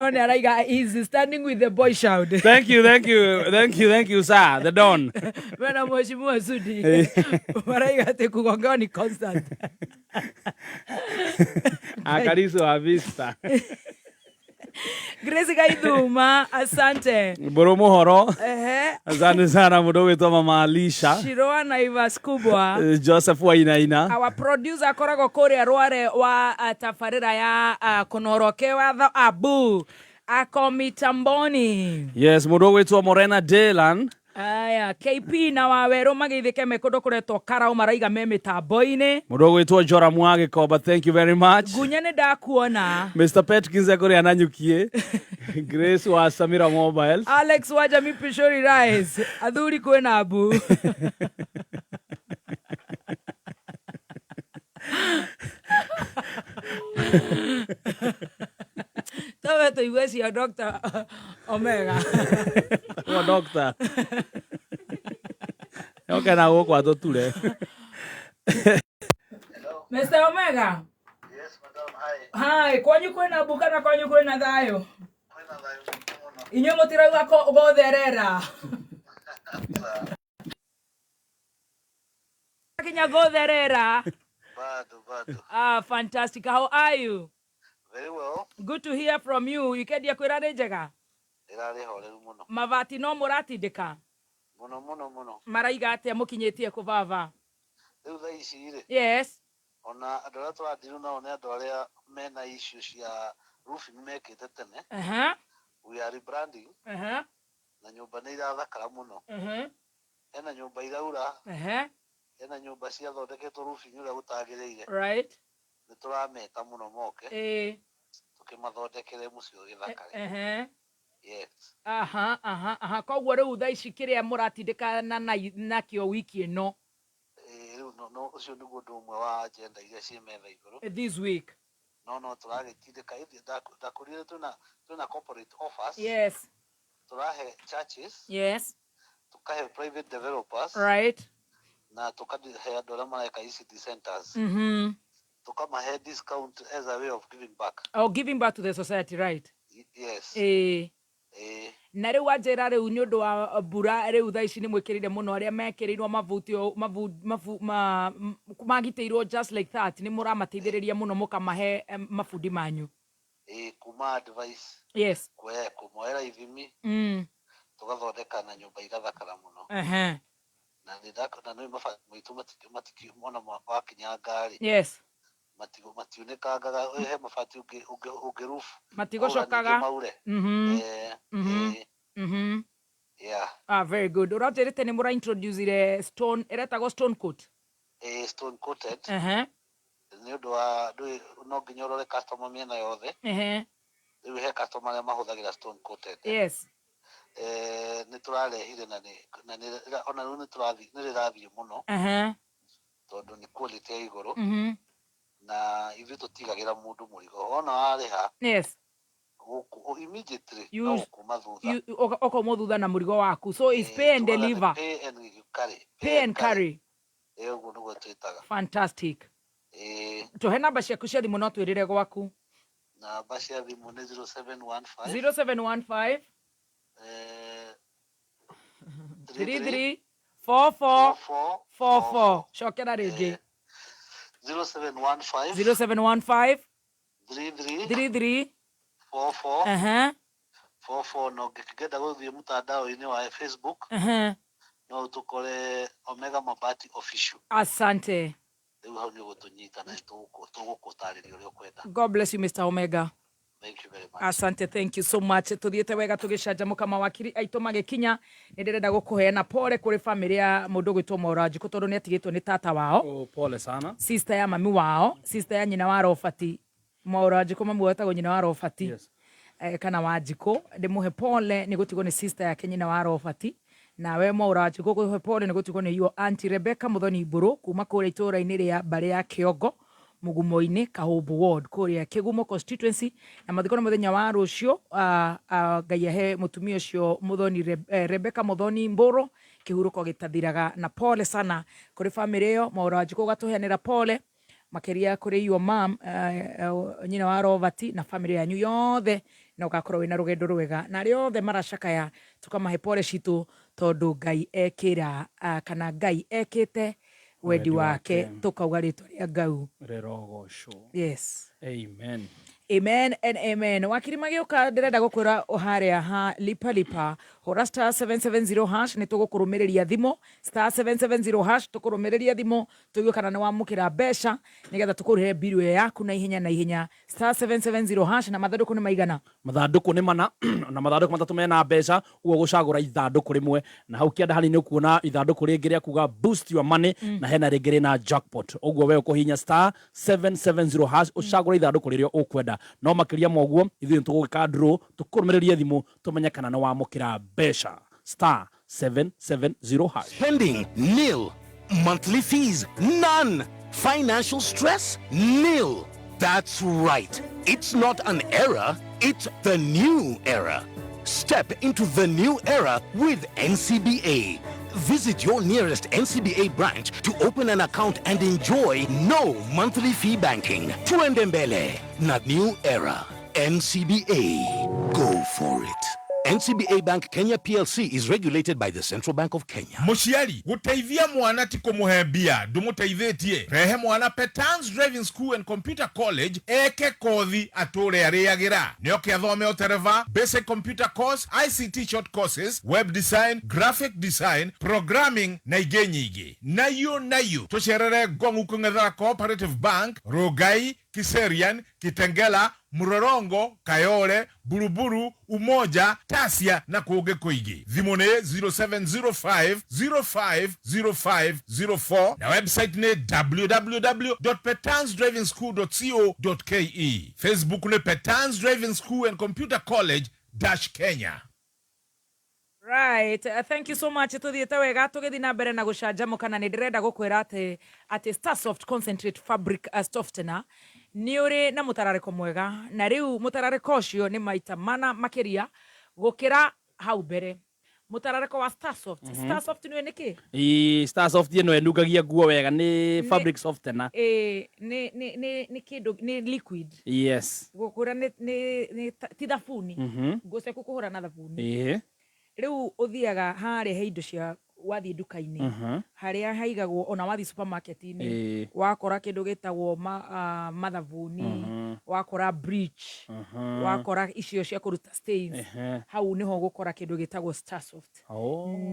Nĩ araiga is standing with the boy child. Thank you, thank you, thank you, thank you, sir. The Don. Mena mheshimiwa Sudi maraiga atĩ kugongewa ni constant. Akariso wa Vista. Grace Gaithuma, asante. Mbũrũ mũhoro. Ehe. Asante sana mũndũ ũgwĩtwo Mama Alisha. Shiroa Naivas kubwa. Joseph Wainaina. Our producer akoragwo kũrĩa Rware wa tabarĩra ya kũnoroke watho abu ako mitamboni. Yes, mũndũ ũgwĩtwo Morena Dylan. Aya, KP na Wawerũ magĩithĩke me kũndũ kũretwo Karau maraiga me mĩtambo-inĩ. Mũndũ ũgwĩtwo Joram wa Gĩkomba, thank you very much. Ngunya nĩ ndakuona. Mr. Petkins ekũrĩa Nanyukiĩ. Grace wa Samira Mobiles. Alex wa Jamii Pishori Rice. Athuri kwĩna mbu. Towe tũigue cia Dr. Omega. Wa doctor. Oke na gũkũ atũture. Mr. Omega. Yes, madam. Hi. Hi, kwanyu kwĩna mbu kana kwanyu kwĩna thayũ? Kwĩna thayũ mũingĩ mũno. Inyuĩ mũtirauga gũtherera. Kinya gũtherera. Bado, bado. Ah, fantastic. How are you? Very well. Good to hear from you. Wikendi yaku ĩrarĩ njega? Ĩrarĩ horeru mũno. Mabati no mũratindĩka? Mũno mũno mũno. Maraiga atĩa mũkinyĩtie kũ baba? Rĩu thaa ici rĩ. Yes. Ona andũ arĩa tũradiru nao nĩ andũ arĩa mena issue cia roofing mekĩte tene. We are rebranding. Na nyũmba nĩ irathakara mũno. Hena nyũmba iraura. Hena nyũmba ciathondeketwo roofing ũrĩa gũtagĩrĩire. Right. Nĩ tũrameta mũno moke. Tũkĩmathondekere mũciĩ ũgĩthakare. Yes. Aha, aha, aha. Koguo rĩu thaa ici kĩrĩa mũratindĩkana nakĩo wiki ĩno? Rĩu no ũcio nĩguo ũndũ ũmwe wa agenda iria ciĩ metha igũrũ. This week. No tũragĩtindĩka ĩndĩ ndakũrire twĩna corporate offers. Yes. Tũrahe churches. Yes. Tũkahe private developers. Right. Na tũkahe andũ arĩa mareka ECD centers. Tũkamahe discount as a way of giving back. Oh, giving back to the society, right? Yes. Na rĩu wanjĩra rĩu nĩ ũndũ wa mbura rĩu thaa ici nĩ mwĩkĩrĩire mũno arĩa mekĩrĩirwo mabuti mabu, mabu, ma, magitĩirwo just like that nĩ mũramateithĩrĩria mũno mũkamahe mabundi manyu. Kuma advice. Yes. Kũmoera ithimi. Tũgathondeka na nyũmba igathakara mũno. Na nĩ na nĩ mabati maitũ mona wakinya ngari. Yes. Matiunĩkangaga, he mabati ũngĩ roof. Matigocokaga. Maure. Yeah. Ah, very good. Ũranjĩrĩte nĩ mũra introduce stone, ĩretagwo stone coat. Stone coated. Nĩ ũndũ wa no nginya ũrore customer mĩena yothe. Rĩu he customer arĩa mahũthagĩra stone coated. Yes. Nĩ tũrarehire na nĩ ona rĩu nĩ tũrathiĩ, nĩ rĩrathiĩ mũno. Tondũ nĩ quality ya igũrũ. Na ithuĩ tũtigagĩra mũndũ mũrigo. Wona warĩha. Yes. Gũkũ, immediately, no gũkuma thutha. Ũkauma thutha na mũrigo waku. So it's pay and deliver. Pay and carry. Pay and carry. Ũguo nĩguo twĩtaga. Fantastic. Tũhe namba ciaku cia thimũ no twĩrĩre gwaku. Namba cia thimũ nĩ 0715. 0715. 33 44 44. Cokera rĩngĩ. 0715. 0715. 33. 33. 44. 44. No ngĩkĩenda gũthiĩ mtandao-inĩ wa Facebook. No ũtũkore Omega Mabati Official. Asante. Rĩu hau nĩ ũgũtũnyita na tũgũgũtarĩria ũrĩa ũkwenda. God bless you, Mr. Omega. Thank you very much. Asante, thank you so much. Tuthiĩte wega tũgĩcanjamũka mawakiri aitũ magĩkinya. Nĩ ndĩrenda gũkũheana pole kũrĩ family ya mũndũ ũgwĩtwo Mwaura Wanjikũ tondũ nĩ atigĩtwo nĩ tata wao. Oh, pole sana. Sister ya mami wao, sister ya nyina wa Robert. Mwaura Wanjikũ mami wao etagwo nyina wa Robert. Yes. Kana Wanjikũ. Ndĩmũhe pole nĩ gũtigwo nĩ sister yake nyina wa Robert. Nawe Mwaura Wanjikũ ngũhe pole nĩ gũtigwo nĩ your auntie Rebecca Muthoni Mbũrũ kuma kũrĩa itũũra-inĩ rĩa mbarĩ ya Kĩongo Mugumo-inĩ Kahũmbũ Ward kũrĩa Kĩgumo constituency. Na mathiko nĩ mũthenya wa rũciũ. Ngai ahe mũtumia ũcio Muthoni Rebecca Muthoni Mbũrũ kĩhurũko gĩtathiraga. Na pole sana kũrĩ family ĩyo. Mwaura Wanjikũ ũgatũheanĩra pole makĩria kũrĩ your mom, nyina wa Robert na family yanyu yothe. Na ũgakorwo wĩna rũgendo rwega, na arĩa othe maracakaya tũkamahe pole citũ, tondũ Ngai ekĩra kana Ngai ekĩte wendi wake. Tũkauga rĩtwa rĩa Ngau rĩrogocwo. Yes. Amen. Amen and amen. Wakiri magĩũka, ndĩrenda gũkwĩra harĩa ha Lipa Lipa, hũra *770#, nĩ tũgũkũrũmĩrĩria thimũ. *770#, tũkũrũmĩrĩria thimũ tũigue kana nĩ wamũkĩra mbeca, nĩgetha tũkũrĩhe mbiru ĩyo yaku na ihenya na ihenya. *770#. Na mathandũkũ nĩ maigana? Mathandũkũ nĩ mana, na mathandũkũ matatũ mena mbeca. Ũguo gũcagũra ithandũkũ rĩmwe, na hau kĩanda hanini nĩ ũkuona ithandũkũ rĩngĩ rĩa kuga "Boost your money", na hena rĩngĩ rĩna jackpot. Ũguo we ũkũhihinya *770# ũcagũre ithandũkũ rĩrĩa ũkwenda. No makĩria ma ũguo, ithuĩ nĩ tũgũgĩka draw, tũkũrũmĩrĩrie thimũ tũmenye kana nĩ wamũkĩra mbeca. *770#. Spending nil. Monthly fees none. Financial stress nil. That's right. It's not an era, it's the new era. Step into the new era with NCBA. Visit your nearest NCBA branch to open an account and enjoy no monthly fee banking. Tuende mbele na new era. NCBA. Go for it. NCBA Bank Kenya PLC is regulated by the Central Bank of Kenya. Muciari, guteithia mwana ti kumuhe mbia. Ndumuteithitie. Rehe mwana Petans Driving School and Computer College eke kothi ature ariagira. Nioke athome utereva, basic computer course, ICT short courses, web design, graphic design, programming na ingĩ nyingĩ. Nayo nayo tucerere Ngong kung'ethera Cooperative Bank, Rongai, Kiserian, Kitengela, Mlolongo, Kayole, Buruburu, Umoja, Tasia na kũngĩ kũingĩ. Thimũ nĩ 0705 050504 na website nĩ www.petansdrivingschool.co.ke. Facebook nĩ Petans Driving School and Computer College dash Kenya. Right, thank you so much. Tuthiĩte wega tũgĩthiĩ na mbere na gũcanjamũka, na nĩ ndĩrenda gũkwĩra atĩ Starsoft Concentrate Fabric Softener nĩ ũrĩ na mũtararĩko mwega, na rĩu mũtararĩko ũcio nĩ maita mana makĩria gũkĩra hau mbere. Mũtararĩko wa Starsoft. Starsoft nĩ nĩkĩ? Ĩ, Starsoft ĩno ĩnungagia nguo wega, nĩ fabric softener. Ĩ, nĩ kĩndũ nĩ liquid. Gũkwĩra nĩ ti thabuni. Nguo ciaku kũhũra na thabuni. Rĩu ũthiaga harĩa he indo cia, wathiĩ nduka-inĩ harĩa haigagwo, ona wathiĩ supermarket-inĩ, wakora kĩndũ gĩtagwo mathabuni, wakora bleach, wakora icio cia kũruta stains, hau nĩho ũgũkora kĩndũ gĩtagwo Starsoft.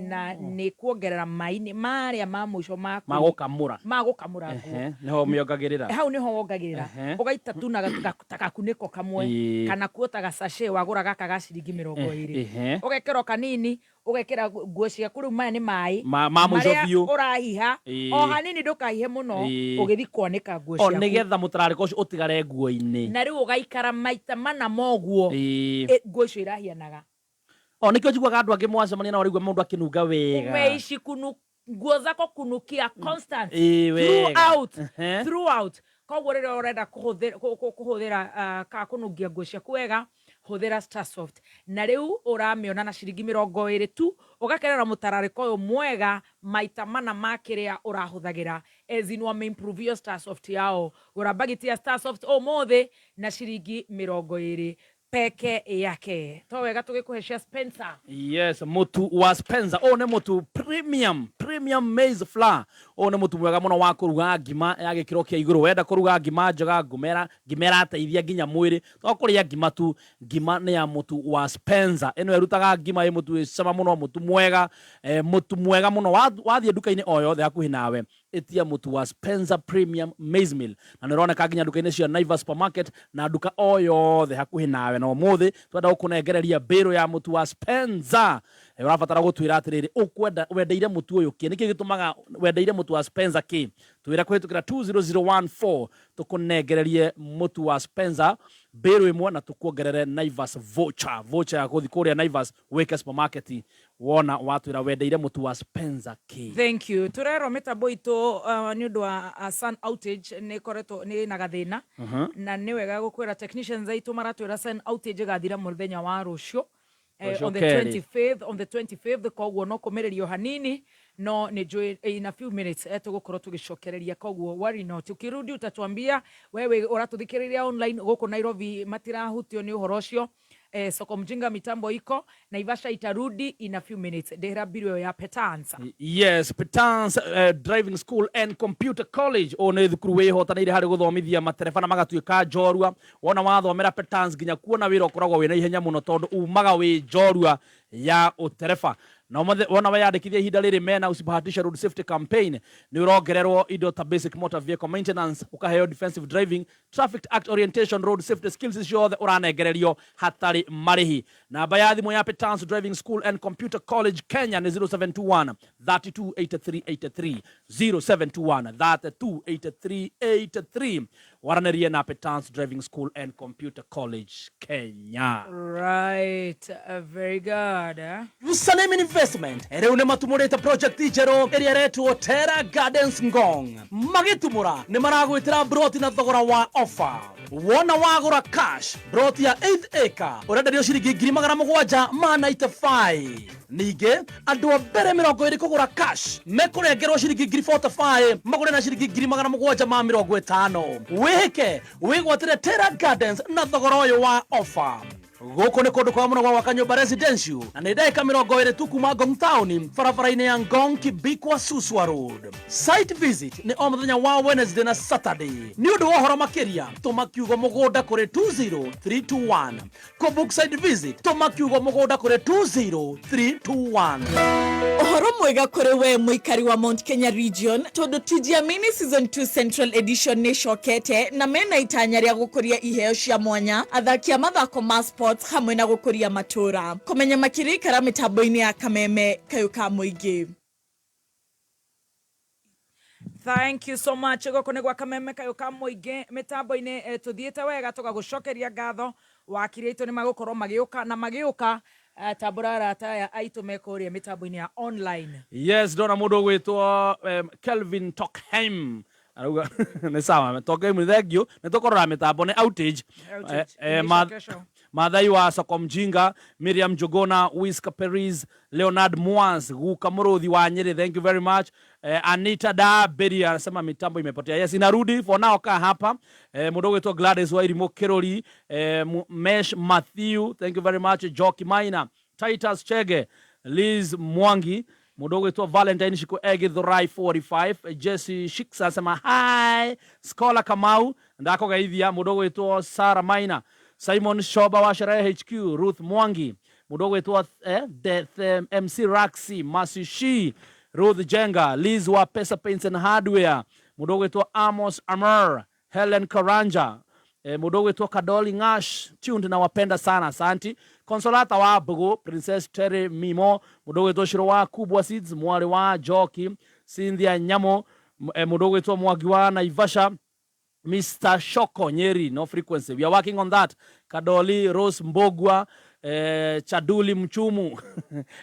Na nĩ kuongerera mai-inĩ marĩa ma mũico ma Magũkamũra. Ma gũkamũra nguo. Nĩho mĩongagĩrĩra. Hau nĩho wongagĩrĩra. Ũgaita tu na ta gakunĩko kamwe, kana kuo ta gacachet wagũra gaka ga ciringi 20. Ũgekĩra o kanini, ũgekĩra nguo ciaku. Rĩu maya nĩ maĩ Ma mũico marĩa biũ. ũrahiha o hanini, ndũkahihe mũno ũgĩthiĩ kwanĩka nguo O ciaku. Nĩgetha mũtararĩko ũcio ũtigare nguo-inĩ. Na rĩu ũgaikara maita mana moguo. Nguo icio irahianaga. O nĩkĩo njiguaga andũ angĩ mwacemania nao ũraigua mũndũ akĩnunga wega. Umeishi kunu nguo zako kunukia constant Wega. throughout. Throughout. Koguo rĩrĩa ũrenda kũhũthĩra kana kũnungia nguo ciaku wega, hũthĩra Starsoft. Na rĩu ũramĩona na ciringi 20 tu, ũgakenera mũtararĩko ũyũ mwega maita mana ma kĩrĩa ũrahũthagĩra, as in wameimprove your Starsoft yao. Gũra bagiti ya Starsoft ũmũthĩ na ciringi 20 peke yake. To wega tũgĩkũhe cia Spencer. Yes, mutu wa Spencer. Ũyũ nĩ mũtu premium, premium maize flour. Ũyũ nĩ mũtu mwega mũno wa kũruga ngima ya gĩkĩro kĩa igũrũ. Wenda kũruga ngima njega, ngumera, ngima ĩrateithia nginya mwĩrĩ. To kũrĩa ngima tu, ngima nĩ ya mũtu wa Spencer. Ĩno ĩrutaga ngima ĩ mũtu wĩ cama mũno, mũtu mwega, mũtu mwega mũno. Wathiĩ nduka-inĩ o yothe hakuhĩ nawe, ĩtia mũtu wa Spencer Premium Maize Meal. Na nĩ ũroneka nginya nduka-inĩ cia Naivas Supermarket na nduka o yothe hakuhĩ nawe. Na ũmũthĩ twenda gũkũnengereria mbĩrũ ya mũtu wa Spencer. Ũrabatara gũtwĩra atĩrĩrĩ, ũkwenda wendeire mũtu ũyũ kĩ? Nĩkĩ gĩtũmaga wendeire mũtu wa Spencer kĩ? Twĩra kũhĩtũkĩra 20014, tũkũnengererie mũtu wa Spencer mbĩrũ ĩmwe na tũkuongerere Naivas voucher, voucher ya gũthiĩ kũrĩa Naivas wĩke supermarket, wona watwĩra wendeire mũtu wa Spencer kĩ. Thank you. Turerwo mĩtambo itũ nĩ ũndũ wa sun outage nĩ ĩkoretwo nĩ na gathĩna, na nĩ wega gũkwĩra technicians aitũ maratwĩra sun outage ĩgathira mũthenya wa rũciũ, Rũciũ on the kerĩ. 25th, on the 25th. Koguo no kũmĩrĩrio hanini, no nĩ njũĩ in a few minutes tũgũkorwo tũgĩcokereria. Koguo worry not, ukirudi utatuambia. Wewe ũratũthikĩrĩria online gũkũ Nairobi matirahutio nĩ ũhoro ũcio. Soko Mjinga mitambo iko Naivasha itarudi in a few minutes. Ndĩhĩra mbiru ĩyo ya Petansa. Yes, Petans Driving School and Computer College. Ũyũ nĩ thukuru wĩhotanĩire harĩ gũthomithia matereba na magatuĩka njorua. Wona wathomera Petans nginya kuona wĩra ũkoragwo wĩna ihenya mũno tondũ umaga wĩ njorua ya ũtereba. Na ũmũthĩ wona weyandĩkithia ihinda rĩrĩ mena Usibahatishe Road Safety Campaign nĩ ũrongererwo indo ta basic motor vehicle maintenance, ũkaheo defensive driving, Traffic Act Orientation, Road Safety Skills ciothe ũranengererio hatarĩ marĩhi. Namba ya thimũ ya Petans Driving School and Computer College Kenya nĩ 0721 32 83 83, 0721 32 83 83. Waranĩrie na Petans Driving School and Computer College Kenya. Right, very good. Eh? Jerusalem Investment rĩu nĩ matumũrĩte project njerũ ĩrĩa ĩretwo Terra Gardens Ngong. Magĩtumũra nĩ maragwĩtĩra broti na thogora wa offer. Wona wagũra cash broti ya 8 acre ũrenderio ciringi 795,000. Ningĩ andũ a mbere 20 kũgũra cash mekũrengerwo ciringi 45,000 magũre na ciringi 750,000. Wĩhĩke wĩgwatĩre Terra Gardens na thogora ũyũ wa offer. Gũkũ nĩ kũndũ kwa mũno gwa gwaka nyũmba residential na nĩ ndagĩka 20 tu kuma Ngong Town, barabara-inĩ ya Ngong Kibikwa Suswa Road. Site visit nĩ o mũthenya wa Wednesday na Saturday. Nĩ ũndũ wa ũhoro makĩria tũma kiugo mũgũnda kũrĩ 20321. Kũ book site visit tũma kiugo mũgũnda kũrĩ 20321. Ũhoro mwega kũrĩ we mũikari wa Mount Kenya region, tondũ Tujiamini Season 2 Central Edition nĩ ĩcokete na mena itanya rĩa gũkũria iheo cia mwanya, athaki a mathako ma sports hamwe na gũkũria matũra. Kũmenya makĩria ikara mĩtambo-inĩ ya Kameme kayũ ka mũingĩ. Thank you so much. Gũkũ nĩ gwa Kameme kayũ ka mũingĩ mĩtambo-inĩ, tũthiĩte wega tũgagũcokeria ngatho. Wakiri aitũ nĩ magũkorwo magĩũka na magĩũka, tambũra arata aya aitũ me kũrĩa mĩtambo-inĩ ya online. Yes, ndona mũndũ ũgwĩtwo Kelvin Tokheim arauga nĩ sawa. Tokheim, nĩ thank you, nĩ tũkũrora mĩtambo nĩ outage. Outage. Kesho. Mathai wa Soko Mjinga, Miriam Jogona, Wiska Peris, Leonard Mwans, Guka Muruthi wa Nyeri, thank you very much. Anita Daberi anasema mitambo imepotea. Yes, inarudi for now, kaa hapa. Mũndũ ũgwĩtwo Gladys Wairimu Kirori, Mesh Matthew, thank you very much. Joki Maina, Titus Chege, Liz Mwangi, mũndũ ũgwĩtwo Valentine Shiko Egithurai 45, Jesse Shiksa anasema hi, Scholar Kamau, ndakũgeithia, mũndũ ũgwĩtwo Sarah Maina, Simon Shoba wa Sherehe HQ, Ruth Mwangi, mũndũ ũgwĩtwo the MC Raxi, Masishi, Ruth Jenga, Liz wa Pesa Paints and Hardware, mũndũ ũgwĩtwo Amos Amar, Helen Karanja, mũndũ ũgwĩtwo Kadoli Ngash, tuned na wapenda sana, asanti. Consolata wa Bugu, Princess Terry Mimo, mũndũ ũgwĩtwo Shiro wa Kubwa Seeds, mwarĩ wa Joki, Cynthia Nyamo, mũndũ ũgwĩtwo Mwangi wa Naivasha, Mr. Shoko Nyeri, no frequency. We are working on that. Kadoli, Rose Mbogwa, Chaduli Mchumu,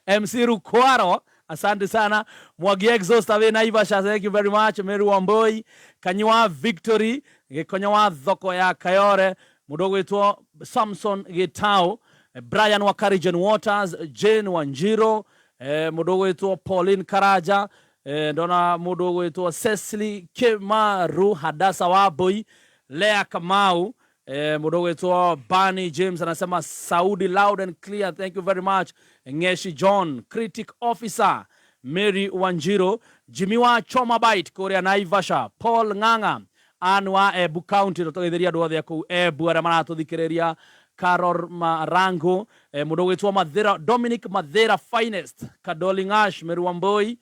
MC Rukwaro, asante sana. Mwagi Exhaust awe Naivasha, thank you very much. Mary Wamboi, Kanywa Victory, Gikonyo wa Thoko ya Kayore, mũndũ ũgwĩtwo Samson Gitau, Brian wa Carigen Waters, Jane Wanjiro, mũndũ ũgwĩtwo Pauline Karaja, ndona mũndũ ũgwĩtwo Cecily Kimaru, Hadasa Wambui, Lea Kamau, mũndũ ũgwĩtwo Barney James anasema Saudi loud and clear, thank you very much. Ngeshi John, Critic Officer, Mary Wanjiro, Jimmy wa Choma Bite kũrĩa Naivasha, Paul Ng'ang'a, Ann wa Embu County, tũgeithĩria andũ othe a kũu Embu arĩa maratũthikĩrĩria, Carol Marango, mũndũ ũgwĩtwo Mathira, Dominic Mathira Finest, Kadoli Ngash, Mary Wambui,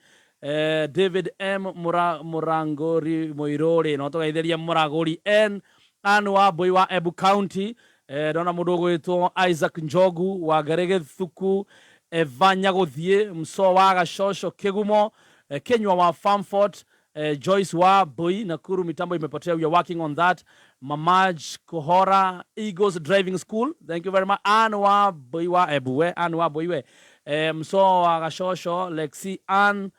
David M Murangori Muiruri, no tũgeithĩria Muragũri N Ann wa Mbui wa Embu County, ndona mũndũ ũgwĩtwo Isaac Njogu wa Ngarĩ Gĩthuku, Eva Nyagũthiĩ, Mso wa Gacoco Kĩgumo, Kenywa wa Farmfort, Joyce wa Mbui, Nakuru mitambo imepotea, we are working on that. Mamaj Kohora, Eagles Driving School, thank you very much. Ann wa Mbui wa Embu, we Ann wa Mbui we, Mso wa Gacoco, Lexi Ann,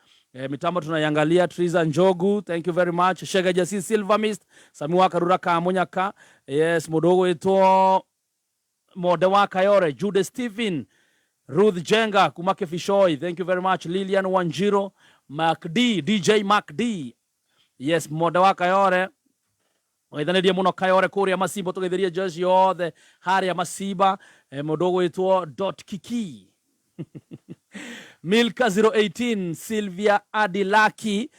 mitambo tunaiangalia. Triza Njogu, thank you very much. Shega Jasi Silver Mist, Samiwa Karura Kamunyaka, yes, mũndũ ũgwĩtwo Mode wa Kayore, Jude Stephen, Ruth Jenga kuma Kifishoi, thank you very much. Lilian Wanjiro, Mark D, DJ Mark D, yes, Mode wa Kayore, waithanirie muno Kayore kuria Masimbo, tugeithirie jeshi yothe haria Masimba. Mundu ugwitwo dot kiki Milka 018, Sylvia Adilaki,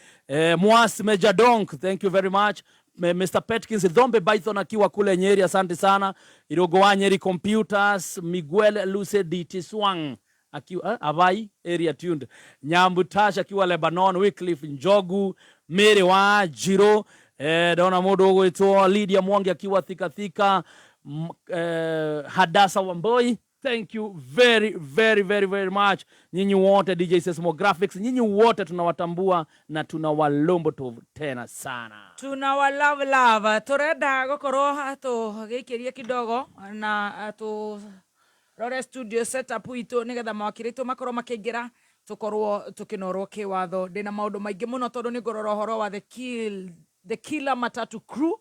Mwas Major Donk, thank you very much. Mr. Petkins Dhombe Python akiwa kule Nyeri, asante sana. Irogo wa Nyeri Computers, Miguel Luce DT Swang akiwa Avai area tuned. Nyambu Tash akiwa Lebanon, Wycliffe Njogu, Mary wa Jiro, ndona mundu ugwitwo Lydia Mwangi akiwa Thika Thika, Hadasa Wamboi. Thank you very very very very much. Nyinyi wote DJ Seismographics, nyinyi wote tunawatambua na tunawalombo tena sana. Tuna love love turenda gukorwo tugiikiria kidogo na tu rore studio setup itu nigetha mawakiri itu makorwo makiingira tukorwo tukinorwo kiwatho. Ndina maundu maingi muno tondu ni ngurora uhoro wa the killer matatu crew.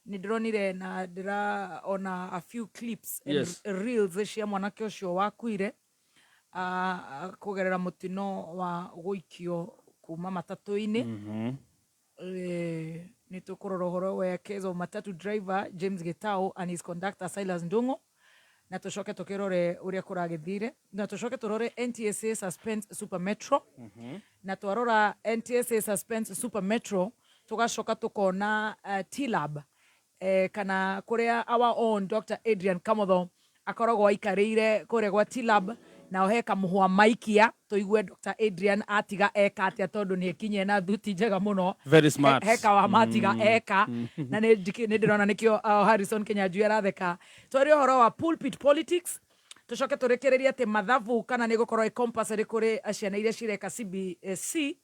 Ni ndironire na ndiraona a few clips and reels cia mwanake ucio wakuire kugerera mutino wa guikio kuma matatu-ini. Nĩ tũkũrora ũhoro wa case of matatu driver James Gitau and his conductor Silas Ndung'u, na tũcoke tũkĩrore ũrĩa kũragĩthire, na tũcoke tũrore NTSA suspends Super Metro. Na twarora NTSA suspends Super Metro, tũgacoka tũkona T-Lab, kana kũrĩa our own Dr. Adrian Kamotho akoragwo aikarĩire kũrĩa gwa T-Lab, nao he kamũhwa maikia tũigue Dr. Adrian atiga eka atĩa, tondũ nĩ ekinyie na thuti njega mũno. Very smart. Heka wa matiga eka na nĩ ndĩrona nĩkĩo Harrison Kinyanjui aratheka. Twarie ũhoro wa pulpit politics, tũcoke tũrĩkĩrĩrie atĩ mathabu kana nĩ gũkorwo ĩ compulsory kũrĩ ciana iria cireka CBC,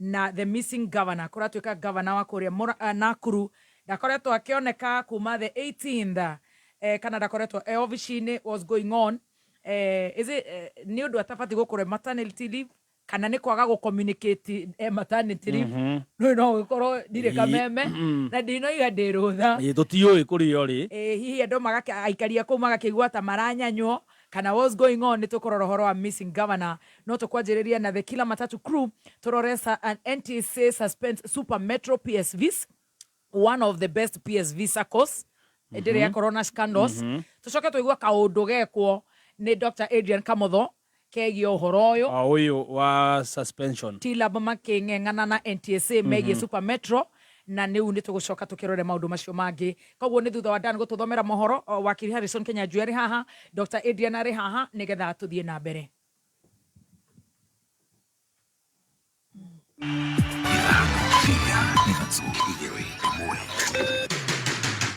na the missing governor. Kũratuĩka governor wa kũrĩa Nakuru ndakoretwo akĩoneka kuma the 18th, kana ndakoretwo e ofici-inĩ. What's going on? Is it nĩ ũndũ atabatiĩ gũkorwo maternity leave, kana nĩ kwaga gũ communicate maternity leave? No no gũkorwo ndirĩ kameme na ndinoiga ndĩ rũtha. Ĩ, tũtiũĩ kũrĩa ũrĩ. Hihi andũ aikari a kũu magakĩigua ta maranyanywo, kana what's going on? Nĩ tũkũrora ũhoro wa missing governor, no tũkwanjĩrĩria na the killer matatu crew. Tũrore an NTSA suspends Super Metro PSVs, one of the best PSV SACCOs ndĩrĩ yakorwo na scandals. Tũcoke tũigua kaũndũ gekwo nĩ Dr. Adrian Kamotho kegiĩ ũhoro ũyũ. O ũyũ wa suspension. T-Lab makĩng'eng'ana na NTSA megiĩ Super Metro, na nĩu nĩ tũgũcoka tũkĩrore maũndũ macio mangĩ. Koguo nĩ thutha wa Dan gũtũthomera mohoro, wakiri Harrison Kinyanjui arĩ haha, Dr. Adrian arĩ haha, nĩgetha tũthiĩ na mbere.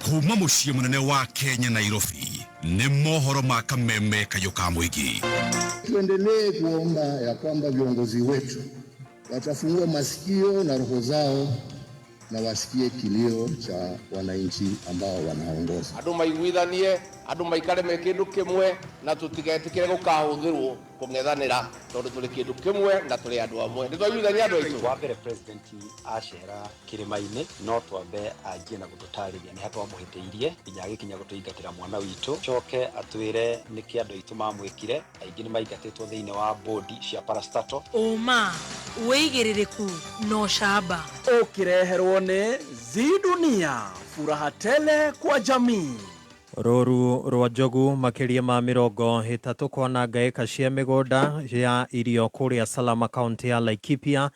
Kuma muciĩ mũnene wa Kenya Nairobi, nĩ mohoro ma kameme kayũ ka mũingĩ. Tuendelee kuomba ya kwamba viongozi wetu watafungua masikio na roho zao na wasikie kilio cha wananchi ambao wanaongoza. Andu maiguithanie, andu maikare me kindu kimwe, na tutigetikire gukahuthirwo kung'ethanira, tondu turi kindu kimwe na turi andu amwe. Ni twaiguithania andu aitu. Wa mbere president acera kirima-inĩ no twambe anjie na gũtũtarĩria nĩ ha twamũhĩtĩirie nginya agĩkinya gũtũingatĩra mwana witũ, coke atwĩre nĩkĩ andũ aitũ mamwĩkire. Aingĩ nĩ maingatĩtwo thĩinĩ wa bodi cia parastatal. Ũma, wĩigĩrĩrĩku na ũcamba. Ũkĩreherwo nĩ Zidunia, furaha tele kwa jamii. Rũru rwa njogu makĩria ma 30 kwananga ĩka cia mĩgũnda ya irio kũrĩa Salama kaunti ya Laikipia,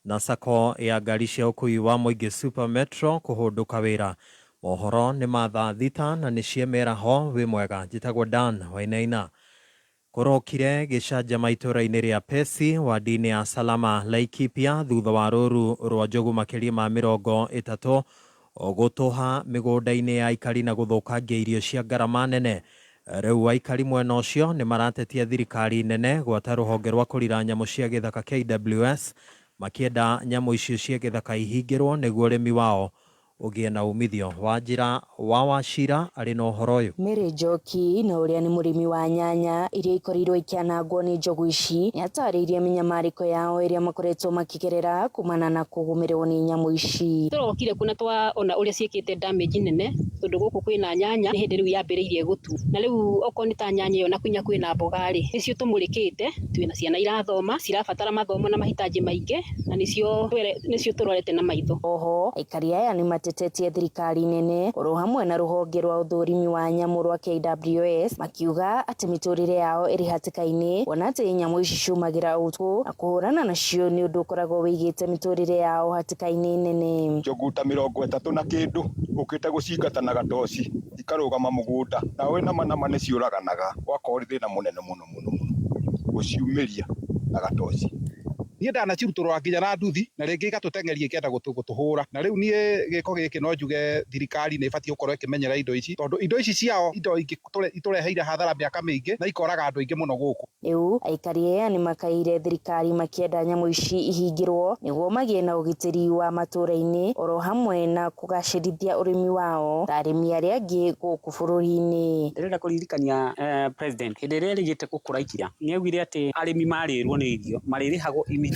na sako ya ngari cia ũkuui wa mũingĩ Super Metro kũhũndũka wĩra. Mohoro nĩ ma thaa 6 na nĩ ciemera ho. Wĩ mwega, njĩtagwo Dan Wainaina. Kũrokire gĩcanjama itũra-inĩ rĩa Pesi wadi-inĩ ya Salama Laikipia thutha wa rũru rwa njogu makĩria ma 30 gũtũha mĩgũnda-inĩ ya aikari na gũthũkangia irio cia ngarama nene. Rĩu aikari mwena ũcio nĩ maratetia thirikari nene gwata rũhonge rwa kũrira nyamũ cia gĩthaka KWS, makĩenda nyamũ icio cia gĩthaka ihingĩrwo nĩguo ũrĩmi wao ũgĩe na umithio. Wanjira wa Wachira arĩ na ũhoro ũyũ. Mary Njoki na ũrĩa nĩ mũrĩmi wa nyanya iria ikorirwo ikĩanangwo nĩ njogu ici nĩ atarĩirie mĩnyamarĩko yao ĩrĩa makoretwo makĩgerera kumana na kũgũmĩrwo nĩ nyamũ ici. Tũrokire kuna twaona ũrĩa ciĩkĩte damage nene, tondũ gũkũ kwĩna nyanya nĩ hĩndĩ rĩu yambĩrĩirie gũtu, na rĩu okorwo nĩ ta nyanya ĩyo na kinya kwĩna mboga rĩ, nĩcio tũmũrĩkĩte. Twĩna ciana irathoma cirabatara mathomo na mahitaji maingĩ, na nĩcio tũrorete na maitho. Oho aikari aya nĩ matetetie thirikari nene oro hamwe na ruhonge rwa uthũrimi wa nyamũ rwa KWS makiuga atĩ mĩtũrĩre yao ĩrĩ hatĩka-inĩ kuona atĩ nyamũ ici ciumagĩra ũtukũ na kũhũrana nacio nĩ ũndũ ũkoragwo wĩigĩte mĩtũrĩre yao hatĩka-inĩ nene. Njogu ta 30 na kĩndũ ũkĩte gũcingata na gatoci ikarũgama mũgũnda nawe nama nama nĩ ciũraganaga gwakorwo thĩna mũnene mũno mũno mũno gũciumĩria na gatoci. Niĩ ndanacirutũrũra nginya na nduthi na rĩngĩ igatũteng'eria ikenda gũtũhũra na rĩu niĩ gĩko gĩkĩ no njuge thirikari nĩ ĩbatiĩ gũkorwo ĩkĩmenyera indo ici tondũ indo ici ciao indo ingĩ itũreheire hathara mĩaka mĩingĩ na ikoraga andũ aingĩ mũno gũkũ. Rĩu aikari aya nĩmakaĩire thirikari makĩenda nyamũ ici ihingĩrwo nĩguo magĩe na ũgitĩri wa matũũra-inĩ oro hamwe na kũgacĩrithia ũrĩmi wao ta arĩmi arĩa angĩ gũkũ bũrũri-inĩ. Ndĩrenda kũririkania president hĩndĩ ĩrĩa erĩgĩte gũkũra ikinya nĩ augire atĩ arĩmi marĩrwo nĩ irio marĩrĩhagwo immediately.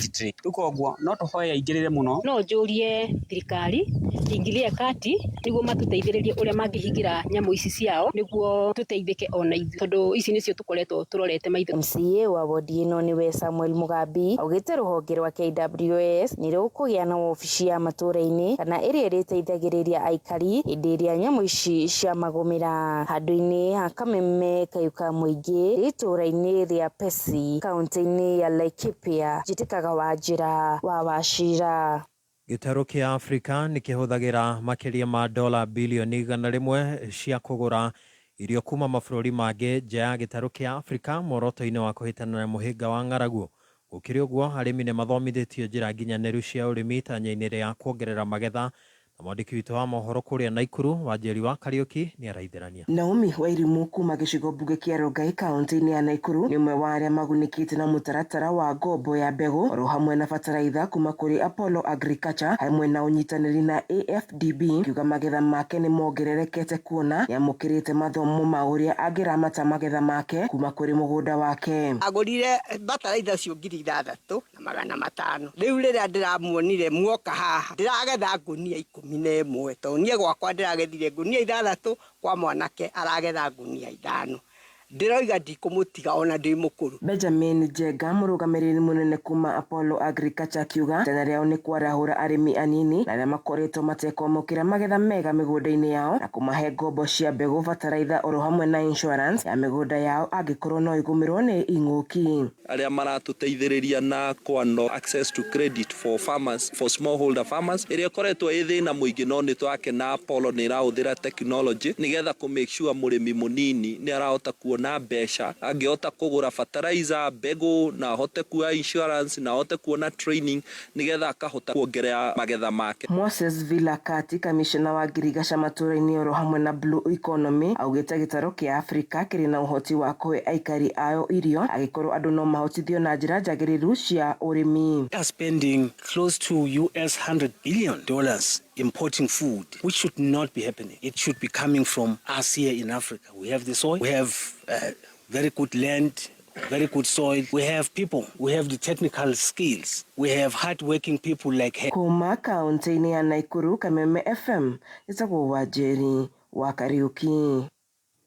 Rĩu koguo no tũhoe aingĩrĩre mũno. No njũrie thirikari ĩingĩrie kati nĩguo matũteithĩrĩrie ũrĩa mangĩhingĩra nyamũ ici ciao nĩguo tũteithĩke ona ithuĩ tondũ ici nĩcio tũkoretwo tũrorete maitho. MCA wa wodi ĩno nĩwe Samuel Mugambi augĩte rũhonge rwa KWS nĩ rũkũgĩa na wabici ya matũũra-inĩ kana ĩrĩa ĩrĩteithagĩrĩria aikari hĩndĩ ĩrĩa nyamũ ici ciamagũmĩra. Handũ-inĩ ha Kameme Kayuka mũingĩ itũũra-inĩ rĩa Pesi kaunti-inĩ ya Laikipia njĩtĩkaga Wanjĩra wa Wachira. Gĩtarũ kĩa Afrika nĩ kĩhũthagĩra makĩria ma dola bilioni 100 cia kũgũra irio kuma mabũrũri mangĩ nja ya gĩtarũ kĩa Afrika muoroto-inĩ wa kũhĩtana na mũhĩnga wa ng'aragu. Gũkĩrĩ ũguo arĩmi nĩ mathomithĩtio njĩra nginyanĩru cia ũrĩmi itanya-inĩ rĩa kuongerera magetha na mwandĩki witũ wa mohoro kũrĩa Naikuru Wanjeri wa Kariuki nĩ araithĩrania. Naomi Wairimu kuma gĩcigo mbunge kĩa Rongai kaunti-inĩ ya Naikuru nĩ ũmwe wa arĩa magunĩkĩte na mũtaratara wa ngombo ya mbegũ oro hamwe na bataraitha kuma kũrĩ Apollo Agriculture hamwe na ũnyitanĩri na AFDB kiuga magetha make nĩ mongererekete kuona nĩamũkĩrĩte mathomo ma ũrĩa angĩramata magetha make kuma kũrĩ mũgũnda wake. Agũrire bataraitha cio 6,500 rĩu rĩrĩa ndĩramuonire muoka haha ndĩragetha ngunia 11 tondũ niĩ gwakwa ndĩragethire ngunia 6 kwa mwanake aragetha ngunia 5 ndĩroiga ndikũmũtiga ona ndĩ mũkũrũ. Benjamin Njenga mũrũgamĩrĩri mũnene kuma Apollo Agriculture akiuga itanya rĩao nĩ kwarahũra arĩmi anini na arĩa makoretwo matekwamũkĩra magetha mega mĩgũnda-inĩ yao na kũmahe ngombo cia mbegũ bataraitha oro hamwe na insurance ya mĩgũnda yao angĩkorwo no ĩgũmĩrwo nĩ ing'ũki. Arĩa maratũteithĩrĩria na kwano access to credit for farmers, for smallholder farmers ĩrĩa ĩkoretwo ĩ thĩna mũingĩ no nĩ twakena Apollo nĩ ĩrahũthĩra technology nĩgetha kũ make sure mũrĩmi mũnini nĩ arahota kuona mbeca angĩhota kũgũra fertilizer, mbegũ na ahote kuoya insurance na ahote kuona training nĩgetha akahota kuongerera magetha make. Moses Vilakati kamishna wa ngirigaca matũũra-inĩ oro hamwe na Blue Economy augĩte gĩtarũ kĩa Afrika kĩrĩ na ũhoti wa kũhe aikari ayo irio angĩkorwo andũ no mahotithio na njĩra njagĩrĩru cia ũrĩmi. We are spending close to US $100 billion importing food, which should not be happening. It should be coming from us here in Africa. We have the soil, we have very good land, very good soil. We have people, we have the technical skills, we have hard-working people like her. Kuma kaunti-inĩ ya Naikuru, Kameme FM, njĩtagwo Wanjeri wa Kariuki.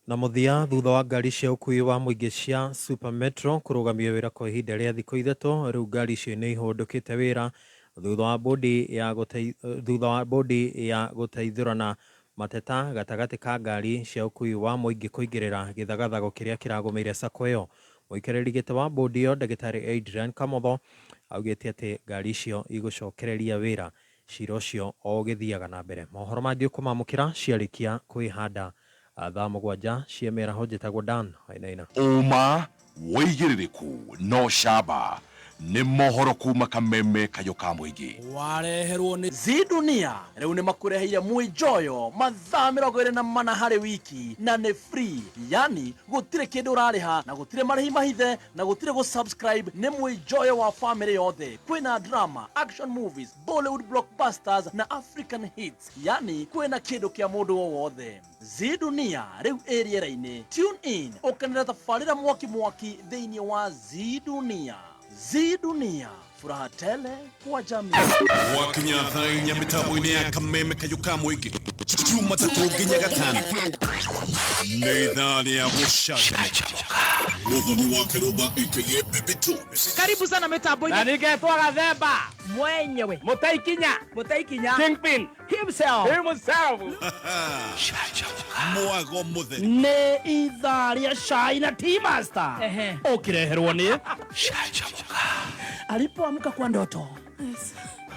Na mũthia thutha wa ngari cia ũkuui wa mũingĩ cia Super Metro kũrũgamio wĩra kwa ihinda rĩa thikũ 3 rĩu ngari icio nĩ ihũndũkĩte wĩra thutha wa bodi ya gũteithũrana mateta gatagatĩ ka ngari cia ũkuui wa mũingĩ kũingĩrĩra gĩthagathago kĩrĩa kĩragũmĩire sacco ĩyo. Mũikarĩri gĩtĩ wa bodi ĩyo ndagĩtarĩ Adrian Kamotho augĩte atĩ ngari icio igũcokereria wĩra cira ũcio o ũgĩthiaga na mbere. Mohoro mangĩ ũkũmamũkĩra ciarĩkia kwĩhanda thaa 7 cia mĩaraho. Njĩtagwo Dan Wainaina. Ũma wĩigĩrĩrĩku no camba nĩ mohoro kuma Kameme Kayũ ka mũingĩ. Wareherwo nĩ Zidunia rĩu nĩ makũreheire mwĩnjoyo mathaa 24 harĩ wiki na nĩ free, yani gũtirĩ kĩndũ ũrarĩha na gũtirĩ marĩhi mahithe na gũtirĩ gũ subscribe. Nĩ mwĩnjoyo wa family yothe, kwĩna drama, action movies, Bollywood blockbusters na African hits, yani kwĩna kĩndũ kĩa mũndũ o wothe. Zidunia rĩu ĩ rĩera-inĩ. Tune in ũkenere tabarĩra mwaki mwaki thĩinĩ wa Zidunia. Zidunia, furaha tele kwa jamii. Wakinya thaa 4 mĩtambo-inĩ ya Kameme Kayũ ka mũingĩ Jumatatũ nginya Gatano nĩ ithaa rĩa gũcanjamũka. Muthoni wa Kiruba aka Baby 2. Karibu sana mitambo-inĩ. Na ningetwo Gathemba mwenyewe Mutaikinya Mutaikinya Kingpin himself himself. Mwago mutheri. Nĩ ithaa rĩa cai na tea master Ehe. ũkĩreherwo nĩ alipoamka kwa ndoto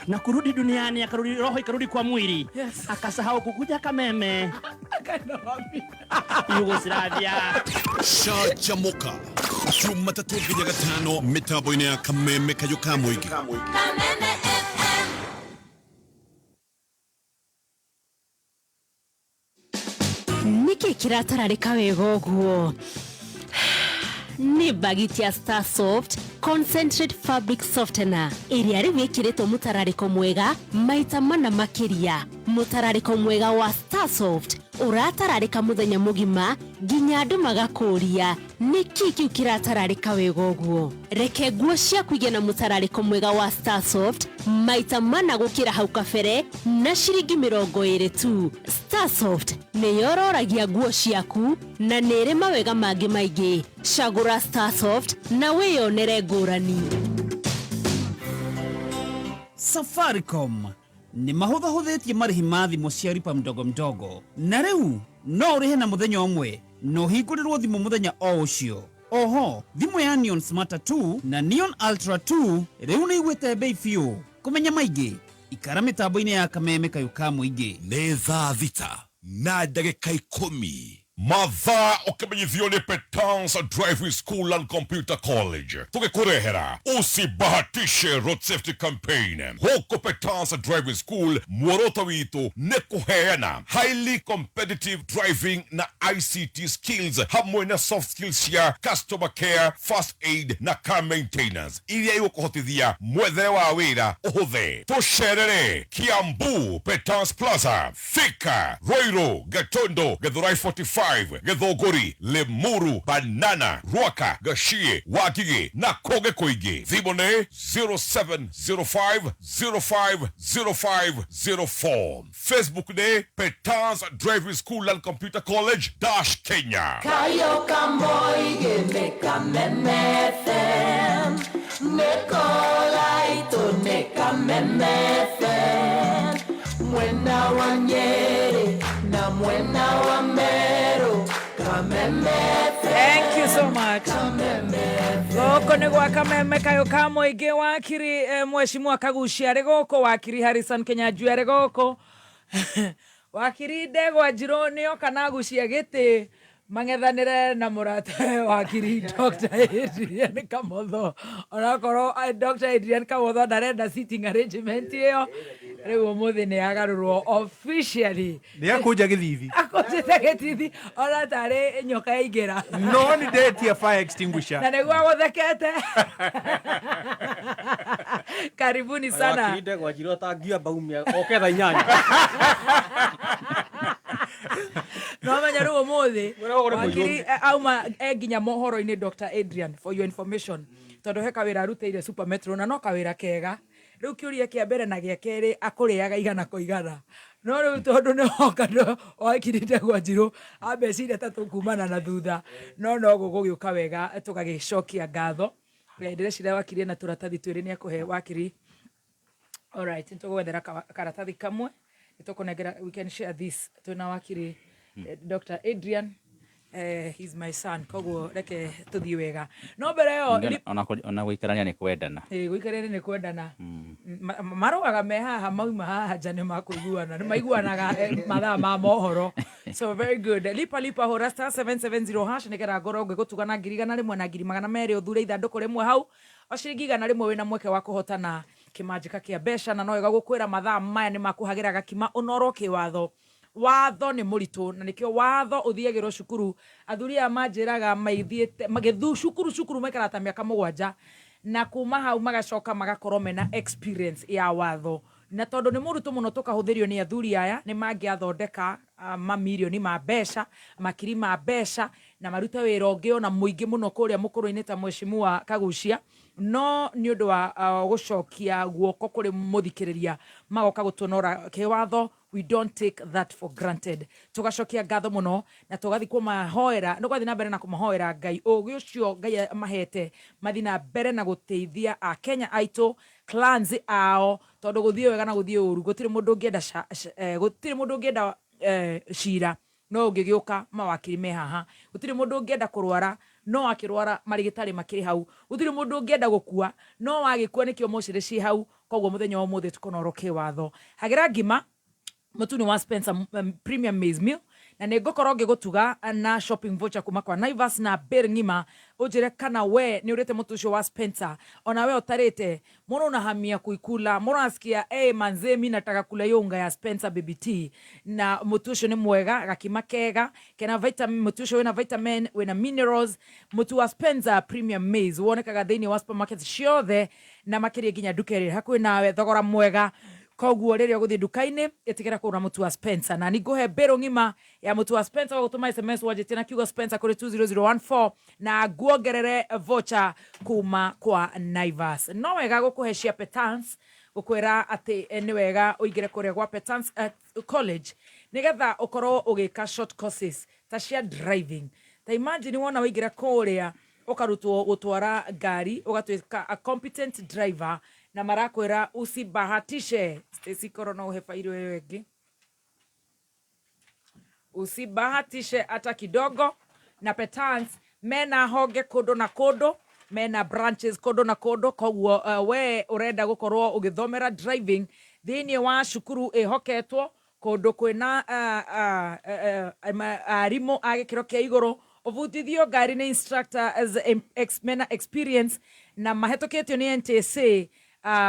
na kurudi duniani, akarudi roho ikarudi kwa mwili, akasahau kukuja Kameme Yugoslavia. Canjamuka Jumatatũ nginya gatano mĩtambo-inĩ ya Kameme kayũ ka mũingĩ. Nĩkĩ kĩratararĩka wega ũguo? Nĩ bagiti ya Star Soft Concentrate Fabric Softener ĩrĩa rĩu ĩkĩrĩtwo mũtararĩko mwega maita mana makĩria. Mũtararĩko mwega wa Star Soft ũratararĩka mũthenya mũgima nginya andũ magakũria nĩkĩ kĩu kĩratararĩka wega ũguo. Reke nguo ciaku igĩe na mũtararĩko mwega wa Star Soft maita mana gũkĩra hau kabere na ciringi 20 tu. Star Soft nĩ yororagia nguo ciaku na nĩ ĩrĩ mawega mangĩ maingĩ. Cagũra Star Soft na wĩyonere ngũrani. Safaricom nĩ mahũthahũthĩtie marĩhi ma thimũ cia lipa mdogo mdogo, na rĩu no ũrĩhe na mũthenya ũmwe na ũhingũrĩrwo thimũ mũthenya o ũcio. Oho thimũ ya Neon Smarter 2 na Neon Ultra 2 rĩu nĩ igwĩte bei biũ. Kũmenya maingĩ ikara mĩtambo-inĩ ya Kameme kayũ ka mũingĩ. Nĩ thaa 6 na ndagĩka 10 mathaa ũkĩmenyithio nĩ Petans Driving School and Computer College tũgĩkũrehera usibahatishe road safety campaign. Gũkũ Petans Driving School muoroto witũ nĩ kũheana highly competitive driving na ICT skills hamwe na soft skills cia customer care, first aid na car maintenance iria igũkũhotithia mwethere wa wĩra ũhũthe. Tũcerere Kiambu Petans Plaza, Thika, Ruiru, Gatondo, Githurai 45, Githunguri, Limuru, Banana, Ruaka, Gachie, Wangigĩ na kũngĩ kũingĩ. Thimũ nĩ 0705 05 0504. Facebook nĩ Petans Driving School and Computer College dash Kenya. Kayo kamoige ne Kameme FM, ne kolaito ne Kameme FM, mwena wa Nyeri na mwena wa Meru, Kameme FM. Thank you so much. Gũkũ nĩ gwa Kameme kayũ ka mũingĩ. Wakiri mheshimiwa Kagucia arĩ gũkũ, wakiri Harrison Kinyanjui arĩ gũkũ, wakiri Ndegwa Njirũ nĩ oka na agucia gĩtĩ mang'ethanĩre na mũrata wakiri Dr. Adrian Kamotho, onakorwo Dr. Adrian Kamotho ndarenda seating arrangement ĩyo, rĩu ũmũthĩ nĩ yagarũrwo officially. Nĩ akũnja gĩthithi. Akũnjĩte gĩthithi ona tarĩ nyoka yaingĩra. No nĩ ndetia fire extinguisher. Na nĩguo agũthekete. Karibuni sana. Wakiri Ndegwa Njirũ atangiamba umia oke thaa 8. No menya rĩu ũmũthĩ ũgũre wakiri mũiyũru. Auma nginya mohoro-inĩ. Dr. Adrian, for your information, tondũ he kawĩra arutĩire Super Metro na no kawĩra kega. Rĩu kĩũria kĩa mbere na gĩa kerĩ akũrĩaga igana kwa igana, no rĩu tondũ nĩ hoka wakiri Ndegwa Njirũ ambecire ta tũkumana na thutha, no no gũgũgĩũka wega tũgagĩcokia ngatho. Ndĩreciria wakiri ena tũratathi twĩrĩ nĩ akũhe wakiri. Alright, nĩtũgwethera karatathi kamwe nĩtũkũnengera. We can share this twĩna wakiri Dr. Adrian. He's my son, koguo reke tũthiĩ wega, no mbere ĩyo Ona gũikarania nĩ kwendana. Ĩ, gũikarania nĩ kwendana. Marũaga me haha, mauma haha nja nĩ makũiguana, nĩ maiguanaga mathaa ma mohoro. So very good. Lipa lipa, hũra star 770 hash nĩgetha ngorwo ngĩgũtugana 100,000 na 200,000. Ũthure ithandũkũ rĩmwe hau o ciringi 100 wĩna mweke wa kũhotana kĩmanjĩka kĩa mbeca. Na no wega gũkwĩra mathaa maya nĩ makũhagĩra gakima ũnorwo kĩwatho. Watho nĩ mũritũ na nĩkĩo watho ũthiagĩrwo cukuru. Athuri aya manjĩraga maithiĩte magĩthu cukuru cukuru maikaraga ta mĩaka 7, na kuma hau magacoka magakorwo mena experience ya watho. Na tondũ nĩ mũritũ mũno tũkahũthĩrio nĩ athuri aya, nĩ mangĩathondeka mamirioni ma mbeca, makiri ma mbeca. Na marute wĩra ũngĩ ona mũingĩ mũno kũrĩa mũkũrũ-inĩ ta Mheshimiwa Kagucia, no nĩ ũndũ wa gũcokia guoko kũrĩ mũthikĩrĩria magoka gũtũnora kĩwatho. We don't take that for granted. Tũgacokia ngatho mũno na tũgathiĩ kũmahoera, nĩ ũgathiĩ na mbere na kũmahoera Ngai ũgĩ ũcio Ngai amahete mathiĩ na mbere na gũteithia Akenya aitũ clans ao, tondũ gũthiĩ wega na gũthiĩ ũru gũtirĩ mũndũ ũngĩenda gũtirĩ mũndũ ũngĩenda cira, no ũngĩgĩũka mawakiri me haha. Gũtirĩ mũndũ ũngĩenda kũrwara, no akĩrwara marĩgĩtarĩ makĩrĩ hau. Gũtirĩ mũndũ ũngĩenda gũkua, no wagĩkua nĩkĩo mocarĩ ciĩ hau. Koguo mũthenya wa ũmũthĩ tũkonorwo kĩwatho. Hagĩra ngima mũtu wa Spencer Premium Maize Meal, na nĩ ngũkorwo ngĩgũtuga na shopping voucher kuma kwa Naivas na bill ng'ima. Ũnjĩre kana we nĩ ũrĩte mũtu ũcio wa Spencer, ona we ũtarĩte mbona unahamia kuikula, mbona unasikia, "Hey, manze, mi nataka kula hiyo unga ya Spencer Baby Tea." Na mũtu ũcio nĩ mwega, gakima kega kena vitamin. Mũtu ũcio wĩna vitamin, wĩna minerals. Mũtu wa Spencer Premium Maize wonekaga thĩinĩ wa supermarket ciothe na makĩria nginya nduka ĩrĩa hakuhĩ nawe, thogora mwega. Koguo rĩrĩa ũgũthiĩ nduka-inĩ, ĩtĩkĩra kũgũra mũtu wa Spencer, na ningũhe mbĩrũ ng'ima ya mũtu wa Spencer wa gũtũma SMS wanjĩtie na kiugo Spencer kũrĩ 20014 na nguongerere voucher kuma kwa Naivas. No wega gũkũhe cia Petans, gũkwĩra atĩ nĩ wega ũingĩre kũrĩa gwa Petans College nĩgetha ũkorwo ũgĩka short courses ta cia driving. Ta imagine wona waingĩra kũrĩa ũkarutwo gũtwara ngari, ũgatuĩka a competent driver, na marakwĩra usibahatishe. Stacy, korwo no ũhe fairo ĩyo ĩngĩ. Usibahatishe hata kidogo. Na Petans mena honge kũndũ na kũndũ, mena branches kũndũ na kũndũ. Koguo we ũrenda gũkorwo ũgĩthomera driving thĩinĩ wa cukuru ĩhoketwo, kũndũ kwĩna arimũ a gĩkĩro kĩa igũrũ, ũbundithio ngari nĩ instructor as mena experience na mahĩtũkĩtio nĩ NTSA,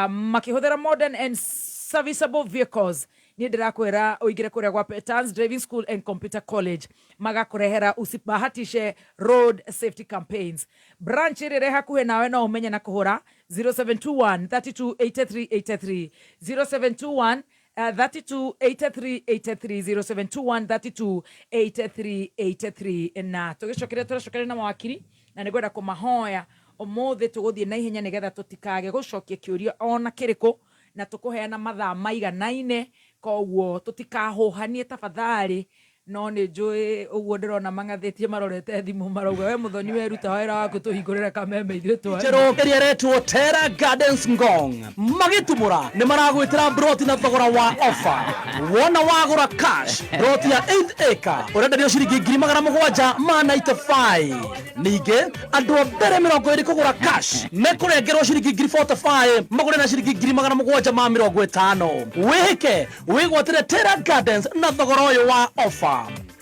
makĩhũthĩra modern and serviceable vehicles, niĩ ndĩrakwĩra ũingĩre kũrĩa gwa Petans Driving School and Computer College, magakũrehera usibahatishe road safety campaigns. Branch ĩrĩa ĩrĩ hakuhĩ nawe no ũmenye na kũhũra 0721 32 83 83, 0721 32 83 83, 0721 32 83 83. Na tũgĩcokeria, tũracokeria na mawakiri, na nĩ ngwenda kũmahoya ũmũthĩ tũgũthiĩ na ihenya nĩgetha tũtikage gũcokia kĩũria ona kĩrĩkũ, na tũkũheana mathaa maiganaine, koguo tũtikahũhanie tafadhali. No nĩ njũĩ ũguo ndĩrona mang'athĩtie marorete thimũ, marauga, "We Mũthoni, weruta wĩra waku, tũhingũrĩre kameme ithuĩ twarie." Njerũ ĩrĩa ĩretwo Terra Gardens Ngong magĩtumũra nĩ maragwĩtĩra broti na thogora wa ofa. Wona wagũra cash broti ya 8 acre, ũrenderio ciringi 795,000. Ningĩ andũ a mbere 20 kũgũra cash mekũrengerwo ciringi 45,000, magũre na ciringi 750,000. Wĩhĩke wĩgwatĩre Terra Gardens na thogora ũyũ wa ofa.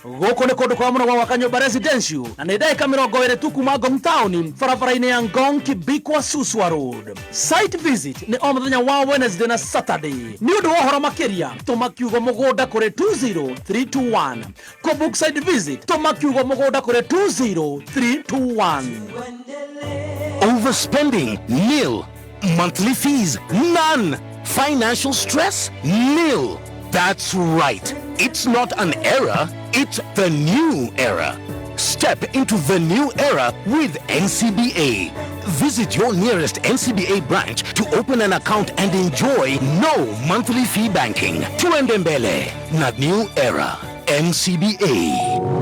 Gũkũ nĩ kũndũ kwa mũno gwa gwaka nyũmba residential, na nĩ ndagĩka 20 tu kuma Ngong Town, barabara-inĩ ya Ngong Kibikwa Suswa Road. Site visit nĩ o mũthenya wa Wednesday na Saturday. Nĩ ũndũ wa ũhoro makĩria, tũma kiugo mũgũnda kũrĩ 20321. Kũbook site visit, tũma kiugo mũgũnda kũrĩ 20321. Overspending? Nil. Monthly fees? None. Financial stress? Nil. That's right. It's not an era, it's the new era. Step into the new era with NCBA. Visit your nearest NCBA branch to open an account and enjoy no monthly fee banking. Tuende mbele na new era. NCBA.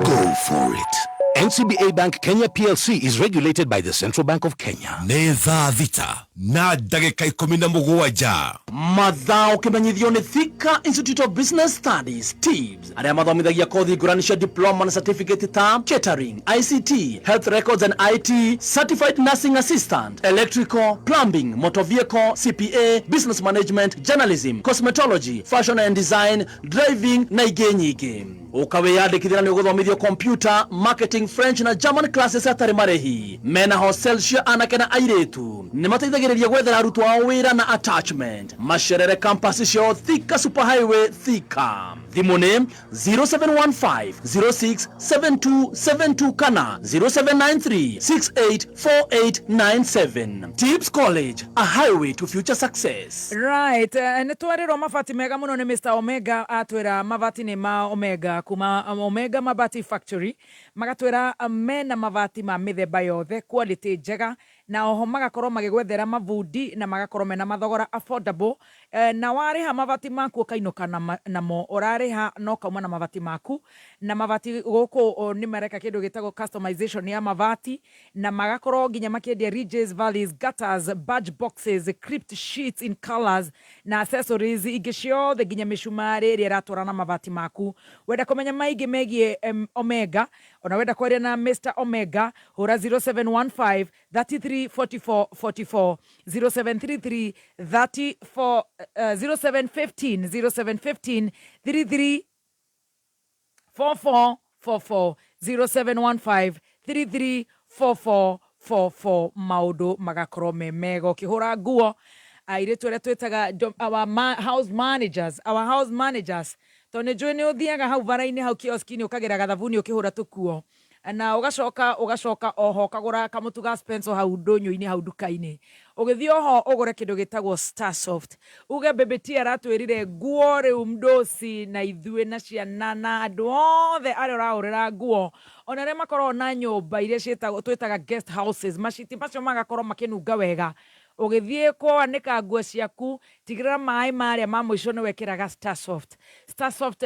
Go for it. NCBA Bank Kenya PLC is regulated by the Central Bank of Kenya. Nĩ thaa 6:17. Mathaa ũkĩmenyithio nĩ Thika Institute of Business Studies, TIBS, arĩa mathomithagia kothi ngũrani cia diploma na certificate ta catering, ICT, health records and IT, certified nursing assistant, electrical, plumbing, motor vehicle, CPA, business management, journalism, cosmetology, fashion and design, driving na ingĩ nyingĩ. Ũkawĩyandĩkithia na nĩ ũgũthomithio computer, marketing, French na German classes hatarĩ marĩhi. Mena hostel cia anake na airĩtu. Nĩ mateithagĩrĩria gwethera arutwo ao wĩra na attachment. Macerere campus ciao Thika Super Highway, Thika. Thimũ nĩ 0715 067272 kana 0793 684897. Tips College, a highway to future success. Right, nĩ twarĩrwo mabati mega mũno nĩ Mr Omega, atwĩra mabati nĩ ma Omega. Kuma Omega Mabati Factory magatwĩra mena mabati ma mĩthemba yothe, quality njega, na oho magakorwo magĩgwethera mabundi na magakorwo mena mathogora affordable. Na warĩha mabati maku ũkainũka namo ũrarĩha no kauma na mabati maku. Na mabati gũkũ nĩ mareka kĩndũ gĩtagwo customization ya mabati, na magakorwo nginya makĩendia ridges, valleys, gutters, badge boxes, crypt sheets in colors na accessories ingĩ ciothe, nginya mĩcumarĩ ĩrĩa ĩratwarana na mabati maku. Wenda kũmenya maingĩ megiĩ Omega, ona wenda kwaria na Mr Omega, hũra 0715 33 44 44, 0733 34, 0715 0715 33 4444, 0715 33 4444. Maũndũ magakorwo me mega ũkĩhũra nguo. Airĩtu arĩa twĩtaga our house managers, tondũ nĩ njũĩ nĩ ũthiaga hau bara-inĩ, hau kioski-inĩ, ũkagĩra gathabuni ũkĩhũra tũkuo, na ũgacoka oho ũkagũra kamũtu ga Spencer hau ndũnyũ-inĩ, hau nduka-inĩ. Ũgĩthiĩ oho ũgũre kĩndũ gĩtagwo Starsoft, uge Baby T aratwĩrire nguo rĩu mdosi na ithuĩ na ciana na andũ othe arĩa ũrahũrĩra nguo, ona arĩa makoragwo na nyũmba iria ciĩtagwo twĩtaga guest houses, maciti macio magakorwo makĩnunga wega. Ũgĩthiĩ kwanĩka nguo ciaku, tigĩrĩra maĩ marĩa ma mũico nĩ wekĩraga Starsoft. Starsoft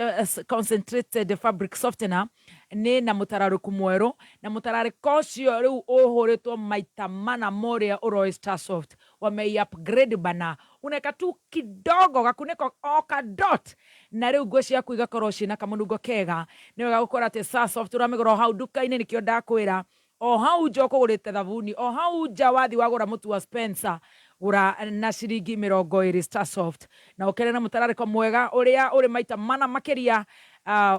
concentrated fabric softener nĩ na mũtararĩku mwerũ, na mũtararĩko ũcio rĩu ũhũrĩtwo maita mana mũrĩa ũroĩ. Starsoft wamei upgrade bana, unaweka tu kidogo gakunĩko o ka dot, na rĩu nguo ciaku igakorwo ciĩna kamũnungo kega. Nĩ wega gũkorwo atĩ Starsoft ũramĩgũra o hau nduka-inĩ. Nĩkĩo ndakwĩra o hau nja ũkũgũrĩte thabuni, o hau nja wathi wagũra mũtu wa Spencer, gũra na ciringi 20 Starsoft na ũkene na mũtararĩko mwega ũrĩa ũrĩ maita mana makĩria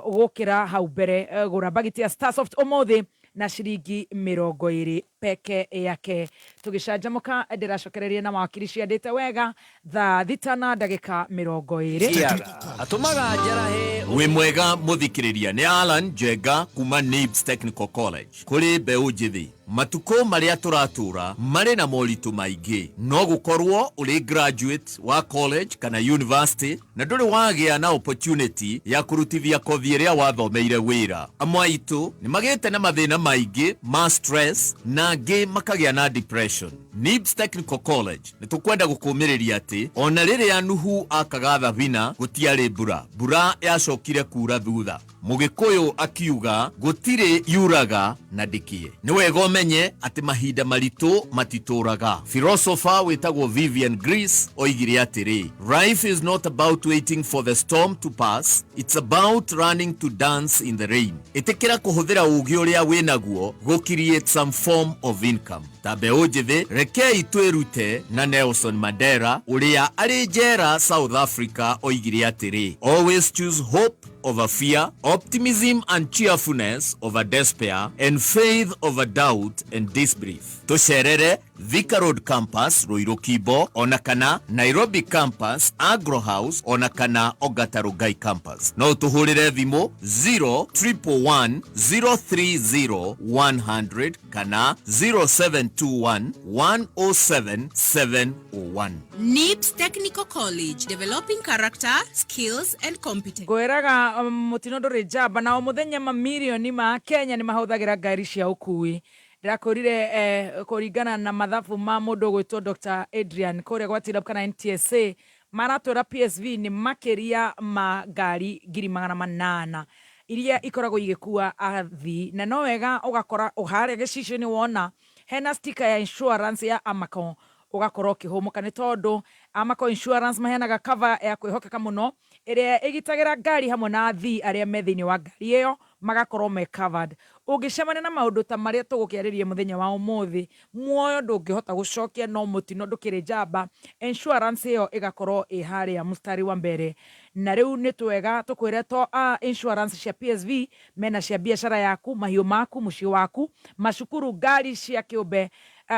gũkĩra hau mbere. Gũra bagiti ya Starsoft ũmũthĩ na ciringi 20 peke yake. Tũgĩcanjamũka, ndĩracokereria na mawakiri ciandĩte wega thaa 6:20. Atũmaga njarahe. Wĩ mwega mũthikĩrĩria, nĩ Alan Njenga kuma Nibs Technical College. Kũrĩ mbeũ njĩthĩ, matukũ marĩa tũratũra marĩ na moritũ maingĩ. No gũkorwo ũrĩ graduate wa college kana university na ndũrĩ wagĩa na opportunity ya kũrutithia kothi ĩrĩa wathomeire wĩra. Amwe aitũ nĩ magĩte na mathĩna maingĩ ma stress, na angĩ makagĩa na depression. Nibs Technical College nĩ tũkwenda gũkũmĩrĩria atĩ ona rĩrĩa Nuhu akaga thabina gũtiarĩ mbura, mbura yacokire kura thutha. Mũgĩkũyũ akiuga gũtirĩ yuraga na ndĩkĩe. Nĩ wega ũmenye atĩ mahinda maritũ matitũraga. Philosopher wĩtagwo Vivian Greece oigire atĩrĩ, "Life is not about waiting for the storm to pass, it's about learning to dance in the rain." Ĩtĩkĩra kũhũthĩra ũũgĩ ũrĩa wĩnaguo gũ create some form of income. Ta mbeũ njĩthĩ, rekei twĩrute na Nelson Mandela ũrĩa arĩ njera South Africa oigire atĩrĩ, "Always choose hope over fear, optimism and cheerfulness over despair, and faith over doubt and disbelief." Tũcerere Thika Road Campus, Ruiru Kimbo, ona kana Nairobi Campus, Agro House, ona kana Ongata Rongai Campus. No ũtũhũrĩre thimũ 0111 030 100 kana 0721 107 701. NIBS Technical College, developing character, skills, and competence. Ngwĩraga mũtino ndũrĩ njamba, na o mũthenya mamirioni ma Kenya nĩ mahũthagĩra ngari cia ũkui. Ndĩrakwĩrire kũringana na mathabu ma mũndũ ũgwĩtwo Dr Adrian kũrĩa gwa TIRAP kana NTSA, maratwĩra PSV nĩ makĩria ma ngari 800,000 iria ikoragwo igĩkua athii, na no wega ũgakora harĩa gĩcicio-inĩ wona hena sticker ya insurance ya Amaco, ũgakorwo ũkĩhũmũka, nĩ tondũ Amaco Insurance maheanaga cover ya kwĩhokeka mũno ĩrĩa ĩgitagĩra ngari hamwe na athii arĩa me thĩinĩ wa ngari ĩyo magakorwo me covered. Ũngĩcemania na maũndũ ta marĩa tũgũkĩarĩria mũthenya wa ũmũthĩ, muoyo ndũngĩhota gũcokia, no mũtino ndũkĩrĩ njamba, insurance ĩyo ĩgakorwo ĩ harĩa mũstari wa mbere. Na rĩu nĩ twega tũkwĩre to insurance cia PSV mena cia biacara yaku, mahiũ maku, mũciĩ waku, macukuru, ngari cia kĩũmbe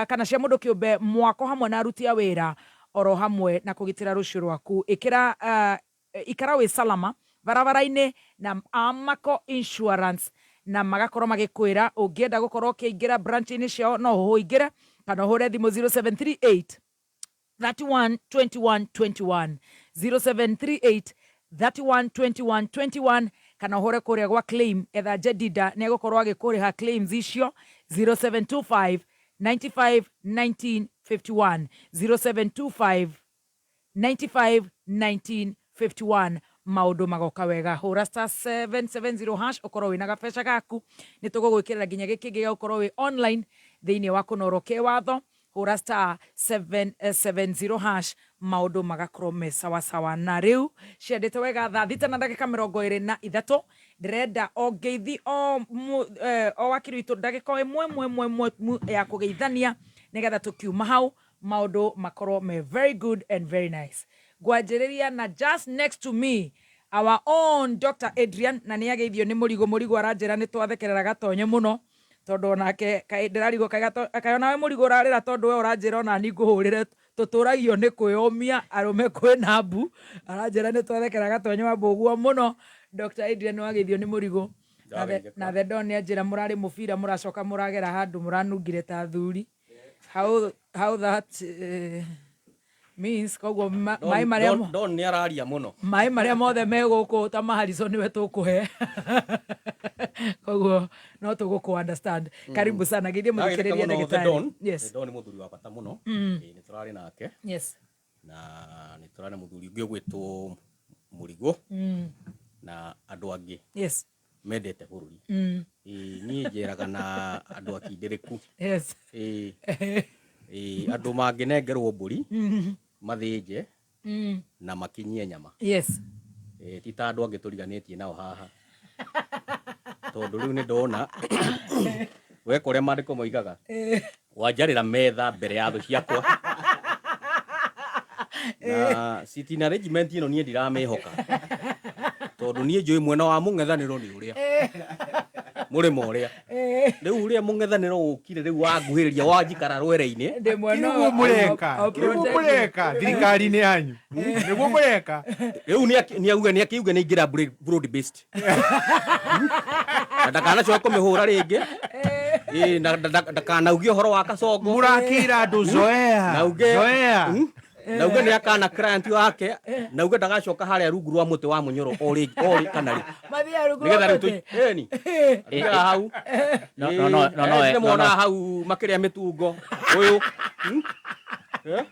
kana cia mũndũ kĩũmbe, mwako hamwe na aruti a wĩra, oro hamwe na kũgitĩra rũciũ rwaku. Ĩkĩra ikara wĩ salama barabara-inĩ na Amaco Insurance, na magakorwo magĩkwĩra ũngĩenda gũkorwo ũkĩingĩra branch-inĩ ciao no ũingĩre kana ũhũre thimũ 0738 31 21 21, 0738 31 21 21. Kana ũhũre kũrĩa gwa claim, etha Jedida, nĩ egũkorwo agĩkũrĩha claims icio. 0725 95 19 51, 0725 95 19 51. Maũndũ magoka wega. Hũra star 770 hash, ũkorwo wĩna gabeca gaku. Nĩ tũgũgwĩkĩrĩra nginya gĩkĩngĩ gĩa gũkorwo wĩ online thĩinĩ wa kũnorwo kĩwatho. Hũra star 770 hash, maũndũ magakorwo me sawasawa. Na rĩu ciendete wega, thaa 6 na ndagĩka 23. Ndĩrenda o ngeithi o wakiri witũ ndagĩka o ĩmwe ĩmwe ĩmwe ĩmwe ya kũgeithania, nĩgetha tũkiuma hau maũndũ makorwo me very good and very nice. Ngwanjĩrĩria na just next to me, our own Dr. Adrian, na nĩ ageithio nĩ Mũrigo. Mũrigo aranjĩra nĩ twathekerera Gatonye mũno, tondũ onake kaĩ ndĩrarigwo kaĩ onawe Mũrigo ũrarĩra, tondũ we ũranjĩra ona ni ngũhũrĩre. Tũtũragio nĩ kwĩyũmia arũme kwĩna mbu. Aranjĩra nĩ twathekera Gatonye wa mbũguo mũno. Dr. Adrian, wageithio nĩ Mũrigo. Na the Don nĩ anjĩra mũrarĩ mũbira, mũracoka mũragera handũ mũranungire ta athuri. How that means koguo maĩ marĩa Don nĩ araria mũno. Maĩ marĩa mothe me gũkũ ta maharico nĩwe tũkũhe, koguo no tũgũkũ understand. Karibu sana, geithie mũthikĩrĩria, ndagĩtarĩ. Yes. Don nĩ mũthuri wa bata mũno. Ĩĩ, nĩ tũrarĩ nake na nĩ tũrarĩ na mũthuri ũngĩ ũgwĩtwo Mũrigo na andũ angĩ mendete bũrũri. Ĩĩ, niĩ njeraga na andũ akindĩrĩku. Ĩĩ, ĩĩ, andũ mangĩnengerwo mbũri mathĩnje na makinyie nyama. Ĩĩ, ti ta andũ angĩ tũriganĩtie nao haha, tondũ rĩu nĩ ndona weka ũrĩa maandĩko moigaga, wanjarĩra metha mbere ya thũ ciakwa. Na sitting arrangement ĩno niĩ ndiramĩhoka, tondũ niĩ njũĩ mwena wa mũng'ethanĩro nĩ ũrĩa mũrĩmo ũrĩa rĩu ũrĩa mũng'ethanĩro ũkire rĩu wanguhĩrĩria wanjikara rwere-inĩ. Ndĩ mwena Nĩguo mũreka, nĩguo mũreka thirikari-inĩ yanyu, nĩguo mũreka. Rĩu nĩ auge nĩ akiuge nĩ ingĩra broad based na ndakanacoke kũmĩhũra rĩngĩ. Ĩĩ, na ndakanauge ũhoro wa Kasongo. Mũrakĩra andũ zoea. Na uge Zoea. Na uge nĩ akana client wake, na uge ndagacoka harĩa rungu rwa mũtĩ wa mũnyoro o rĩngĩ o rĩ kana rĩ. Mathiaga rungu rwa Nĩgetha rĩu mũtĩ. Ĩni athiaga hau. No, no, no, no, no, nĩ no, mona no. hau makĩrĩa mĩtungo ũyũ. Eh?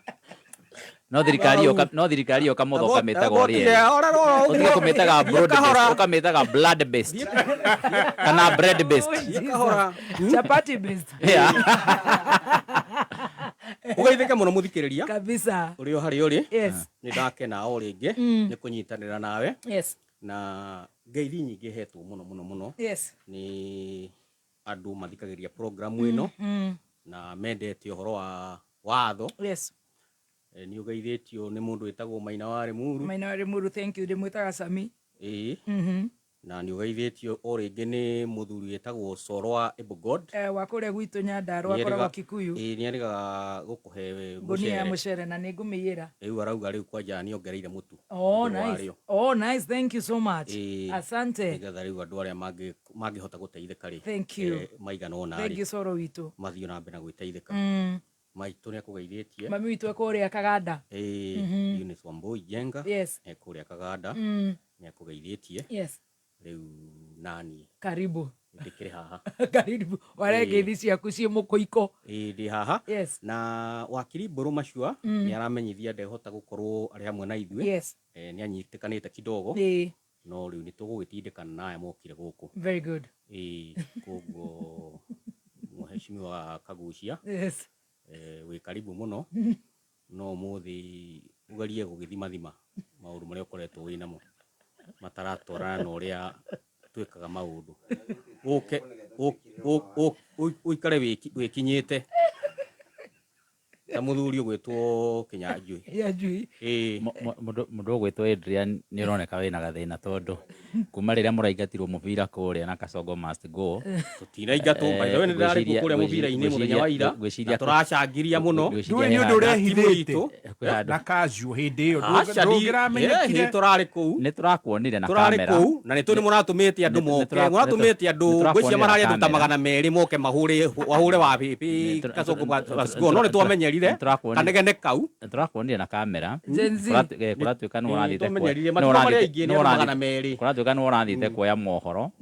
No thirikari yoka, no thirikari yoka motho ũkamĩtaga ũrĩa ĩrĩ. Ũtige Ũtige kũmĩtaga broad based, ũkamĩtaga blood based kana bread based. Kahora. Chapati based. Yeah. Ũgeithĩke mũno mũthikĩrĩria kabisa ũrĩ o harĩa ũrĩ. Nĩ ndakena o rĩngĩ nĩ kũnyitanĩra nawe na ngeithi nyingĩ hetwo mũno mũno mũno nĩ andũ mathikagĩrĩria programu ĩno na mendete ũhoro wa watho. Nĩ ũgeithĩtio nĩ mũndũ wĩtagwo Maina wa Limuru. Maina wa Limuru, thank you. Ndĩmwĩtaga Sami. Ĩĩ. Na nĩ ũgeithĩtio o rĩngĩ nĩ mũthuri wĩtagwo Coro wa Ebogod. Wa kũrĩa gwitũ Nyandarua, akoragwo Kikuyu. Ĩĩ, nĩ erĩgaga gũkũhe ngũnia ya mũcere. Mũcere na nĩ ngũmĩiyĩra. Rĩu arauga rĩu kwanja nĩ ongereire mũtu Oh, igũrũ nice. warĩo. Oh, nice. Thank you so much. Ĩĩ, Asante. Nĩgetha rĩu andũ arĩa mangĩhota gũteithĩka rĩ, Thank you. Maigana ũna Thank rĩ, you, Soro witũ. Mathiĩ na mbere na gwĩteithĩka. Maitũ nĩ akũgeithĩtie. Mami witũ e kũrĩa Kaganda. Ĩĩ, Eunice Wambui Njenga e kũrĩa Kaganda, nĩ akũgeithĩtie. Rĩu nani Karibu. Ndĩkĩrĩ haha. Karibu. Ware ngeithi ciaku ciĩ mũkũiko. Ĩĩ, ndĩ haha. Na wakiri Mbũrũ Macua nĩ aramenyithia ndehota gũkorwo arĩ hamwe na ithuĩ. Nĩ anyitĩkanĩte kidogo, no rĩu nĩ tũgũgĩtindĩkana na aya mokire gũkũ. Very good. Ĩĩ, koguo mheshimiwa Kagucia, wĩ karibu mũno, no ũmũthĩ ũgerie gũgĩthimathima maũndũ marĩa ũkoretwo wĩ namo mataratwarana na ũrĩa twĩkaga maũndũ, ũke ũikare wĩkinyĩte ta mũthuri ũgwĩtwo Kĩnyanjui. Kĩnyanjui. Ĩĩ. Mũndũ ũgwĩtwo Adrian, nĩ ũroneka wĩna gathĩna, tondũ kuma rĩrĩa mũraingatirwo mũbira kũrĩa na Kasongo must go. Tũtinaingatwo, by the way, nĩ ndĩrarĩ kuo kũrĩa mũbira-inĩ mũthenya wa ira na tũracangiria mũno. Ngwĩciria Ndũĩ nĩ ũndũ he handũ- ũrehithĩte. Timu itũ. Na casual hĩndĩ ĩyo Aca, ndũngĩramenyekire. ĩ, tũrarĩ kũu. Nĩ tũrakuonire na Tũrarĩ kamera. kũu na nĩ tũ nĩ mũratũmĩte andũ moke, mũratũmĩte andũ ngwĩciria mararĩ andũ ta 200 moke mahũre wahũre wa bĩbĩ Kasongo Pascal, no nĩ twamenyerire kanegene kau. Nĩ tũrakuonire na kamera. Gen Z. Kũratuĩka nĩ Ĩ, ũrathiĩte twamenyerire, matukũ marĩa aingĩ nĩ andũ 200. Kũratuĩka nĩ ũrathiĩte kuoya mohoro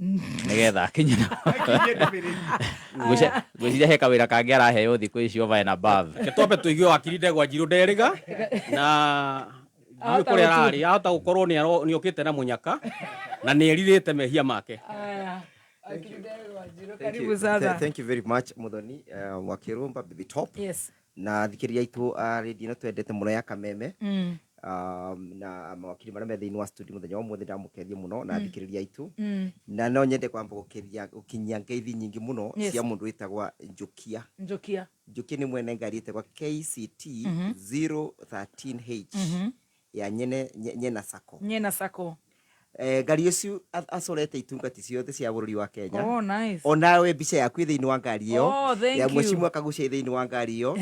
nĩgetha akinye ngwĩciria he kawĩra kangĩ araheo thikũ ici over and above. Reke twambe tũigue wakiri Ndegwa Njirũ nderĩga na ndiũĩ Ahota kũrĩa gũtu- ararĩ, ahota gũkorwo nĩ okĩte na mũnyaka na nĩ erirĩte mehia make. Aya. Wakiri Ndegwa Njirũ, Thank karibu you. sana. Thank you very much Muthoni wa Kirumba Baby Top. Yes. Na thikĩrĩria aitũ a radio ĩno twendete mũno ya Kameme. Na mawakiri marĩa me thĩinĩ wa studio mũthenya wa ũmũthĩ ndamũkethia mũno na thikĩrĩria aitũ. Na no nyende kwamba gũkĩria gũkinyia ngeithi nyingĩ mũno cia mũndũ wĩtagwa Njokia. Njokia. Njokia nĩ mwene ngari ĩtagwa KCT 013H ya nyene Nyena Sacco. Nyena Sacco. Ngari icio acorete itungati ciothe cia bũrũri wa Kenya. Oh, nice. Onawe mbica yaku ĩ thĩinĩ wa ngari ĩyo. Oh, thank Ya you. mheshimiwa Kaguchia ĩ thĩinĩ wa ngari ĩyo.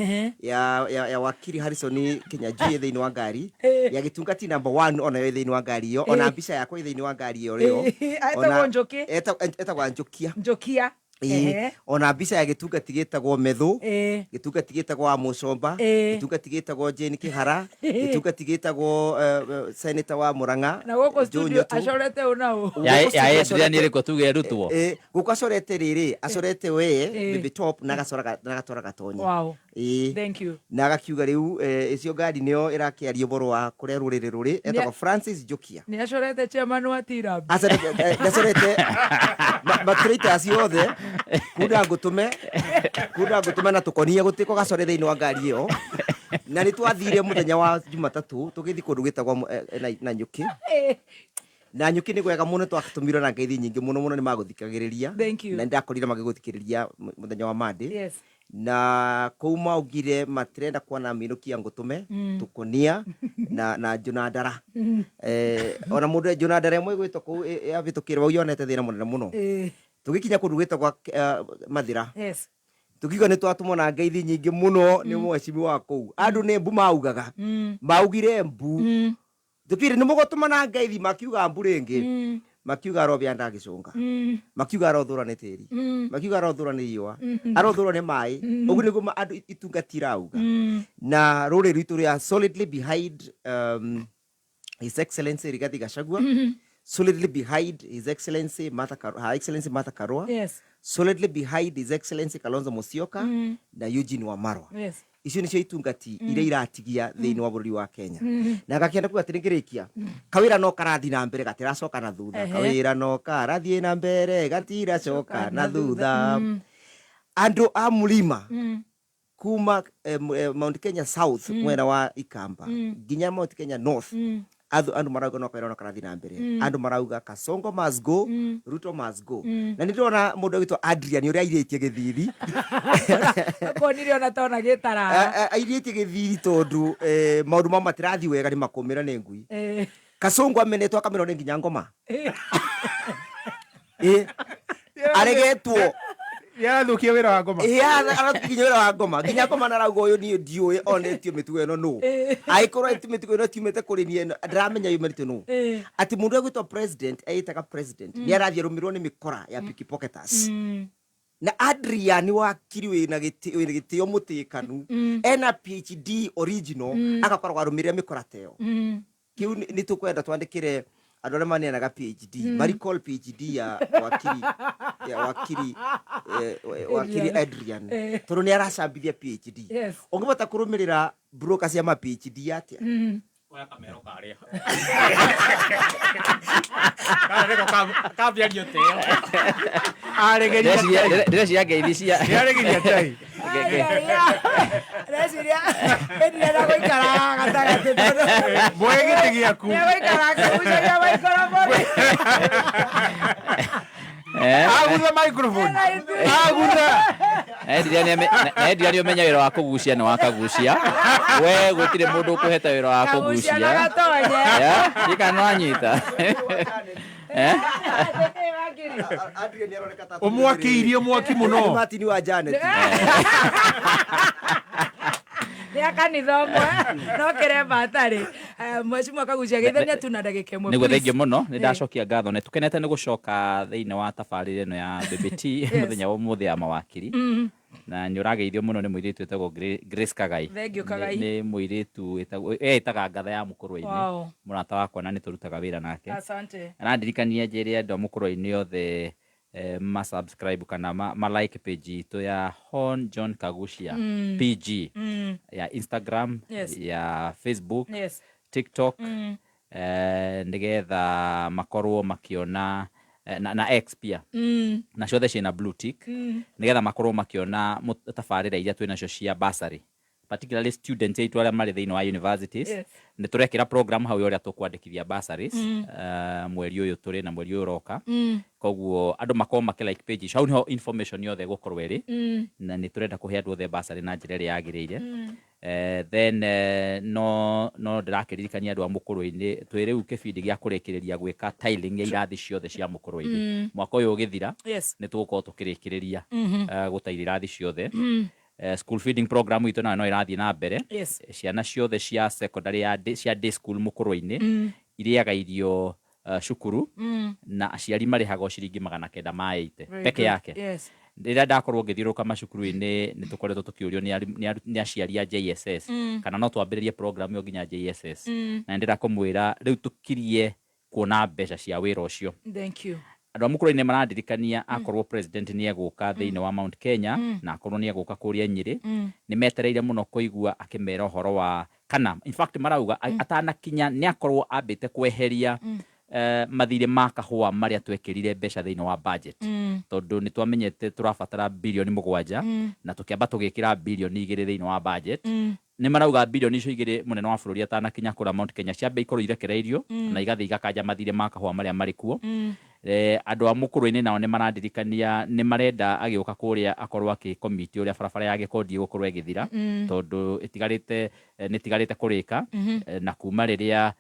Ya wakiri Harrison Kinyanjui ĩ thĩinĩ wa ngari. Ya gĩtungati number 1 onayo ĩ thĩinĩ wa ngari ĩyo. Ona mbica yakwa ĩ thĩinĩ wa ngari ĩyo rĩo. Etagwo Njoki? Etagwo Njokia. Njokia. Ĩĩ. Ona mbica ya gĩtungati gĩtagwo Methu, gĩtungati gĩtagwo wa Mũcomba, gĩtungati gĩtagwo Jane Kĩhara, gĩtungati gĩtagwo senator wa Murang'a Na gũkũ Joe studio Nyotu. acorete ũ na ũ? Ya Gũkũ ya studio Adrian ĩrĩkũ tuge ĩrutwo? Gũkũ acorete rĩrĩ, acorete we Baby Top na agacora na agatora Gatonye. Wow. Ĩĩ. Thank you. Na agakiuga rĩu icio ngari nĩyo ĩrakĩaria ũhoro wa kũrĩa rũrĩrĩ rũrĩ, etagwo Francis Njokia. Nĩ acorete chairman wa Tirab. Acorete matũrĩte acio othe kunda ngũtũme kunda ngũtũme na tũkonie gũtĩ ko gacore thĩinĩ wa ngari ĩyo. Na nĩ twathire mũthenya wa Jumatatũ tũgĩthiĩ kũndũ gwĩtagwo Nanyuki. Nanyuki nĩ gwega mũno, twatũmirwo na ngeithi nyingĩ mũno mũno, nĩ magũthikagĩrĩria. Thank you. Na nĩ ndakorire magĩgũthikĩrĩria mũthenya wa Monday. Yes. Na kũu maugire matirenda kuona minũkia ngũtũme tũkonia na njũna ndara. Ona mũndũ njũna ndara ĩmwe ĩgwĩtwo kũu yabĩtũkĩire wau yonete thĩna mũnene mũno. Tũgĩkinya kũndũ gwĩtagwo Mathĩra. Yes. Tukiuga nĩ twatũmwo na ngeithi nyingĩ mũno nĩ mheshimiwa wa kũu. Andũ nĩ mbu maugaga. Maugire mbu. Tukire nĩ mũgũtũma na ngeithi, makiuga mbu rĩngĩ. Makiuga arobĩa ndagĩcũnga. Makiuga arothũra nĩ tĩri. Makiuga arothũra nĩ riũa. Arothũra nĩ maĩ. Ũguo nĩguo andũ itungati irauga. Na rũrĩrĩ rwitũ rĩa solidly behind His Excellency Rigathi Gachagua. Solidly behind His Excellency Martha Karua, Her Excellency Martha Karua. Yes. Solidly behind His Excellency Kalonzo Musyoka na Eugene Wamalwa. Yes. Icio nĩcio itungati iria iratigia thĩinĩ wa bũrũri wa Kenya. Na ngakĩenda kuga atĩrĩ ngĩrĩkia, kawĩra no karathiĩ na mbere gatiracoka na thutha. Kawĩra no karathiĩ na mbere gatiracoka na thutha. Andũ a mũrima kuma Mount Kenya South mwena wa Ikamba nginya Mount Kenya North, andũ marauga no kawĩra no karathiĩ na mbere. Andũ marauga Kasongo must go, Ruto must go. Na nĩ ndĩrona mũndũ ũgwĩtwo Adrian ũrĩa airĩtie gĩthithi. Akonire ona tona gĩtara. Airĩtie gĩthithi tondũ maũndũ mao matirathiĩ wega, nĩ makũmĩra nĩ ngui. Kasongo amenetwo akamenwo nĩ nginya ngoma. Aregetwo. Yarathũkia wĩra wa ngoma. Arathũkia nginya wĩra wa ngoma. Nginya ngoma narauga ũyũ niĩ ndiũĩ onetio mĩtugo ĩno nũ. Angĩkorwo eti mĩtugo ĩno tiumĩte kũrĩ niĩ, ndĩramenya yumĩte nũ. Atĩ mũndũ ũrĩa ũgwĩtwo president, eĩtaga president, nĩ arathiĩ arũmĩrĩrwo nĩ mĩkora ya pickpocketers. Na Adrian wakiri wĩna gĩtĩo mũtĩkanu, ena PhD original, agakoragwo arũmĩrĩra mĩkora ta ĩyo. Kĩu nĩ tũkwenda twandĩkĩre andũ arĩa maneanaga PhD, maricall PhD ya wakiri, ya wakiri, wakiri Adrian, tondũ nĩ aracambithia PhD. Yes. Ũngĩbota kũrũmĩrĩra broker cia ma PhD atĩa? Oya kamero karĩa. Karĩa nĩko kambiario teo. Aregeria tai. Ndĩreciria ngeithi cia Nĩaregeria tai. Ndĩreciria Adrian agũikara gatagatĩ tondũ Mwoe gĩtĩ gĩaku. Nĩagũikara akĩgucagia microphone. Agutha microphone. Agutha. Na Adrian nĩ ũmenya wĩra wa kũgucia nĩ wa kagucia. We gũtirĩ mũndũ ũkũhete wĩra wa Kagucia na kũgucia. gatonye. Ndiũĩ kana nĩwanyita. Ũmwakĩirie mwaki mũno. Martin wa Janet. Nĩ Nĩ a kanitha ũmwe no kĩremba atarĩ. Mheshimiwa Kaguchia, geithania tu na ndagĩka ĩmwe, Nĩguo. please. Thengiũ mũno, nĩ ndacokia ngatho. Nĩ tũkenete nĩ gũcoka thĩinĩ wa tabarĩra ĩno ya BBT mũthenya wa ũmũthĩ ya mawakiri. Na nĩ ũrageithio mũno nĩ mũirĩtu wĩtagwo Grace Kagai. Thank you, Kagai. Nĩ mũirĩtu wĩtagwo etaga ngatha ya mũkũrwe-inĩ. Mũrata wakwa na nĩ tũrutaga wĩra nake. Asante. Arandirikania njĩre andũ a mũkũrwe-inĩ othe ma subscribe kana ma like page itũ ya Hon John Kaguchia PG ya Instagram, ya Facebook, TikTok, nĩgetha makorwo makiona na X pia, na ciothe ciĩna blue tick, nĩgetha makorwo makiona tabarĩra iria twĩnacio cia bursary, particularly students aitũ arĩa marĩ thĩinĩ wa universities. Nĩ tũrekĩra program hau ya ũrĩa tũkwandĩkithia bursaries mweri ũyũ tũrĩ na mweri ũyũ ũroka. Koguo andũ makorwo makĩ like page icio, hau nĩho information yothe ĩgũkorwo ĩrĩ. Na nĩ tũrenda kũhe andũ othe bursary na njĩra ĩrĩa yagĩrĩire. Then no ndĩrakĩririkania andũ a mũkũrwe-inĩ twĩ rĩu kĩbindi gĩa kũrĩkĩrĩria gwĩka tiling ya irathi ciothe cia mũkũrwe-inĩ. Mwaka ũyũ ũgĩthira nĩ tũgũkorwo tũkĩrĩkĩrĩria gũtaira irathi ciothe. School feeding program itũ nayo no ĩrathiĩ na mbere. Ciana ciothe cia secondary cia day school mũkũrwe-inĩ irĩaga irio cukuru na aciari marĩhagwo ciringi 980 Very peke good. yake. Rĩrĩa ndakorwo ngĩthiũrũrũka macukuru-inĩ, nĩ tũkoretwo tũkĩũrio nĩ aciari a JSS kana no twambĩrĩrie program ĩyo nginya JSS. Na nĩ ndĩrenda kũmwĩra rĩu tũkirie kuona mbeca cia wĩra ũcio. Thank you. Andũ a mũkũrwe-inĩ marandirikania akorwo president nĩ egũka thĩinĩ wa Mount Kenya na akorwo nĩ egũka kũrĩa Nyĩrĩ, nĩ metereire mũno kũigua akĩmera ũhoro wa kana, in fact marauga atanakinya nĩ akorwo ambĩte kweheria mathirĩ ma kahũa marĩa twekĩrire mbeca thĩinĩ wa budget, tondũ nĩ twamenyete tũrabatara birioni 7 na tũkĩamba tũgĩkĩra birioni 2 thĩinĩ wa budget. Nĩ marauga birioni icio igĩrĩ, mũnene wa bũrũri atanakinya kũrĩa Mount Kenya, ciambe ikorwo irekereirio na igathiĩ igakanja mathirĩ ma kahũa marĩa marĩ kuo. Andũ a mũkũrwe-inĩ nao nĩ marandirikania nĩ marenda agĩũka kũrĩa akorwo akĩkomiti ũrĩa barabara ya Gĩkondi ĩgũkorwo ĩgĩthira, tondũ ĩtigarĩte nĩ ĩtigarĩte kũrĩka. Na kuma rĩrĩa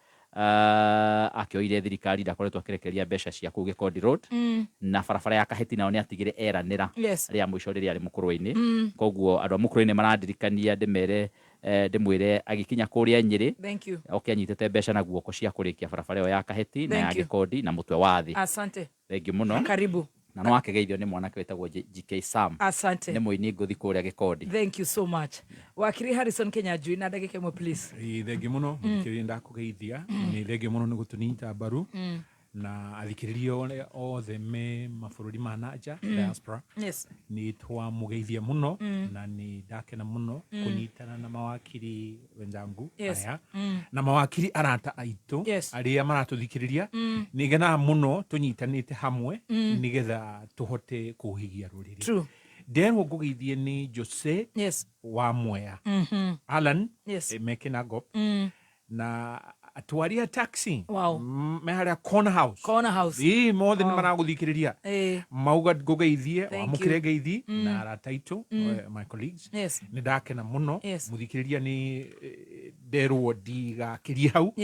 akĩoire thirikari ndakoretwo akĩrekereria mbeca cia kũu Gĩkondi Road. Na barabara ya Kahĩti nayo nĩ atigire eranĩra rĩa mũico rĩrĩa arĩ mũkũrwe-inĩ. Koguo andũ a mũkũrwe-inĩ marandirikania ndĩmere ndĩmwĩre agĩkinya kũrĩa Nyĩrĩ Thank you. oke anyitĩte mbeca na guoko cia kũrĩkia barabara ĩyo ya Kahĩti na ya Thank you. Gĩkondi na mũtwe wa thĩ. Asante. Thengiũ mũno. Karibu. Na no akĩgeithio nĩ mwanake wĩtagwo GK Sam. Asante. Nĩ mũini ngũthi kũrĩa Gĩkondi. Thank you so much. Wakiri Harrison Kinyanjui, na ndagĩka ĩmwe, please. Ĩĩ, thengiũ mũno mũthikĩrĩria, ndakũgeithia. Nĩ thengiũ mũno nĩ gũtũnyita mbaru na athikĩrĩria arĩa othe me mabũrũri ma nanja, diaspora, nĩ twamũgeithia mũno. Na nĩ ndakena mũno kũnyitana na mawakiri wenzangu aya na mawakiri arata aitũ arĩa maratũthikĩrĩria. Nĩ ngenaga mũno tũnyitanĩte hamwe nĩgetha tũhote kũhigia rũrĩrĩ. Nderwo ngũgeithie nĩ Jose wa Mwea, Alan Mekinagop na atwari a taxi me harĩa Corner House. Corner House. Ĩĩ, mothe nĩ maragũthikĩrĩria. Mauga ngũgeithie. Thank Wamũkĩre you. ngeithi na arata aitũ, my colleagues. Nĩ ndakena mũno. Mũthikĩrĩria, nĩ nderwo ndigakĩrie hau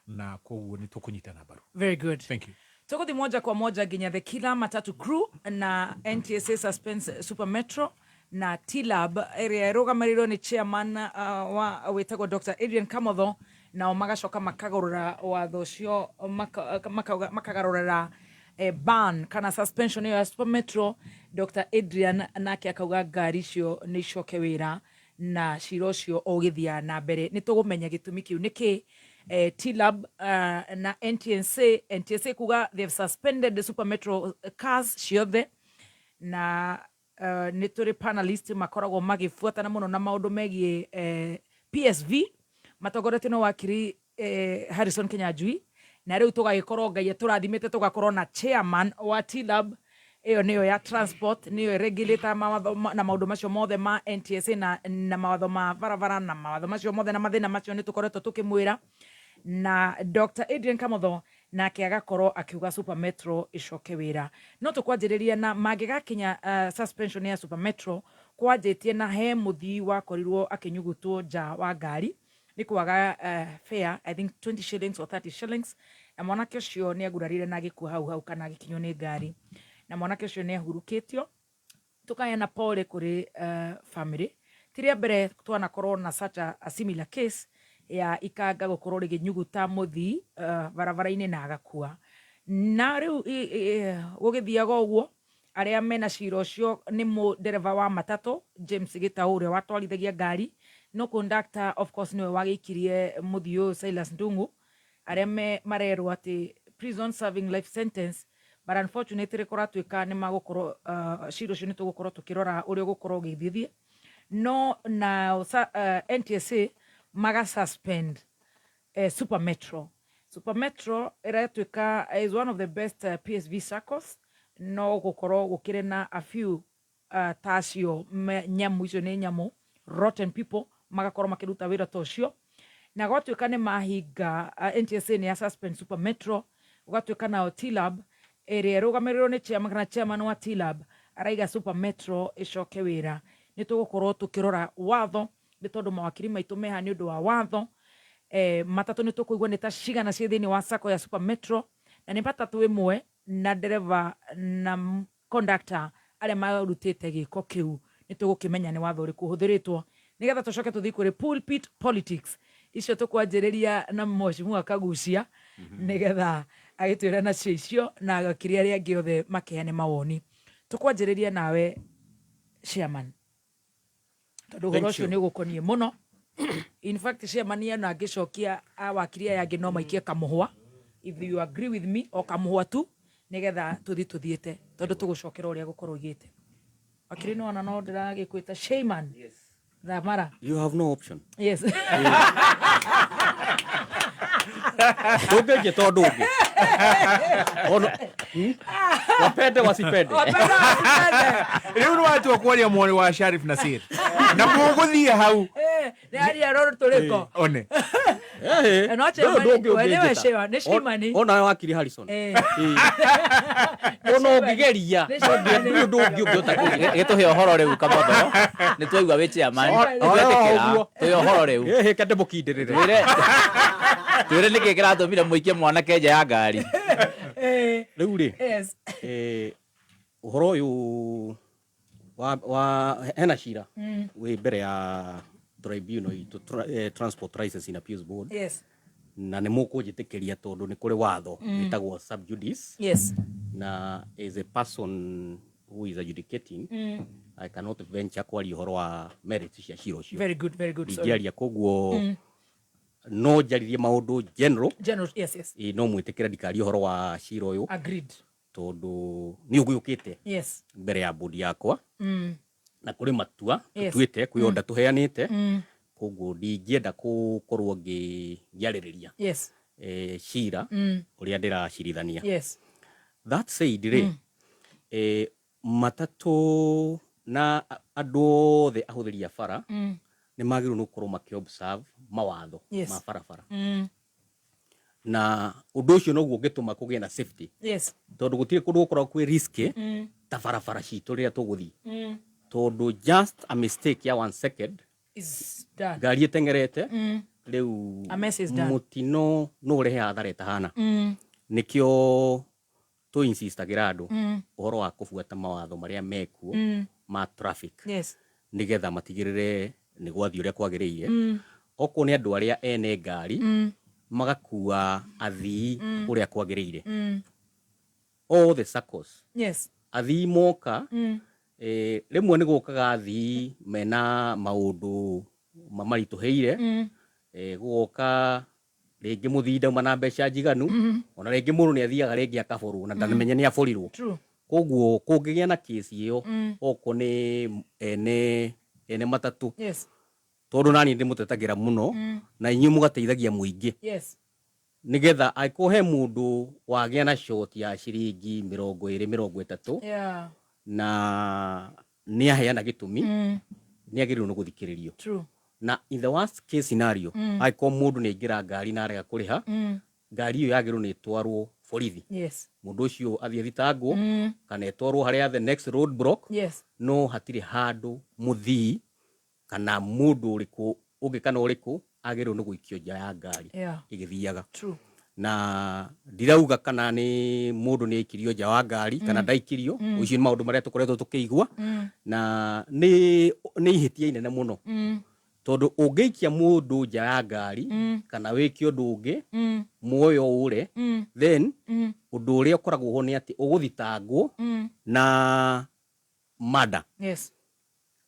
na koguo nĩ tũkũnyitana mbaru. Very good. Thank you. Tukuthi moja kwa moja nginya the Killer Matatu crew na NTSA Suspense Super Metro na Tlab ĩrĩa ĩrũgamĩrĩirwo nĩ chairman wa wĩtagwo Dr. Adrian Kamotho, nao magacoka makagarũra watho ũcio, makagarũrĩra ban kana suspension ĩyo ya Super Metro. Dr. Adrian nake akauga ngari icio nĩ icoke wĩra na cira ũcio ũgĩthiaga na mbere. Nĩ tũgũmenya gĩtũmi kĩu nĩkĩ. Tlab na NTSA, NTSA kuga they've suspended the Super Metro cars ciothe. Na nĩ tũrĩ panelist makoragwo magĩbuatana mũno na maũndũ megiĩ PSV, matongoretio nĩ wakiri Harrison Kinyanjui. Na rĩu tũgagĩkorwo Ngai atũrathimĩte tũgakorwo na chairman wa Tlab, ĩyo nĩyo ya transport, nĩyo regulator mawatho na maũndũ macio mothe ma NTSA na mawatho ma barabara na mawatho macio mothe na mathĩna macio nĩ tũkoretwo tũkĩmwĩra. Na Dr. Adrian Kamotho nake agakorwo akiuga Super Metro icoke wĩra. No tũkwanjĩrĩria na mangĩgakinya suspension ya Super Metro, kwanjĩtie na he mũthii wakorirwo akĩnyugutwo nja wa ngari nĩ kwaga fare, I think 20 shillings or 30 shillings, na mwanake ũcio nĩ agurarire na agĩkua hau hau kana agĩkinywo nĩ ngari, na mwanake ũcio nĩ ahurũkĩtio. Tukaheana pole kũrĩ family. Ti Ti rĩa mbere twanakorwo na such a similar case ya ikanga gũkorwo rĩgĩnyuguta mũthii barabara-inĩ na agakua. Na rĩu gũgĩthiaga ũguo, arĩa mena cira ũcio nĩ mũndereba wa matatũ James Gĩtaũ ũrĩa watwarithagia ngari, no conductor of course nĩwe wagĩikirie mũthii ũyũ Silas Ndung'u, arĩa me marerwo atĩ prison serving life sentence, but unfortunately kũratuĩka nĩ magũkorwo cira ũcio nĩ tũgũkorwo tũkĩrora ũrĩa ũgũkorwo ũgĩthiĩ, no na NTSA maga suspend Super Metro. Super Metro ĩratuĩka is one of the best PSV SACCOs, no gũkorwo gũkĩrĩ na a few ta acio nyamũ icio nĩ nyamũ, rotten people, magakorwo makĩruta wĩra ta ũcio, na gwatuĩka nĩ mahinga NTSA nĩ ya suspend Super Metro. Gũgatuĩka nao T-Lab ĩrĩa ĩrũgamĩrĩrwo nĩ chairman kana chairman wa T-Lab araiga Super Metro ĩcoke wĩra. Nĩ tũgũkorwo tũkĩrora watho, nĩ tondũ mawakiri maitũ meha nĩ ũndũ wa watho. Matatũ nĩ tũkũigua nĩ ta cigana ciĩ thĩinĩ wa sacco ya Super Metro, na nĩ matatũ ĩmwe na ndereba na conductor arĩa marutĩte gĩko kĩu. Nĩ tũgũkĩmenya nĩ watho ũrĩkũ ũhũthĩrĩtwo, nĩgetha tũcoke tũthiĩ kũrĩ pulpit politics icio. Tũkwanjĩrĩria na Mheshimiwa Kagucia, nĩgetha agĩtwĩra nacio icio na wakiri arĩa angĩ othe makeane mawoni. Tũkwanjĩrĩria nawe, chairman, tondũ ũhoro ũcio nĩ ũgũkoniĩ mũno. In fact, chairman ĩno angĩcokia, awakiri aya angĩ no maikie kamũhwa, if you agree with me, o kamũhwa tu, nĩgetha tũthiĩ tũthiĩte, tondũ tũgũcokera ũrĩa gũkorwo ugĩte. Wakiri, nĩ wona no ndĩragĩkwĩta chairman thamara. You have no option. Yes. Ndũngĩnjĩta ũndũ ũngĩ. Wapende wasipende. Wapende wasipende. Rĩu nĩ watua kwaria mwarĩ wa Sharif Nasir na mũgũthiĩ hau. Nĩ aria rũrũ tũrĩko. One. No chairman, we nĩwe chairman, nĩ chairman. Onawe wakiri Harrison. Ona ũngĩgeria Nĩ chairman. ndũrĩ ũndũ ũngĩ ũngĩhota kũgeria. Gĩtũhe ũhoro rĩu, Kamotho, nĩ twaigua wĩ chairman, nĩ twetĩkĩra twĩ ũhoro rĩu. Ĩhĩ, kende mũkindĩrĩre. Twĩre nĩkĩ kĩratũmire mũikie mwanake nja ya ngari. Rĩu rĩ, ũhoro ũyũ wa hena cira wĩ mbere ya tribunal itũ, Transport Licensing Appeals Board, na nĩ mũkũnjĩtĩkĩria tondũ nĩ kũrĩ watho wĩtagwo sub judice, na as a person who is adjudicating, I cannot venture kwaria ũhoro wa merits cia cira ũcio. Very good, very good. Sorry. Ndingĩaria, koguo no njaririe maũndũ general. General, yes. Ĩ, no mwĩtĩkĩre ndikaria ũhoro wa cira ũyũ, Agreed. Tondũ nĩ ũgĩũkĩte mbere ya bodi yakwa, na kũrĩ matua tũtuĩte, kwĩ order tũheanĩte, koguo ndingĩenda gũkorwo ngĩarĩrĩria cira ũrĩa ndĩracirithania. That said rĩ, matatũ na andũ othe ahũthĩri a bara nĩ magĩrĩirwo nĩ gũkorwo makĩ observe mawatho ma barabara, na ũndũ ũcio noguo ũngĩtũma kũgĩe na safety, tondũ gũtirĩ kũndũ gũkoragwo kwĩ risky ta barabara citũ rĩrĩa tũgũthiĩ, tondũ just a mistake ya one second Is done. Ngari ĩteng'erete rĩu, A mess is done. Mũtino no ũrehe hathara ĩtahana. Nĩkĩo tũ insistagĩra andũ ũhoro wa kũbuata mawatho marĩa mekuo ma traffic, nĩgetha matigĩrĩre nĩ gwathiĩ ũrĩa kwagĩrĩire. Okorwo nĩ andũ arĩa ene ngari, magakua athii ũrĩa kwagĩrĩire. All the SACCOs, athii moka, rĩmwe nĩ gũkaga athii mena maũndũ mamaritũhĩire, gũgoka rĩngĩ mũthii ndauma na mbeca njiganu, ona rĩngĩ mũndũ nĩ athiaga rĩngĩ akaborwo na ndamenye nĩ aborirwo. Koguo kũngĩgĩa na kĩsi ĩyo, okorwo nĩ ene matatũ, tondũ nani ndĩmũtetagĩra mũno, na inyuĩ mũgateithagia mũingĩ, nĩgetha angĩkorwo he mũndũ wagĩa na short ya ciringi 20, 30, na nĩ aheana gĩtũmi, nĩ agĩrĩirwo nĩ gũthikĩrĩrio. Na in the worst case scenario, angĩkorwo mũndũ nĩ aingĩra ngari na arega kũrĩha, ngari ĩyo yagĩrĩirwo nĩ ĩtwarwo borithi, mũndũ ũcio athiĩ athitangwo, kana ĩtwarwo harĩa the next road block. No hatirĩ handũ mũthii kana mũndũ ũrĩkũ ũngĩ kana ũrĩkũ agĩrĩirwo nĩ gũikio nja ya ngari ĩgĩthiaga. Na ndirauga kana nĩ mũndũ nĩ aikirio nja wa ngari kana ndaikirio. Ũcio nĩ maũndũ marĩa tũkoretwo tũkĩigua. Na nĩ ihĩtia inene mũno, tondũ ũngĩikia mũndũ nja ya ngari kana wĩke ũndũ ũngĩ, muoyo ũre, then ũndũ ũrĩa ũkoragwo ho nĩ atĩ ũgũthitangwo na murder.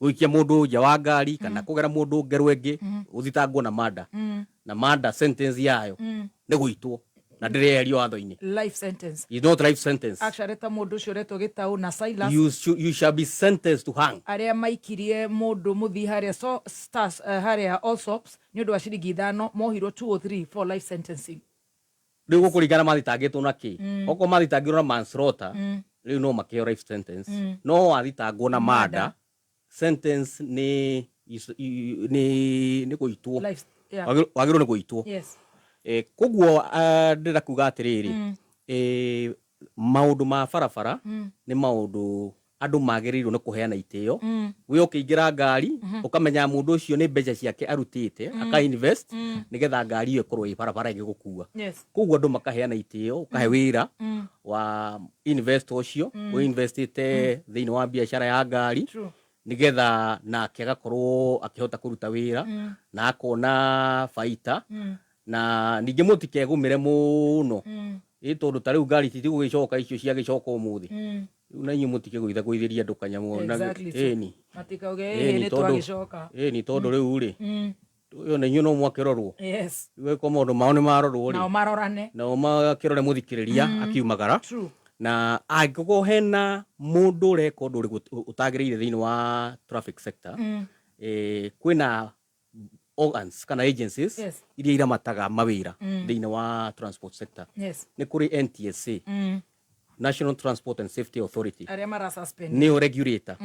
Gũikia mũndũ nja wa ngari kana kũgera mũndũ ngero ĩngĩ, ũthitangwo na murder. Na murder sentence yayo nĩ gũitwo, na ndĩreherio watho-inĩ. Life sentence. Is not life sentence. Actually, ta mũndũ ũcio ũretwo Gĩtaũ na Silas, You shall be sentenced to hang. Arĩa maikirie mũndũ mũthii harĩa so, stars, harĩa Allsops nĩ ũndũ wa ciringi 5, mohirwo 2 or 3 for life sentencing. Rĩu gũkũringana mathitangĩtwo na kĩ. Okorwo mathitangĩrwo na manslaughter, rĩu no makĩheo life sentence. No wathitangwo na murder, murder, sentence nĩ nĩ gũitwo. Life, yeah. Wagĩrĩirwo nĩ gũitwo. Koguo ndĩrenda kuga atĩrĩrĩ, maũndũ ma barabara nĩ maũndũ andũ magĩrĩirwo nĩ kũheana itĩo. We ũkĩingĩra ngari, ũkamenya mũndũ ũcio nĩ mbeca ciake arutĩte, aka invest nĩgetha ngari ĩyo ĩkorwo ĩ barabara ĩgĩgũkua. Koguo andũ makaheana itĩo, ũkahe wĩra wa investor ũcio ũinvestĩte thĩinĩ wa biacara ya ngari, nĩgetha nake agakorwo akĩhota kũruta wĩra na akona baita. Na ningĩ mũtikegũmĩre mũno, ĩ tondũ ta rĩu ngari citigũgĩcoka icio ciagĩcoka ũmũthĩ. Rĩu na inyuĩ mũtikĩgũithagũithĩria andũ kanyamũ na Exactly so. Ĩni. Matikauge Ĩni, ĩĩ nĩ twagĩcoka. Ĩni, tondũ rĩu rĩ, ũyũ na inyuĩ no mwakĩrorwo. Rĩu angĩkorwo maũndũ mao nĩ marorwo rĩ, Nao marorane. Nao makĩrore mũthikĩrĩria akiumagara. Na angĩkorwo hena mũndũ ũreka ũndũ ũrĩkũ ũtagĩrĩire thĩinĩ wa traffic sector, kwĩna organs kana agencies iria iramataga mawĩra thĩinĩ wa transport sector. Nĩ kũrĩ NTSA, National Transport and Safety Authority. Arĩa mara suspend. Nĩo regulator.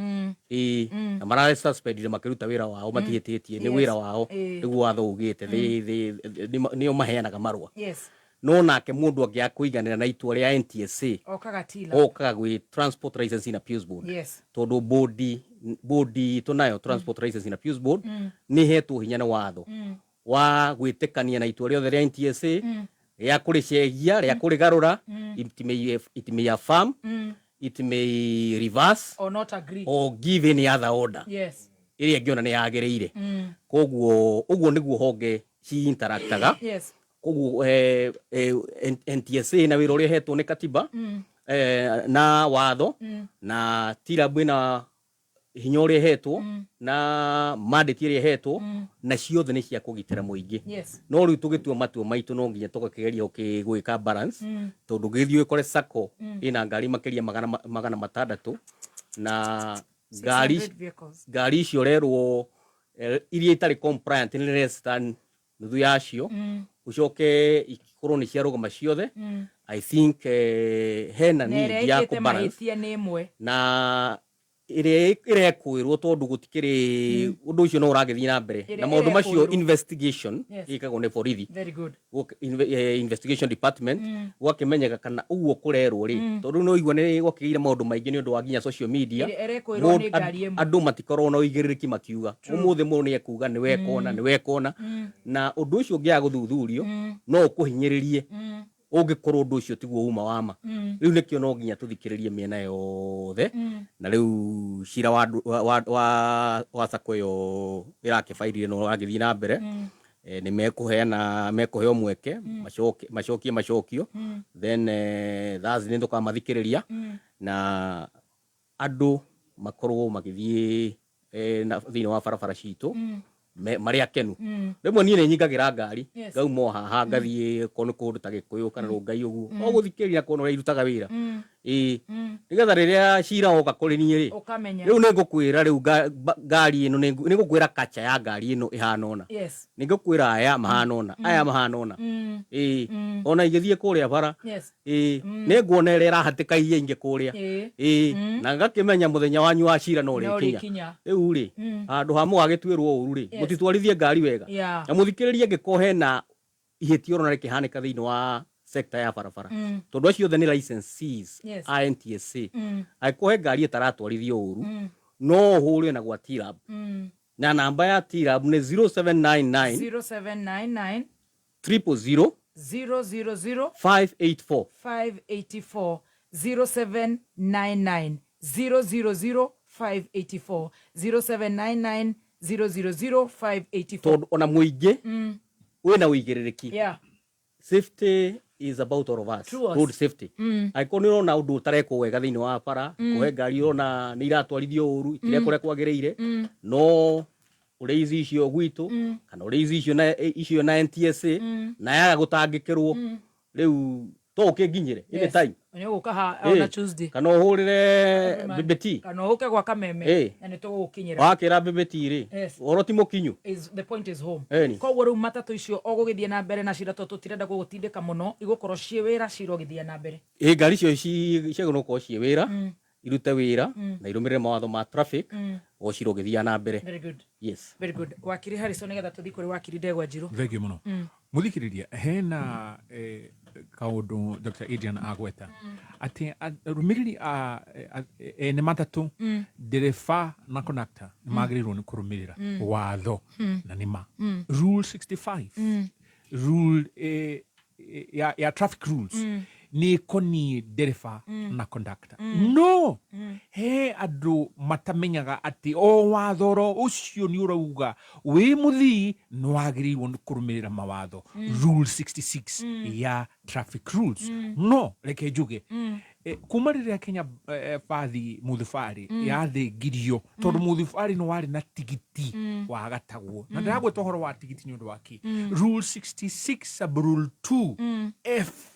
Ĩĩ, na mara suspendire makĩruta wĩra wao, matihĩtĩtie, nĩ wĩra wao. Nĩguo watho ugĩte. Nĩo maheanaga marũa. No nake mũndũ angĩaga kũiganĩra na itua rĩa NTSA, okaga tila. Okaga gwĩ Transport Licensing Appeals Board. Tondũ bodi itũ nayo, Transport Licensing Appeals Board, nĩ ĩhetwo hinya nĩ watho wa gwĩtĩkania na itua rĩothe rĩa NTSA, rĩa kũrĩcenjia, rĩa kũrĩgarũra. It may affirm, it may reverse, or not agree, or give any other order ĩrĩa ĩngĩona nĩ yagĩrĩire. Koguo ũguo nĩguo honge ci interactaga. Koguo NTSA na wĩra ũrĩa ĩhetwo nĩ katiba na watho, na TIRAB ĩna hinya ũrĩa ĩhetwo na mandate ĩrĩa ĩhetwo, na ciothe nĩ cia kũgitĩra mũingĩ. No rĩu tũgĩtua matua maitũ, no nginya tũgakĩgeria gwĩka balance, tondũ ũngĩthiĩ ũkore sacco ĩna ngari makĩria 600 na ngari 600 vehicles. Ngari icio rerwo iria itarĩ compliant nĩ less than nuthu yacio, ucoke ikorwo nĩ ciarũgama ciothe. I think hena Na need ĩrĩa ya ĩkĩte kũbalance mahĩtia nĩ ĩmwe. Na ĩrĩa ĩrekwĩrwo, tondũ gũtikĩrĩ ũndũ ũcio no ũragĩthiĩ na mbere Ĩrĩa na maũndũ macio. Ĩrekwĩrwo. Investigation ĩkagwo nĩ borithi. Very good. Investigation department, gwakĩmenyeka kana ũguo kũrerwo rĩ, tondũ no igua nĩ gwakĩgĩire maũndũ maingĩ nĩ ũndũ wa nginya social media. Ĩrĩa ĩrekwĩrwo nĩ ngari ĩmwe. Andũ matikorwo na ũigĩrĩrĩki makiuga ũmũthĩ mũndũ nĩ ekuga nĩ wekona nĩ wekona, na ũndũ ũcio ũngĩaga gũthuthurio no ũkũhinyĩrĩrie ũngĩkorwo ũndũ ũcio tiguo uma wa ma. Rĩu nĩkĩo no nginya tũthikĩrĩrie mĩena yothe. Na rĩu cira wa sacco ĩyo ĩrakĩbairire no ũragĩthiĩ na mbere. Nĩ mekũheana, mekũheo mweke macokie macokio. Then Thursday nĩ tũkamathikĩrĩria na andũ makorwo magĩthiĩ thĩinĩ wa barabara citũ marĩ akenu. Rĩmwe niĩ nĩ nyingagĩra ngari, ngauma o haha ngathiĩ okorwo nĩ kũndũ ta Gĩkũyũ kana Rũngai ũguo, o gũthikĩrĩria kuona ũrĩa irutaga wĩra. Ĩĩ, nĩgetha rĩrĩa cira woka kũrĩ niĩ rĩ, Ũkamenya. Rĩu nĩ ngũkwĩra rĩu ngari ĩno nĩ ngũkwĩra kacha ya ngari ĩno ĩhana ũna, nĩ ngũkwĩra aya mahana ũna, aya mahana ũna. Ĩĩ, ona igĩthiĩ kũrĩa bara, ĩĩ, nĩ nguona ĩrĩa ĩrahatĩka iria ingĩ kũrĩa. Ĩĩ, na ngakĩmenya mũthenya wanyu wa cira no No ũrĩkinya. Ũrĩkinya. Rĩu rĩ, handũ ha mũgagĩtuĩrwo ũru rĩ, mũtitwarithie ngari wega na mũthikĩrĩrie angĩkorwo hena ihĩtia ũrona rĩkĩhanĩka thĩinĩ wa sector ya barabara, tondũ acio othe nĩ licensees a NTSA. Angĩkorwo he ngari ĩtaratwarithio ũru, no ũhũre na gwa TIRAB, na namba ya TIRAB nĩ 0799 0799 000 000 584. 584 0799 000 584 0799 000 584. Tondũ ona mũingĩ wĩna ũigĩrĩrĩki. Safety is about all of us. True. Road safety. Angĩkorwo nĩ ũrona ũndũ ũtarekwo wega thĩinĩ wa bara, kũhe ngari ũrona nĩ iratwarithio ũru, itirekwo ũrĩa kwagĩrĩire, no ũrĩici icio gwitũ kana ũrĩici icio na icio na NTSA na yaga gũtangĩkĩrwo, rĩu to ũkĩnginyĩre anytime. Nĩ ũgũka ha ona Tuesday. Kana ũhũrĩre BBT. Kana ũke gwa Kameme na nĩ tũgũgũkinyĩra. Wakĩra BBT rĩ, ũhoro ti mũkinyu. Is the point is home. Ĩni. Koguo rĩu matatũ icio o gũgĩthiĩ na mbere na cira, tondũ tũtirenda gũgũtindĩka mũno, igũkorwo ciĩ wĩra, cira ũgĩthiĩ na mbere. Ĩ, ngari icio ciagĩrĩirwo gũkorwo ciĩ wĩra, irute wĩra na irũmĩrĩre mawatho ma traffic o cira ũgĩthiaga na mbere. Very good. Yes. Very good. Wakiri Harrison, nĩgetha tũthiĩ kũrĩ wakiri Ndegwa Njirũ. Thengio mũno. Mũthikĩrĩria, hena kaũndũ Dr. Adrian agweta atĩ arũmĩrĩri a ene matatũ, ndereba na conductor, nĩ magĩrĩirwo nĩ kũrũmĩrĩra watho. Na nĩ ma rule 65, rule ya traffic rules nĩ ĩkoniĩ ndereba na conductor. No he andũ matamenyaga atĩ o watho oro ũcio nĩ ũrauga wĩ mũthii nĩ wagĩrĩirwo nĩ kũrũmĩrĩra mawatho, rule 66 ya traffic rules. No reke njuge, kuma rĩrĩa Kenya bathi mũthubarĩ yathingirio, tondũ mũthubarĩ nĩ warĩ na tigiti wagatagwo, na ndĩragweta ũhoro wa tigiti nĩ ũndũ wa kĩ? Rule 66 sub rule 2 F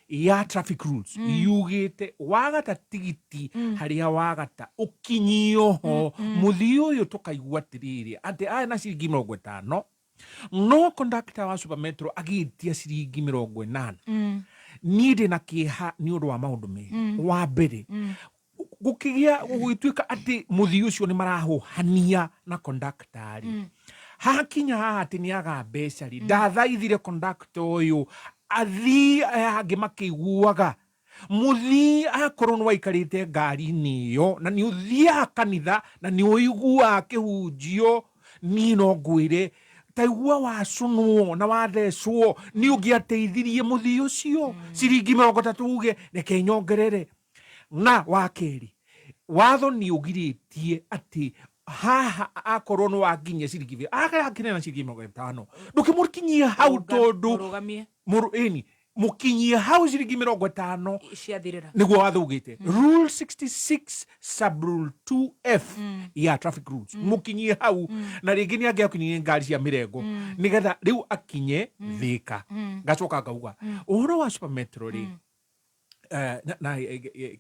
ya traffic rules yugĩte wagata tigiti harĩa wagata ũkinyio ho. Mũthii ũyũ tũkaigua atĩrĩrĩ, atĩ aya na ciringi 50, no conductor wa Super Metro agĩtia ciringi 80. Niĩ ndĩ na kĩeha nĩ ũndũ wa maũndũ merĩ. Wa mbere, gũkĩgĩa gũgĩtuĩka atĩ mũthii ũcio nĩ marahũhania na conductor rĩ, hakinya haha atĩ nĩ aga mbeca rĩ, ndathaithire conductor ũyũ athii aya angĩ makĩiguaga. Mũthii akorwo nĩ waikarĩte ngari-inĩ ĩyo na nĩ ũthiaga kanitha na nĩ ũiguaga kĩhunjio, niĩ no ngwĩre taigua wacunwo na wathecwo, nĩ ũngĩateithirie mũthii ũcio ciringi 30, uge reke nyongerere. Na wa kerĩ, watho nĩ ũgirĩtie atĩ haha akorwo nĩ wakinyia ciringi akĩrĩ na ciringi 50, ndũkĩmũkinyie hau tondũ Mũrũgamie. Ĩni mũkinyie hau ciringi 50 ciathirĩra. Nĩguo watho ugĩte, rule 66 sub rule 2F ya traffic rules, mũkinyie hau. Na rĩngĩ nĩ angĩakinyirie ngari cia mĩrengo nĩgetha rĩu akinye Thĩka. Ngacoka ngauga ũhoro wa Super Metro rĩ, na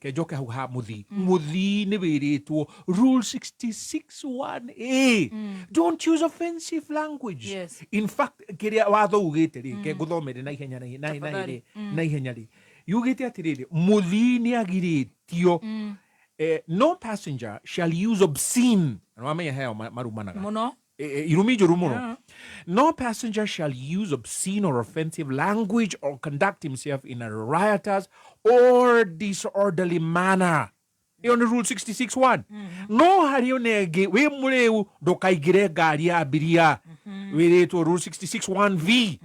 kenjoke hau ha mũthii. Mũthii nĩ wĩrĩtwo rule 66 1A, don't use offensive language. In fact, kĩrĩa watho ugĩte rĩ, ke ngũthomere na ihenya Tafadhali. na ihenya rĩ, yugĩte atĩrĩrĩ, mũthii nĩ agirĩtio, no passenger shall use obscene, na wamenya heo marumanaga mũno. Irumi njũru mũno. No passenger shall use obscene or offensive language or conduct himself in a riotous or disorderly manner. Ĩyo nĩ rule 66.1. No harĩ ona ĩngĩ, wĩ mũrĩu ndũkaingĩre ngari ya abiria, wĩrĩtwo rule 66.1 V.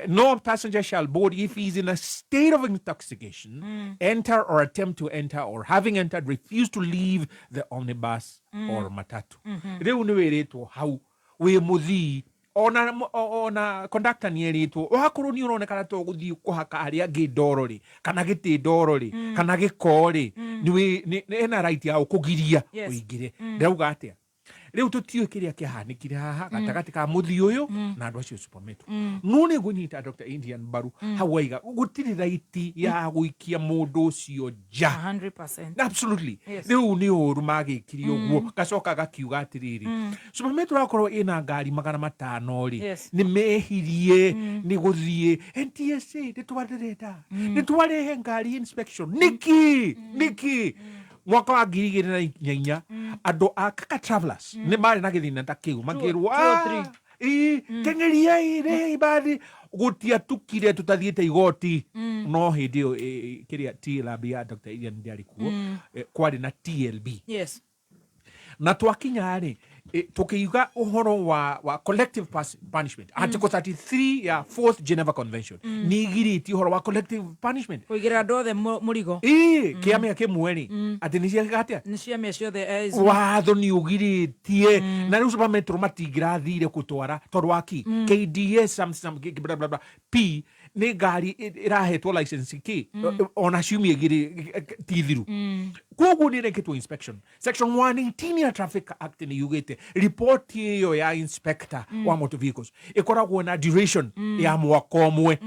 No passenger shall board if he is in a state of intoxication, enter or attempt to enter, or having entered, refuse to leave the omnibus or matatu. Rĩu nĩ wĩrĩtwo hau wĩ mũthii, ona conductor nĩ erĩtwo wakorwo nĩ ũronekana to gũthiĩ kũhaka arĩa angĩ ndoro rĩ, kana gĩtĩ ndoro rĩ, kana gĩko rĩ, ena right ya gũkũgiria ũingĩre. Ndĩrauga atĩa? Rĩu tũtiũĩ kĩrĩa kĩahanĩkire haha gatagatĩ ka mũthii ũyũ na andũ acio Super Metro. No nĩ ngũnyita Dr. Indian mbaru hau aiga gũtirĩ right ya gũikia mũndũ ũcio nja. 100%. Absolutely. Rĩu nĩ ũru magĩkire ũguo. Gacoka gakiuga atĩrĩrĩ, Super Metro akorwo ĩna ngari 500 rĩ, nĩ mehirie nĩ gũthiĩ NTSA, nĩ twarĩrenda nĩ twarehe ngari inspection nĩkĩ? Nĩkĩ mwaka wa 2004 andũ a Kaka Travelers nĩ marĩ na gĩthĩna ta kĩu, makĩrwo, 203. "Ah, ĩ teng'eriai rehei mbathi," gũtiatukire tũtathiĩte igoti. No hĩndĩ ĩyo kĩrĩa TLB ya Dr. Irian ndĩarĩ kuo, kwarĩ na TLB. Na twakinya rĩ, Tukiuga uhoro wa collective punishment, article 33 ya fourth Geneva Convention nĩ igirĩtie ũhoro wa collective punishment. Kũigĩrĩra andũ othe mũrigo. Ĩĩ, kĩamĩa kĩmwe rĩ, atĩ nĩ cieka atĩa? Nĩ ciamĩa ciothe Watho nĩ ũgirĩtie, na rĩu Super Metro matingĩrathire gũtwara tondũ wa ki KDS some bla bla bla P nĩ ngari ĩrahetwo license ki ona ciumia 2 ti thiru. Koguo nĩ ĩrekĩtwo inspection. Section 118 ya Traffic Act nĩ yugĩte report ĩyo ya inspector wa motor vehicles ĩkoragwo na duration ya mwaka ũmwe.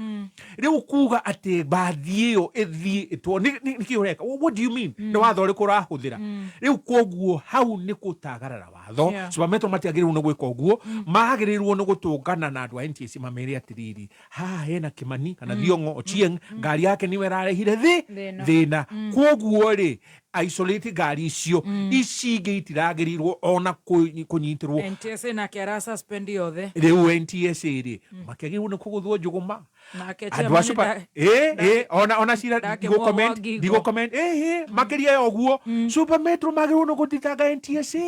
Rĩu kuga atĩ mbathi ĩyo ĩthiĩ ĩtwo nĩkĩ ũreka? What do you mean? Nĩ watho ũrĩkũ ũrahũthĩra? Rĩu koguo hau nĩ gũtagarara watho. Super Metro matiagĩrĩirwo nĩ gwĩka ũguo. Magĩrĩirwo nĩ gũtũngana na andũ a NTSA, mamere atĩrĩrĩ, haha hena Kimani kana Thiong'o Ochieng, ngari yake nĩwe ĩrarehire Thĩna. Thĩna. Koguo rĩ, isolate ngari icio, ici ingĩ itiragĩrĩirwo ona kũnyitĩrwo. NTSA nake ara suspend yothe. Rĩu NTSA rĩ, makĩagĩrĩirwo nĩ kũgũthwo njũgũma. Nake andũ a chairman super ĩ ona cira ndake ndigũ muohwo comment ngingo. Ndigũ comment ĩ makĩria ya ũguo, Super Metro magĩrĩirwo nĩ gũthitanga NTSA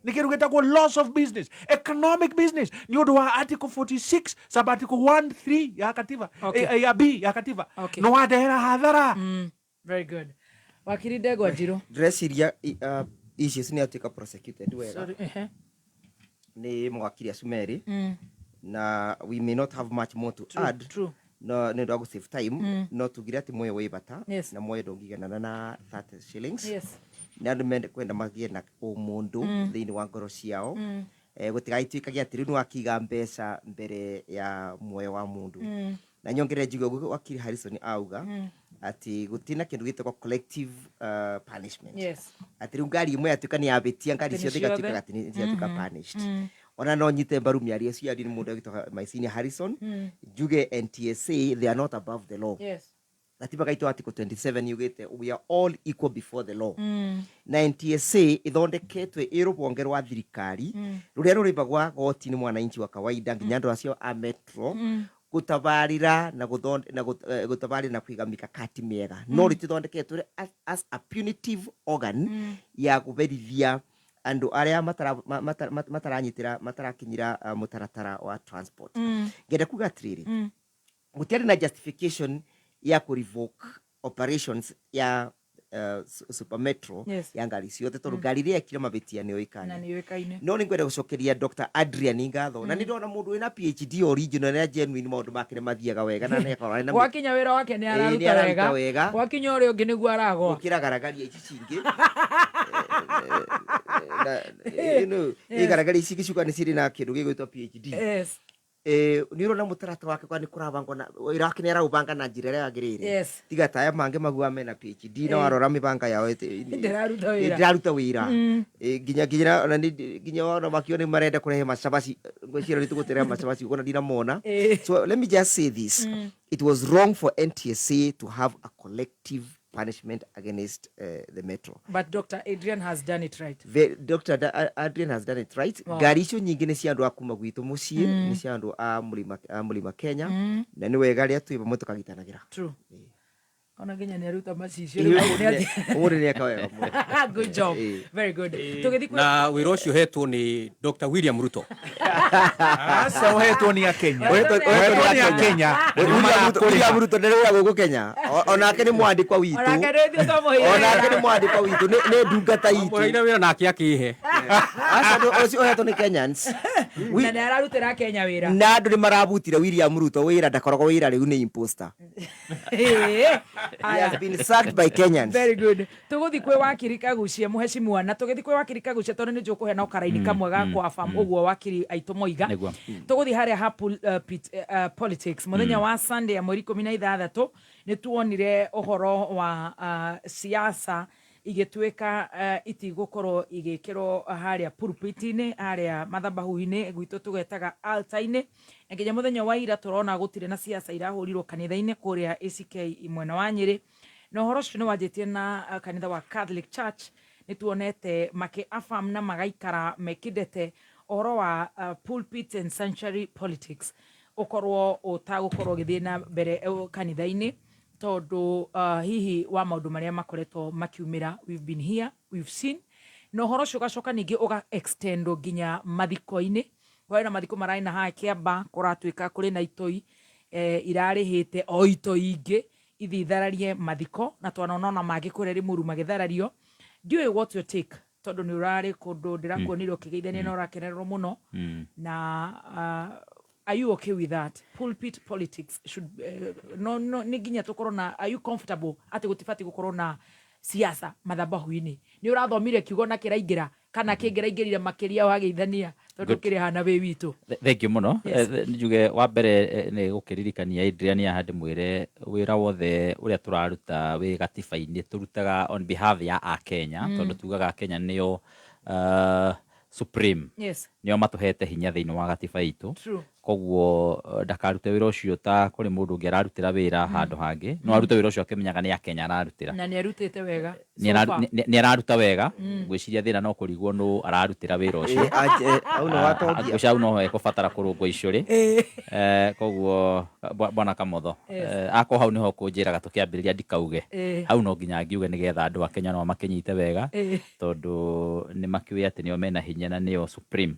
nĩ kĩndũ gĩtagwo loss of business, economic business, nĩ ũndũ wa article 46 sub article 1 3 ya katiba. Ya B ya katiba. No wandehera hathara. Very good. Wakiri Ndegwa Njirũ. Ndĩreciria issues nĩ atuĩka prosecuted wega Sorry, ehe. Nĩ mawakiri acio merĩ, na we may not have much more to add. True. No nĩ ũndũ wa gũ save time, no tugire atĩ muoyo wĩ bata na muoyo ndũngĩiganana na 30 shillings. Na andũ mende kwenda magĩe na ũmũndũ thĩinĩ wa ngoro ciao. Gũtigagĩtuĩkage atĩ rĩu nĩ wakiga mbeca mbere ya muoyo wa mũndũ. Na nyongerere njuge ũguo wakiri Harrison auga, atĩ gũtirĩ na kĩndũ gĩtagwo collective punishment, atĩ rĩu ngari ĩmwe yatuĩka nĩ yabĩtia, ngari Atĩ nĩ ciothe ciothe. igatuĩkaga atĩ nĩ ciatuĩka punished. Ona no nyite mbaru mĩario ĩcio yario nĩ mũndũ agĩtwo my senior Harrison. Njuge NTSA, they are not above the law. Gatiba gaitũ article 27 yugĩte we are all equal before the law. Na NTSA ĩthondeketwe ĩ rũhonge rwa thirikari rũrĩa rũrĩbagwa goti nĩ mwananchi wa kawaida nginya andũ acio a metro gũtabarĩra na gũtabarĩra na kũiga mikakati mĩega, no rĩtithondeketwe as a punitive organ ya kũberithia andũ arĩa mataranyitĩra matarakinyĩra mũtaratara wa transport. Ngenda kuga atĩrĩrĩ, gũtiarĩ na justification ya kũ revoke operations ya Super Metro ya ngari ciothe, tondũ ngari iria yekire mabĩtia nĩ Na yũĩkaine. Nĩ yũĩkaine. No nĩ ngwenda gũcokeria Dr. Adrian ngatho, na nĩ ndona mũndũ wĩna PhD original na genuine, maũndũ make nĩ mathiaga wega na nĩakorwo arĩ na Gwakinya wĩra wake nĩ Ĩĩ, nĩ araruta araruta wega. Wega. Gwakinya ũrĩa ũngĩ nĩguo aragwa. Gũkĩra garagaria ici cingĩ. Igaragaria ici ingĩ ciuga nĩ cirĩ na kĩndũ gĩgwĩtwo PhD. Nĩ ũrona mũtaratara wake kwa nĩ kũrabangwo na wĩra wake nĩ araũbanga na njĩra ĩrĩa yagĩrĩire. Tiga ta aya mangĩ maguaga mena PhD na warora mĩbanga yao Ndĩraruta wĩra. Ndĩraruta wĩra. Nginya ona nginya ona makio nĩ marenda kũrehe macabaci, ngwĩciria nĩ tũgũtereha macabaci ũguo na ndinamona. So let me just say this. It was wrong for NTSA to have a collective punishment against the metro. But Dr. Adrian has done it right. Dr. Adrian has done it right. Ngari icio nyingĩ nĩ cia andũ a kuma gwitũ mũciĩ, nĩ cia andũ a mũrĩma Kenya, na nĩ wega rĩa twĩ vamwe tũkagitanagĩra. True. Ona nginya nĩ aruta macicio. Ĩĩ, rĩu nĩ ũmũthĩ nĩ eka wega mũno. Good job. Very good. Tũgĩthiĩ Na wĩra ũcio ũhetwo nĩ Dr. William Ruto. Aca, ũhetwo nĩ Akenya. Ũhetwo Ũhetwo nĩ Akenya. William Ruto ndarĩ wĩra gũkũ Kenya. Onake nĩ mwandĩkwa witũ. Onake nĩ ithuĩ twamũheire Onake wĩra. Nĩ mwandĩkwa witũ, nĩ ndungata itũ. Mwamũheire wĩra nake akĩhe. Aca, ũcio ũhetwo nĩ Kenyans. Na nĩ ararutĩra Kenya wĩra. Na andũ nĩ marabutire William Ruto wĩra, ndakoragwo wĩra, rĩu nĩ imposter. He has been sacked by Kenyans. Very good. Tũgũthiĩ kwĩ wakiri Kagucia, mũhecimiwa, na tũgĩthiĩ kwĩ wakiri Kagucia, tondũ nĩ njũĩ kũheana karaini kamwe ga kwa fam ũguo wakiri aitũ moiga. Nĩguo. Tũgũthiĩ harĩa ha politics mũthenya wa Sunday ya mweri 16 nĩ tuonire ũhoro wa siasa igĩtuĩka itigũkorwo igĩkĩrwo harĩa pulpit-inĩ, harĩa mathabahu-inĩ gwitũ tũgetaga altar-inĩ, na nginya mũthenya wa ira tũrona gũtirĩ na siasa irahũrirwo kanitha-inĩ kũrĩa ACK mwena wa Nyĩrĩ, na ũhoro ũcio nĩ wanjĩtie na kanitha wa Catholic Church. Nĩ tuonete makĩ affirm na magaikara mekindete ũhoro wa pulpit and sanctuary politics ũkorwo ũtagũkorwo ũgĩthiĩ na mbere kanitha-inĩ, tondũ hihi wa maũndũ marĩa makoretwo makiumĩra. We've been here, we've seen. Na ũhoro ũcio ũgacoka ningĩ ũga extendwo nginya mathiko-inĩ. Kwarĩ na mathiko mararĩ na haha Kĩamba, kũratuĩka kũrĩ na itoi irarĩhĩte o itoi ingĩ ithiĩ ithararie mathiko, na twanona ona mangĩ kũrĩa Limuru magĩtharario. Ndiũĩ what your take, tondũ nĩ ũrarĩ kũndũ ndĩrakuonire ũkĩgeithania na ũrakenererwo mũno, na are you okay with that? Pulpit politics should, no, no, nĩ nginya tũkorwo na, are you comfortable atĩ gũtibatiĩ gũkorwo na siasa mathabahu-inĩ? Nĩ ũrathomire kiugo na kĩraingĩra kana kĩngĩraingĩrire makĩria wageithania tondũ Good. kĩrĩ hana wĩ witũ. Thank you mũno. Yes. Njuge wa mbere, nĩ gũkĩririkania Adrian haha ndĩmwĩre wĩra wothe ũrĩa tũraruta wĩ gatiba-inĩ tũrutaga on behalf ya Akenya, tondũ tugaga Akenya nĩo supreme, nĩo matũhete hinya thĩinĩ wa gatiba itũ. Koguo ndakarute wĩra ũcio ta kũrĩ mũndũ ũngĩ ararutĩra wĩra handũ hangĩ, no arute wĩra ũcio akĩmenyaga nĩ Akenya ararutĩra. Na nĩ arutĩte wega Nĩ so far. Nĩ araruta wega. Ngwĩciria thĩna no kũrigwo nũ ararutĩra wĩra ũcio. Hau nĩ watongia. Ngwĩciria hau no hekũbatara kũrũngwo icũrĩ. Koguo bwana Kamotho, akorwo hau nĩho kũnjĩraga tũkĩambĩrĩria ndikauge, hau no nginya ngiuge nĩgetha andũ a Kenya no makĩnyite wega, tondũ nĩ makĩũĩ atĩ nĩo mena hinya na nĩo supreme.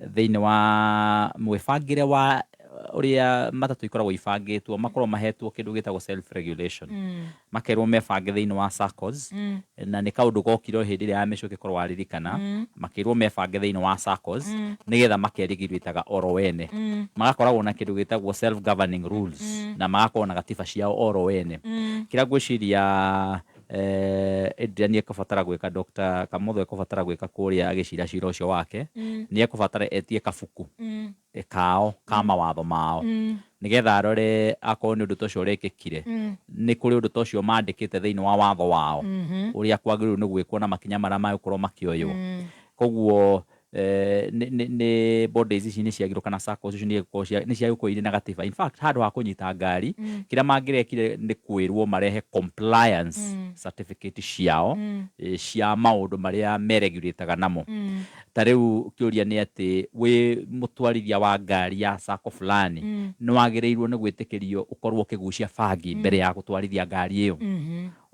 Thĩinĩ wa mwĩbangĩre wa ũrĩa matatũ ikoragwo ibangĩtwo, makorwo mahetwo kĩndũ gĩtagwo self regulation, makerwo mebange thĩinĩ wa SACCOs, na nĩ kaũndũ gokire o hĩndĩ ĩrĩa ya mĩcũ ĩgĩkorwo waririkana, makĩrwo mebange thĩinĩ wa SACCOs nĩgetha makerigirĩtaga oro ene, magakoragwo na kĩndũ gĩtagwo self governing rules, na magakorwo na gatiba ciao oro ene. Kĩrĩa ngwĩciria Adrian ekũbatara gwĩka, Dr. Kamotho ekũbatara gwĩka kũrĩa agĩcira cira ũcio wake, nĩ ekũbatara etie kabuku kao ka mawatho mao, nĩgetha arore akorwo nĩ ũndũ ta ũcio ũrekĩkire, nĩ kũrĩ ũndũ ta ũcio mandĩkĩte thĩinĩ wa watho wao, ũrĩa kwagĩrĩirwo nĩ gwĩkwo na makinya marĩa magũkorwo makĩoywo. Koguo nĩ bodies ici nĩ ciagĩrĩirwo, kana SACCOs ici nĩ ciagĩrĩirwo irĩ na gatiba. In fact, handũ ha kũnyita ngari, kĩrĩa mangĩrekire nĩ kwĩrwo marehe compliance certificate ciao, cia maũndũ marĩa meregulĩtaga namo. Ta rĩu kĩũria nĩ atĩ wĩ mũtwarithia wa ngari ya SACCO fulani, nĩ wagĩrĩirwo nĩ gwĩtĩkĩrio ũkorwo ũkĩgucia bangi mbere ya gũtwarithia ngari ĩyo?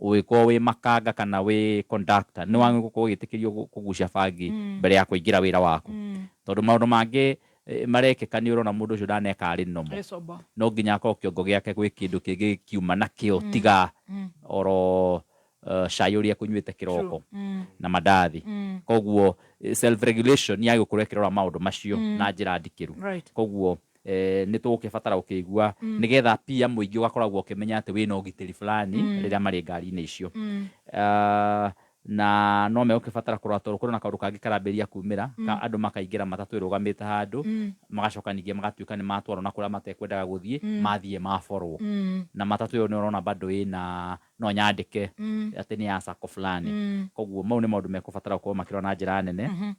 Ũgĩkorwo wĩ makanga kana wĩ conductor, nĩ wagĩrĩirwo gũkorwo ũgĩtĩkĩrio kũgucia bangi mbere ya kũingĩra wĩra waku? Tondũ maũndũ mangĩ marekĩka, nĩ ũrona mũndũ ũcio ndaneka arĩ normal. Ĩ sober. No nginya akorwo kĩongo gĩake gwĩ kĩndũ kĩngĩ kiuma nakĩo, tiga oro cai ũrĩa ekũnyuĩte kĩroko na mandathi. Koguo self regulation nĩ yagĩgũkorwo ĩkĩrora maũndũ macio na njĩra ndikĩru. Koguo nĩ tũgũkĩbatara gũkĩigua, nĩgetha pia mũingĩ ũgakoragwo ũkĩmenya atĩ wĩna ũgitĩri fulani rĩrĩa marĩ ngari-inĩ icio. Na no megũkĩbatara kũrora, tondũ kũrĩ na kaũndũ kangĩ karambĩrĩria kumĩra, ka andũ makaingĩra matatũ ĩrũgamĩte handũ, magacoka ningĩ magatuĩka nĩ matwarwo na kũrĩa matekwendaga gũthiĩ, mathiĩ maborwo. Na matatũ ĩyo nĩ ũrona bado ĩna no nyandĩke atĩ nĩ ya SACCO fulani. Koguo mau nĩ maũndũ mekũbatara gũkorwo makĩrora na njĩra nene.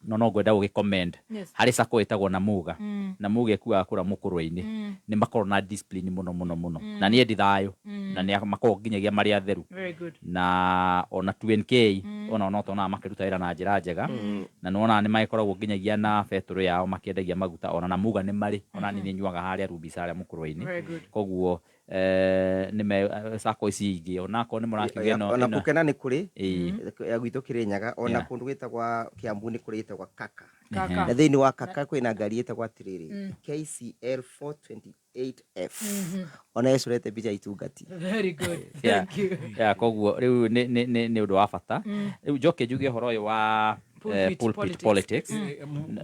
No ngwenda gũgĩ-commend harĩ SACCO ĩtagwo Namuga. Namuga ĩkuaga kũrĩa mũkũrwe-inĩ. Nĩ makoragwo na discipline mũno mũno mũno, na nĩ endi thayũ, na nĩ makoragwo nginyagia marĩ atheru. Very good. Na ona 2NK ona no tuonaga makĩruta wĩra na njĩra njega, na nĩ wonaga nĩ magĩkoragwo nginyagia na betũrũ yao makĩendagia maguta. Ona Namuga nĩ marĩ, ona niĩ nĩ nyuaga harĩa Rubis harĩa mũkũrwe-inĩ. Very good. Koguo nĩ me SACCO ici ingĩ onakorwo nĩ mũrakiuga ĩno Ona ĩno gũkena nĩ kũrĩ ya gwitũ Kĩrĩnyaga, ona kũndũ gwĩtagwa Kiambu nĩ kũrĩ ĩtagwa Kaka. Kaka. Na thĩinĩ wa Kaka kwĩna ngari ĩtagwo atĩrĩrĩ, KCL 428F, ona ĩcorete mbica ya itungati. Very good. Thank you. Yeah, koguo rĩu nĩ ũndũ wa bata. Rĩu njoke njuge ũhoro ũyũ wa Pulpit pulpit politics. politics.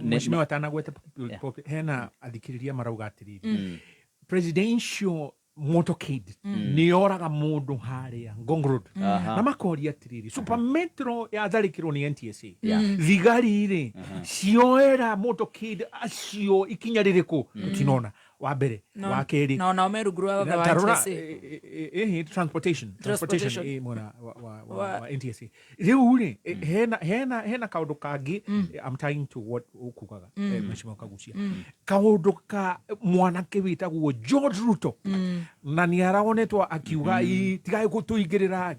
Mheshimiwa atanagwete pulpit, hena athikĩrĩria marauga atĩrĩrĩ, presidential motorcade nĩ yoraga mũndũ harĩa Ngong Road, na makoria atĩrĩrĩ, Super Metro yatharĩkĩrwo nĩ NTSA, thigari rĩ cioera motorcade acio ikinya rĩrĩkũ? Tũtinona wa mbere. Wa kerĩ, Na onao me rungu rwa watho wa Ta rora, NTSA. Transportation Transportation. Mwena wa NTSA rĩu rĩ, hena kaũndũ kangĩ, I'm tying to what ũkugaga, Mheshimiwa Kagucia, kaũndũ ka mwanake wĩtagwo George Ruto, na nĩ araonetwo akiuga, "Ĩ, tigai gũtũingĩrĩra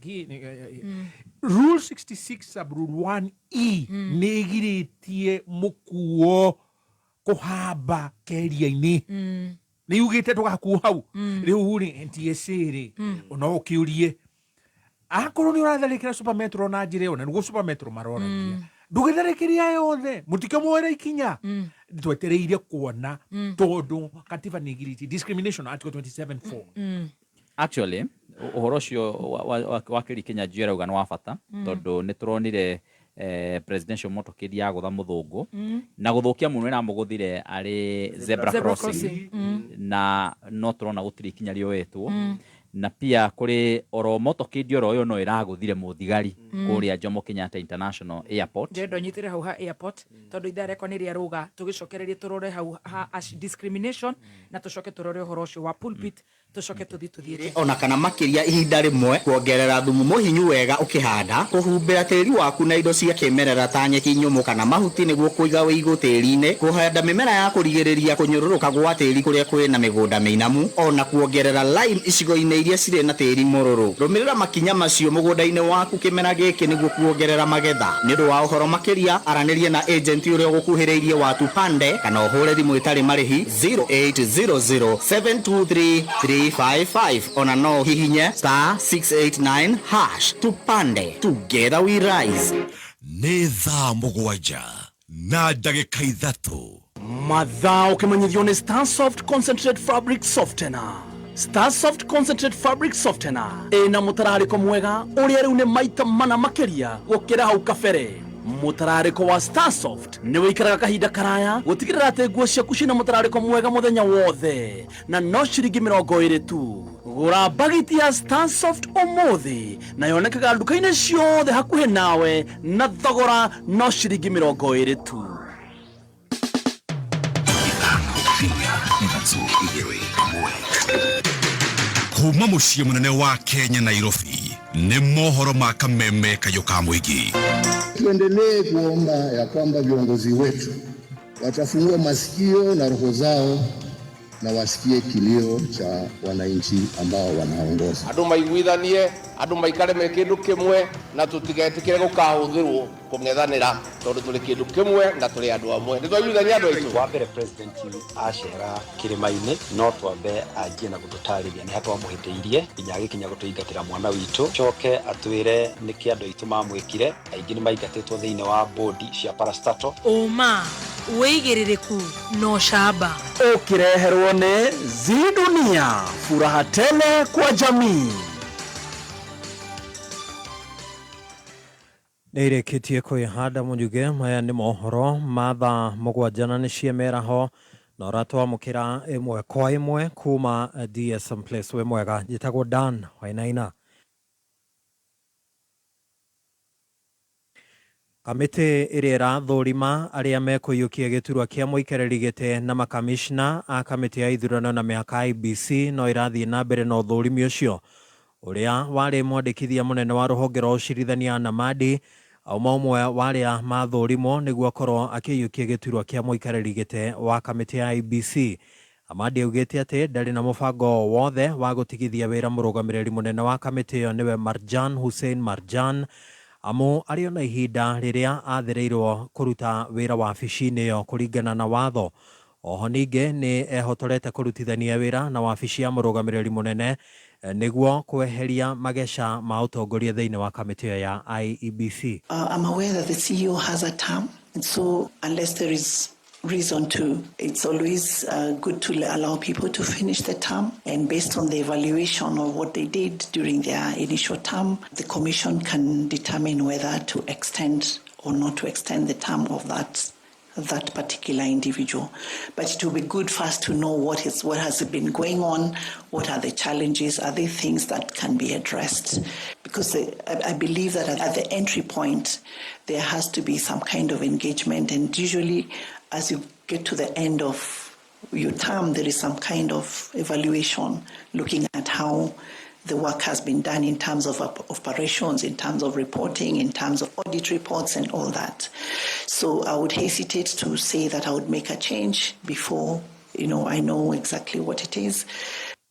Rule 66 sub rule 1 E nĩ ĩgirĩtie mũkuo kũhamba keria-inĩ, nĩ yugĩte ndũgakuo hau." Rĩu rĩ, NTSA rĩ, no ũkĩũrie akorwo nĩ ũratharĩkĩra Super Metro na njĩra ĩyo, na nĩguo Super Metro maroragia. Ndũgĩtharĩkĩre aya othe mũtikemoere ikinya. Twetereire kuona tondu katiba nĩ ĩgirĩtie discrimination, article 27(4). Actually, ũhoro ũcio wa Kĩri Kĩnyanjui arauga nĩ wa bata, tondũ nĩ tũronire presidential motorcade ya gũtha mũthũngũ na gũthũkia mũno ĩramũgũthire arĩ zebra Zebra crossing, crossing. Na no tũrona gũtirĩ ikinya rĩoetwo, na pia kũrĩ oro motorcade oro ĩyo no ĩragũthire mũthigari kũrĩa Jomo Kenyatta International Airport. Ndĩrenda ũnyitĩre hau ha airport, tondũ ithaa rĩakwa nĩ rĩa rũga. Tũgĩcokererie tũrore hau ha discrimination, na tũcoke tũrore ũhoro ũcio wa pulpit, tũcoke tũthiĩ tũthiĩte. Ona kana makĩria ihinda rĩmwe, kuongerera thumu mũhinyu wega ũkĩhanda, kũhumbĩra tĩri waku na indo cia kĩmerera ta nyeki nyũmũ kana mahuti nĩguo kũiga ũigũ tĩri-inĩ, kũhanda mĩmera ya kũrigĩrĩria kũnyũrũrũka gwa tĩri kũrĩa kwĩna mĩgũnda mĩinamu, ona kuongerera lime icigo-inĩ iria cirĩ na tĩri mũrũrũ. Rũmĩrĩra makinya macio mũgũnda-inĩ waku kĩmera gĩkĩ nĩguo kuongerera magetha. Nĩ ũndũ wa ũhoro makĩria, aranĩria na agent ũrĩa ũgũkuhĩrĩirie wa Tupande kana ũhũre thimũ ĩtarĩ marĩhi 0800 723 355, ona no ũhihinye *689#. Tupande, together we rise. Nĩ thaa 7:03. Mathaa ũkĩmenyithio nĩ Starsoft Concentrate Fabric Softener. Starsoft Concentrate Fabric Softener ĩna mũtararĩko mwega ũrĩa rĩu nĩ maita mana makĩria gũkĩra hau kabere. Mũtararĩko wa Starsoft nĩ wĩikaraga kahinda karaya gũtigĩrĩra atĩ nguo ciaku ciĩna mũtararĩko mwega mũthenya wothe, na no ciringi 20 tu. Gũra bagiti ya Starsoft ũmũthĩ na yonekaga nduka-inĩ ciothe hakuhĩ nawe na thogora no ciringi 20 tu. 5 2 1. Kuma mũciĩ mũnene wa Kenya, Nairobi, nĩ mohoro ma kameme kayũ ka mũingĩ. Tuendelee kuomba ya kwamba viongozi wetu watafungua masikio na roho zao na wasikie kilio cha wananchi ambao wanaongoza. Andu maiguithanie, andu maikare me kindu kimwe, na tutigetikire gukahuthirwo kung'ethanira, tondu turi kindu kimwe na turi andu amwe. Ni twaiguithania andu aitu. Wa mbere, president acera kĩrĩma-inĩ, no twambe anjie na gũtũtarĩria nĩ ha twamũhĩtĩirie nginya agĩkinya gũtũingatĩra mwana witũ, coke atwĩre nĩkĩ andũ aitũ mamwĩkire. Aingĩ nĩ maingatĩtwo thĩinĩ wa bodi cia parastatal. Ũma, wĩigĩrĩrĩku na ũcamba. Ũkĩreherwo nĩ Zidunia, furaha tele kwa jamii. Nĩ irĩkĩtie kwĩhanda mũnyuge. Maya nĩ mohoro ma thaa 7 na nĩ ciemeraho na ũratwamũkĩra ĩmwe kwa ĩmwe kuma DSM Place. Wĩ mwega, njĩtagwo Dan Wainaina. Kamĩtĩ ĩrĩa ĩrathũrima arĩa mekũiyũkia gĩturwa kĩa mũikarĩri gĩtĩ na makamishna a kamĩtĩ ya ithurano na mĩhaka IEBC no ĩrathiĩ na mbere na ũthũrimi ũcio. Ũrĩa warĩ mwandĩkithia mũnene wa rũhonge rwa ũcirithania Namadi auma ũmwe wa arĩa mathũrimwo nĩguo akorwo akĩiyũkia gĩturwa kĩa mũikarĩri gĩtĩ wa kamĩtĩ ya IEBC. Amadi augĩte atĩ ndarĩ na mũbango o wothe wa gũtigithia wĩra mũrũgamĩrĩri mũnene wa kamĩtĩ ĩyo, nĩwe Marjan Hussein Marjan, amu arĩ ona ihinda rĩrĩa athĩrĩirwo kũruta wĩra wabici-inĩ ĩyo kũringana na watho. Oho ningĩ nĩ ehotorete kũrutithania wĩra na wabici ya mũrũgamĩrĩri mũnene nĩguo kweheria mageca ma ũtongoria thĩinĩ wa kamĩtĩ ĩyo ya IEBC. I'm aware that the CEO has a term, and so unless there is reason to, it's always good to allow people to finish the term. And based on the evaluation of what they did during their initial term, the Commission can determine whether to extend or not to extend the term of that particular individual. But it will be good first to know what has been going on, what are the challenges, are there things that can be addressed? Because I believe that at the entry point, there has to be some kind of engagement, and usually as you get to the end of your term, there is some kind of evaluation looking at how the work has been done in terms of operations, in terms of reporting, in terms of audit reports and all that. So I would hesitate to say that I would make a change before I know exactly what it is.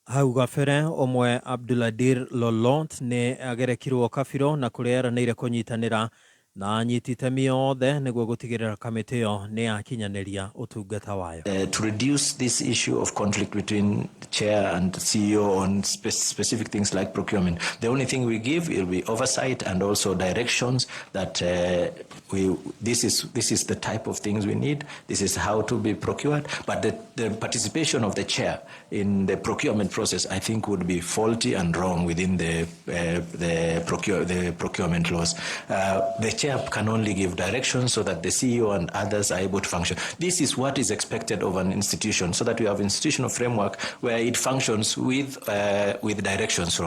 Hau gabere ũmwe Abduladir Lolot nĩ agerekirwo kabirũ na kũrĩa eranĩire kũnyitanĩra na anyiti itemi othe nĩguo gũtigĩrĩra kamĩtĩ ĩyo nĩ yakinyanĩria ũtungata wayo. To reduce this issue of conflict between chair and CEO on specific things like procurement. The only thing we give will be oversight and also directions that We this is this is the type of things we need. This is how to be procured. But the participation of the chair in the procurement process, I think, would be faulty and wrong within the procurement laws. The chair can only give directions so that the CEO and others are able to function. This is what is expected of an institution, so that we have institutional framework where it functions with directions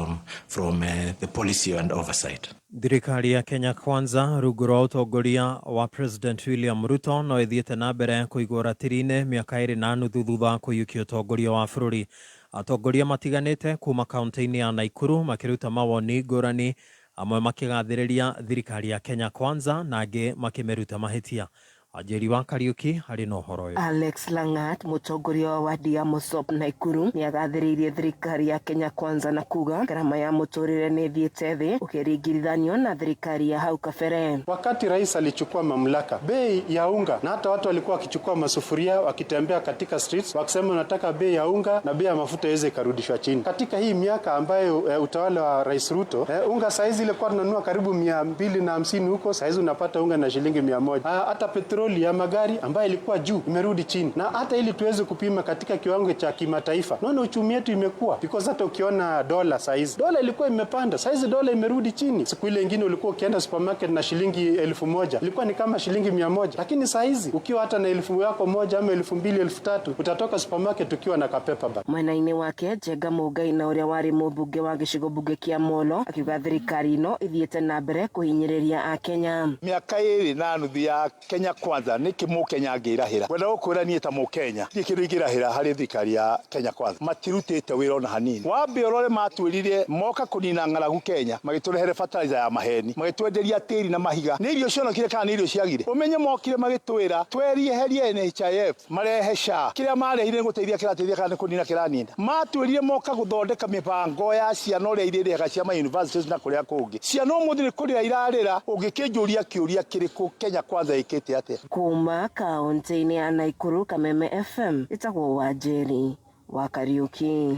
from the policy and oversight. Thirikari ya Kenya Kwanza rungu rwa ũtongoria wa President William Ruto no ĩthiĩte na mbere kũigwo ratiri-inĩ mĩaka 2.5 thutha wa kũiyũkia ũtongoria wa bũrũri. Atongoria matiganĩte kuma kaunti-inĩ ya Naikuru makĩruta mawoni ngũrani, amwe makĩgathĩrĩria thirikari ya Kenya Kwanza na angĩ makĩmĩruta mahĩtia. Wanjeri wa Kariuki arĩ na ũhoro ũyũ. Alex Langat, mũtongoria wa wadi ya Mosop Naikuru, nĩagathĩrĩirie thirikari ya Kenya Kwanza na kuga ngarama ya mũtũrĩre nĩ ĩthiĩte thĩ ũkĩringithanio na thirikari ya hau kabere. Wakati rais alichukua mamlaka, bei ya unga na hata watu walikuwa wakichukua masufuria wakitembea katika streets wakisema nataka bei ya unga na bei ya mafuta iweze ikarudishwa chini. Katika hii miaka ambayo utawala wa Rais Ruto, unga saizi ilikuwa tunanunua karibu 250 huko, saizi unapata unga na shilingi 100. Hata petroli ya magari ambayo ilikuwa juu imerudi chini, na hata ili tuweze kupima katika kiwango cha kimataifa, naona uchumi wetu imekuwa because hata ukiona dola saizi, dola ilikuwa imepanda, saizi dola imerudi chini. Siku ile ingine ulikuwa ukienda supermarket na shilingi 1000 ilikuwa ni kama shilingi 100, lakini saizi ukiwa hata na elfu yako moja ama 2000, 3000 utatoka supermarket ukiwa na kapaper bag. Mwena-inĩ wake Njenga Mũngai na ũrĩa warĩ mũmbunge wa gĩcigo mbunge kĩa Molo akiuga thirikari ĩno ĩthiĩte na mbere kũhinyĩrĩria akenya. Mĩaka 2.5 ya Kenya Kwanza nĩkĩ mũkenya angĩrahĩra wenda gũkwĩra niĩ ta mũkenya niĩ kĩndũ ingĩrahĩra harĩ thirikari ya Kenya Kwanza matirutĩte wĩra ona hanini. Wambe ũrore matwĩrire moka kũnina ng'aragu Kenya, magĩtũrehere fertilizer ya maheni, magĩtwenderia tĩri na mahiga. Nĩ irio cionokire kana nĩ irio ciagire? Ũmenye mokire magĩtwĩra tweherie NHIF, marehe SHA. Kĩrĩa marehire nĩ gũteithia kĩrateithia kana nĩ kũnina kĩranina? Matwĩrire moka gũthondeka mĩbango ya ciana ũrĩa irĩrĩhaga cia ma universities na kũrĩa kũngĩ. Ciana ũmũthĩ nĩ kũrĩra irarĩra. Ũngĩkĩnjũria kĩũria kĩrĩkũ, Kenya Kwanza ĩkĩte atĩa? Kuma kaunti-inĩ ya Naikuru, Kameme FM, ĩtagwo Wanjeri wa Kariuki.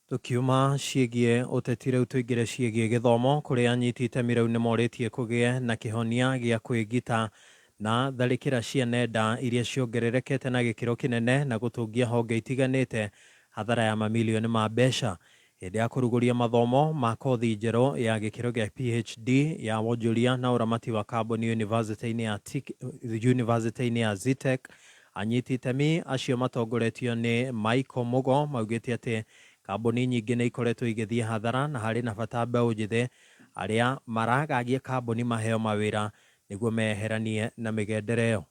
Tukiuma ciĩgiĩ ũteti rĩu tũingĩre ciĩgiĩ gĩthomo, kũrĩa anyiti itemi rĩu nĩmorĩtie kũgĩe na kĩhonia gĩa kwĩgita na tharĩkĩra cia nenda iria ciongererekete na gĩkĩro kĩnene na gũtũngia honge itiganĩte hathara ya mamilioni ma mbeca. Hĩndĩ ya kũrugũria mathomo ma kothi njerũ ya gĩkĩro gĩa PhD ya wonjoria na ũramati wa kambuni University-inĩ ya Zetech, anyiti itemi acio matongoretio nĩ Michael Mugo maugĩte atĩ kambuni nyingĩ nĩ ikoretwo igĩthiĩ hathara na harĩ na bata mbeũ njĩthĩ arĩa maragagia kambuni maheo mawĩra nĩguo meheranie na mĩgendere ĩyo.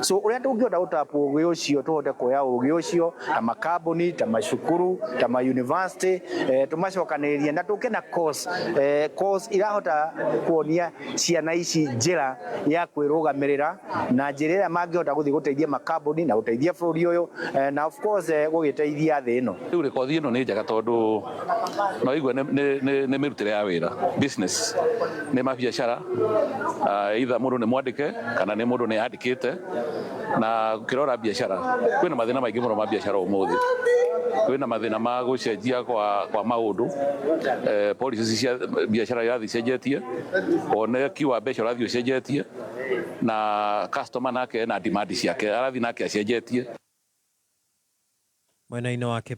So uria tungĩhota gũtap ũgĩ ũcio, tũhote kuoya ũgĩ ũcio ta makambuni, ta macukuru, ta ma university, tũmacokanĩrĩrie na tũke na course irahota kuonia ciana ici njĩra ya kwĩrũgamĩrĩra na njĩra ĩrĩa mangĩhota gũthiĩ gũteithia makambuni na gũteithia bũrũri ũyũ, na of course gũgĩteithia thĩ ĩno. Rĩu rĩ kothi ĩno nĩ njega tondũ no igue nĩ mĩrutĩre ya wĩra, business, nĩ mabiacara, either mũndũ nĩ mwandĩke kana nĩ mũndũ nĩ andĩkĩte. Na ũkĩrora biacara kwĩna mathĩna maingĩ mũno ma biacara ũmũthĩ, kwĩna mathĩna ma gũcenjia kwa maũndũ, policies cia biacara irathiĩ icenjetie, woneki wa mbeca ũrathiĩ ũcenjetie, na customer nake ena demand ciake arathiĩ nake acenjetie. Mwena-inĩ wake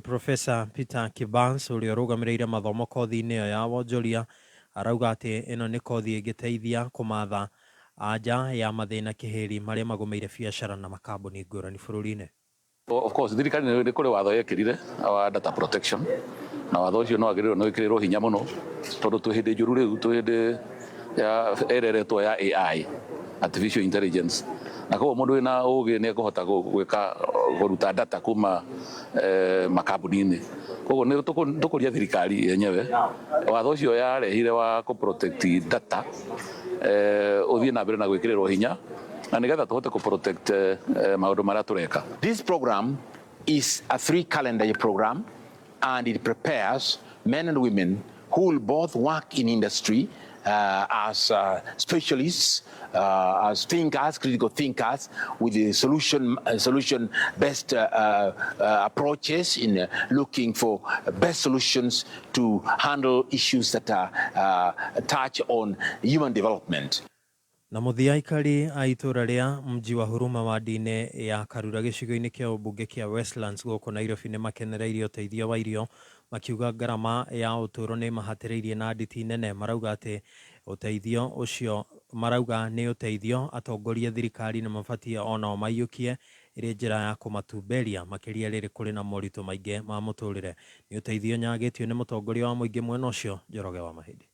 Professor Peter Kibans, ũrĩa ũrũgamĩrĩire mathomo kothi-inĩ ĩyo ya wonjoria, arauga atĩ ĩno nĩ kothi ĩngĩteithia kũmatha anja ya mathĩna kĩhĩri marĩa magũmĩire biacara na makambuni ngũrani bũrũri-inĩ. Of course thirikari nĩ kũrĩ watho yekĩrire wa data protection, na watho ũcio no wagĩrĩirwo nĩ wĩkĩrĩrwo hinya mũno tondũ twĩ hĩndĩ njũru rĩu, twĩ hĩndĩ ya ĩreretwo ya AI, artificial intelligence, na koguo mũndũ wĩna ũgĩ nĩ ekũhota gwĩka kũruta data kuma makambuni-inĩ. Koguo nĩ tũkũria thirikari yenyewe watho ũcio yarehire wa kũ protect data ũthiĩ na mbere na gwĩkĩrĩrwo hinya na nĩgetha tũhote kũ protect maũndũ marĩa tũreka. This program is a 3 calendar year program, and it prepares men and women who will both work in industry as specialists, as thinkers, critical thinkers, with the solution based approaches in looking for best solutions to handle issues that are, touch on human development. Na mũthia, aikari a itũra rĩa mji wa Huruma wadi-inĩ ya Karura gĩcigo-inĩ kĩa ũmbunge kĩa Westlands gũkũ Nairobi nĩ makenereirie ũteithio wa irio, makiuga ngarama ya ũtũũro nĩ ĩmahatĩrĩirie na nditi nene. Marauga atĩ ũteithio ũcio, marauga nĩ ũteithio atongoria thirikari nĩ mabatiĩ onao maiyũkie ĩrĩ njĩra ya kũmatumberia, makĩria rĩrĩ kũrĩ na moritũ maingĩ ma mũtũrĩre. Nĩ ũteithio nyagĩtio nĩ mũtongoria wa mũingĩ mwena ũcio, Njoroge wa Mahĩndĩ.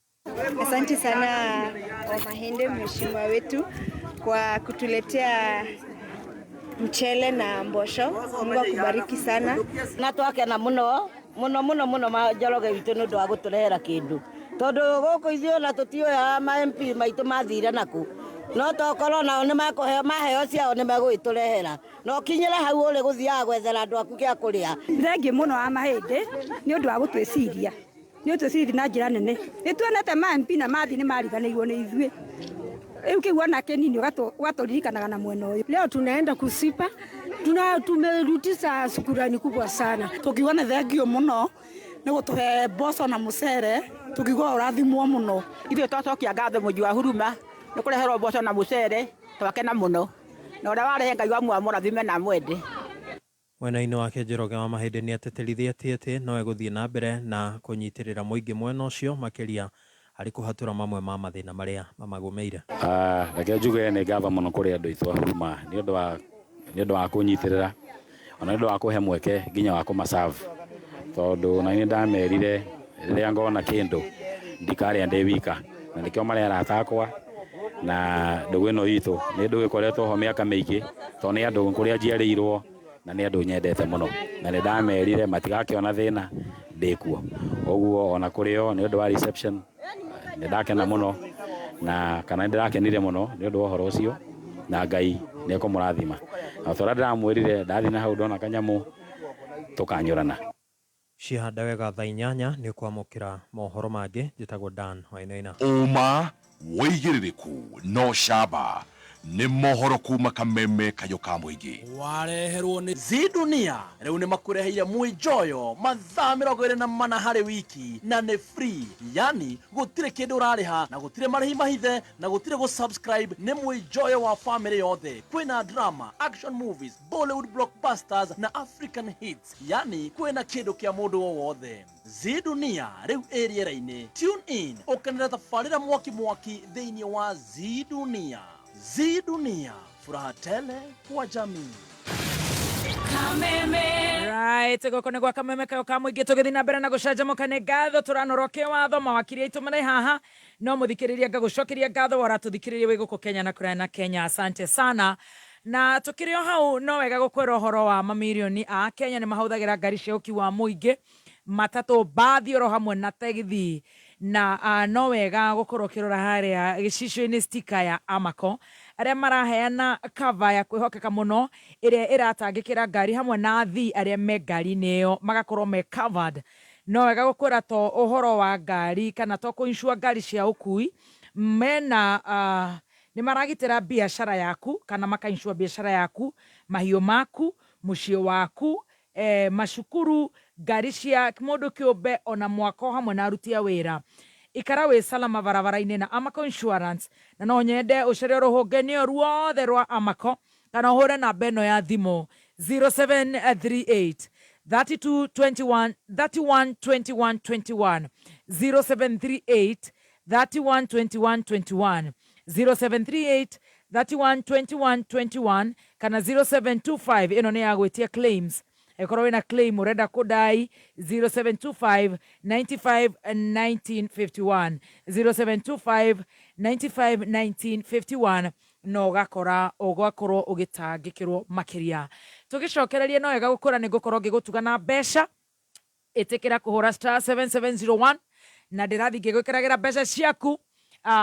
Asante sana Wamahende, mheshimiwa wetu, kwa kutuletea mchele na mbosho. Mungu akubariki sana. Na twakena muno muno muno muno ma Njoroge witũ nĩ ũndũ wa gũtũrehera kĩndũ, tondũ gũkũ ithuĩ ona tũtiũĩ ma MP maitũ mathire naku, no tokorwo nao nĩ makũheo, maheo ciao nĩ megũgĩtũrehera, na ũkinyĩre hau ũrĩ gũthiaga gwethera andũ aku kĩa kũrĩa. Thengiũ mũno wa Mahĩndĩ nĩ ũndũ wa gũtwĩciria, nĩ ũtwĩciria na njĩra nene. Nĩ tuonete ma MP na mathi nĩ mariganĩirwo nĩ ithuĩ, rĩu kĩu ona kĩnini ũgatũririkanaga na mwena ũyũ. Leo tunaenda kushiba, tuna tumerudisha shukurani kubwa sana. Tukiuga nĩ thengio mũno nĩ gũtũhe mboco na mũcere, tukiuga ũrathimwo mũno. Ithuĩ twacokia ngatho mũji wa Huruma nĩ kũreherwo mboco na mũcere, twakena mũno, na ũrĩa warehe Ngai wa mũrathime na mwende. Mwena-inĩ wake, Njoroge wa Mahĩndĩ nĩ atĩtĩrithĩtie atĩ no egũthiĩ na mbere na kũnyitĩrĩra mũingĩ mwena ũcio, makĩria harĩ kũhatũra mamwe ma mathĩna marĩa mamagũmĩire. Reke njuge nĩ ngatho mũno kũrĩ andũ aitũ a Huruma nĩ ũndũ wa kũnyitĩrĩra, ona nĩ ũndũ wa kũhe mweke nginya wa kũmaserve, tondũ na nĩ ndamerire rĩrĩa ngona kĩndũ ndikarĩa ndĩ wika, na nĩkĩo marĩ arata akwa, na ndũgũ ĩno itũ nĩ ndũgũ ĩkoretwo ho mĩaka mĩingĩ, tondũ nĩ andũ kũrĩa njiarĩirwo na nĩ andũ nyendete mũno, na nĩ ndamerire matigakĩona thĩna ndĩkuo. Ũguo ona kũrĩ o nĩ ũndũ wa reception nĩ ndakena mũno, na kana nĩ ndĩrakenire mũno nĩ ũndũ wa ũhoro ũcio, na Ngai nĩ ekũmũrathima, na ta ũrĩa ndĩramwĩrire, ndathiĩ na hau ndona kanyamũ tũkanyũrana. Cihanda wega, thaa 8 nĩ ũkwamũkĩra mohoro mangĩ. Njĩtagwo Dan Wainaina. Ũma, wĩigĩrĩrĩku no camba nĩ mohoro kuma Kameme kayũ ka mũingĩ. Wareherwo nĩ Zidunia. Rĩu nĩ makũreheire mwĩnjoyo mathaa 24 harĩ wiki, na nĩ free, yani gũtirĩ kĩndũ ũrarĩha na gũtirĩ marĩhi mahithe na gũtirĩ gũ-subscribe. Nĩ mwĩnjoyo wa family yothe. Kwĩna drama, action movies, Bollywood blockbusters na African hits, yani kwĩna kĩndũ kĩa mũndũ o wothe. Zidunia rĩu ĩ rĩera-inĩ. Tune in ũkenere tabarĩra mwaki mwaki thĩinĩ wa Zidunia. Zidunia, furaha tele kwa jamii. Right, gũkũ nĩ gwa Kameme kayo ka mũingĩ, tũgĩthiĩ na mbere na gũcanjamũka. Nĩ ngatho tũranorwo kĩwatho mawakiri aitũ marĩ haha, no mũthikĩrĩria ngagũcokeria ngatho waratũthikĩrĩria wĩ gũkũ Kenya na kũraya na Kenya, asante sana. Na tukĩrĩ o hau, no wega gũkwĩra ũhoro wa mamirioni a Kenya nĩ mahũthagĩra ngari cia ũkui wa mũingĩ, matatũ, mbathi oro hamwe na tegithi, na no wega gũkorwo ũkĩrora harĩa gĩcicio-inĩ stika ya Amaco, arĩa maraheana cover ya kwĩhokeka mũno ĩrĩa ĩratangĩkĩra ngari hamwe na athii arĩa me ngari-inĩ ĩyo magakorwo me covered. No wega gũkwĩra to ũhoro wa ngari kana to kũ-insure ngari cia ũkui mena, nĩ maragitĩra biacara yaku kana maka-insure biacara yaku, mahiũ maku, mũciĩ waku, macukuru, ngari cia mũndũ kĩũmbe, ona mwako hamwe na aruti a wĩra. Ikara wĩ salama barabara-inĩ na Amaco Insurance. Na no nyende ũcere rũhonge-inĩ o ruothe rwa Amaco kana ũhũre namba ĩno ya thimũ 0738 32 21 31 21 21, 0738 31 21 21, 0738 31 21 21 kana 0725. Ĩno nĩ ya gwĩtia claims, ĩkorwo wĩna claim ũrenda kũdai, 0725 95 1951, 0725 95 1951, na ũgakora ũgakorwo ũgĩtangĩkĩrwo makĩria. Tũgĩcokereria, no wega gũkũra nĩ ngũkorwo ngĩgũtuga na mbeca. Ĩtĩkĩra kũhũra star 7701 na ndĩrathiĩ ngĩgwĩkĩragĩra mbeca ciaku,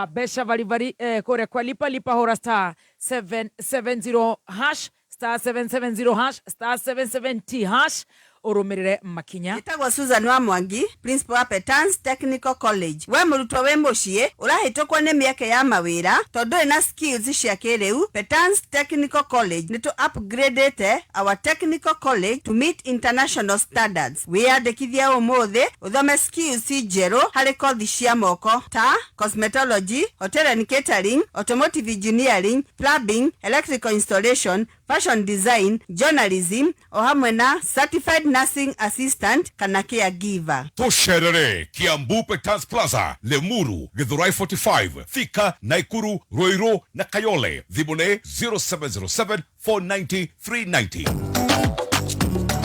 mbeca varibari kũrĩa kwa Lipa Lipa. Hũra star 770 hash, star 770 hash, star 770 hash. Ũrũmĩrĩre makinya. Njĩtagwo Susan wa Mwangi, principal wa Petans Technical College. We mũrutwo wĩ mũciĩ ũrahĩtũkwo nĩ mĩeke ya mawĩra tondũ ndũrĩ na skills cia kĩrĩu, Petans Technical College nĩ tũ upgradĩte our technical college to meet international standards. Wĩyandĩkithie ũmũthĩ ũthome skills njerũ harĩ kothi cia moko ta cosmetology, hotel and catering, automotive engineering, plumbing, electrical installation, fashion design, journalism o hamwe na certified nursing assistant kana caregiver. Tũcerere Kiambu Petans Plaza, Limuru, Githurai 45, Thika, Naikuru, Ruiru na Kayole. Thimũ nĩ 0707 490 390.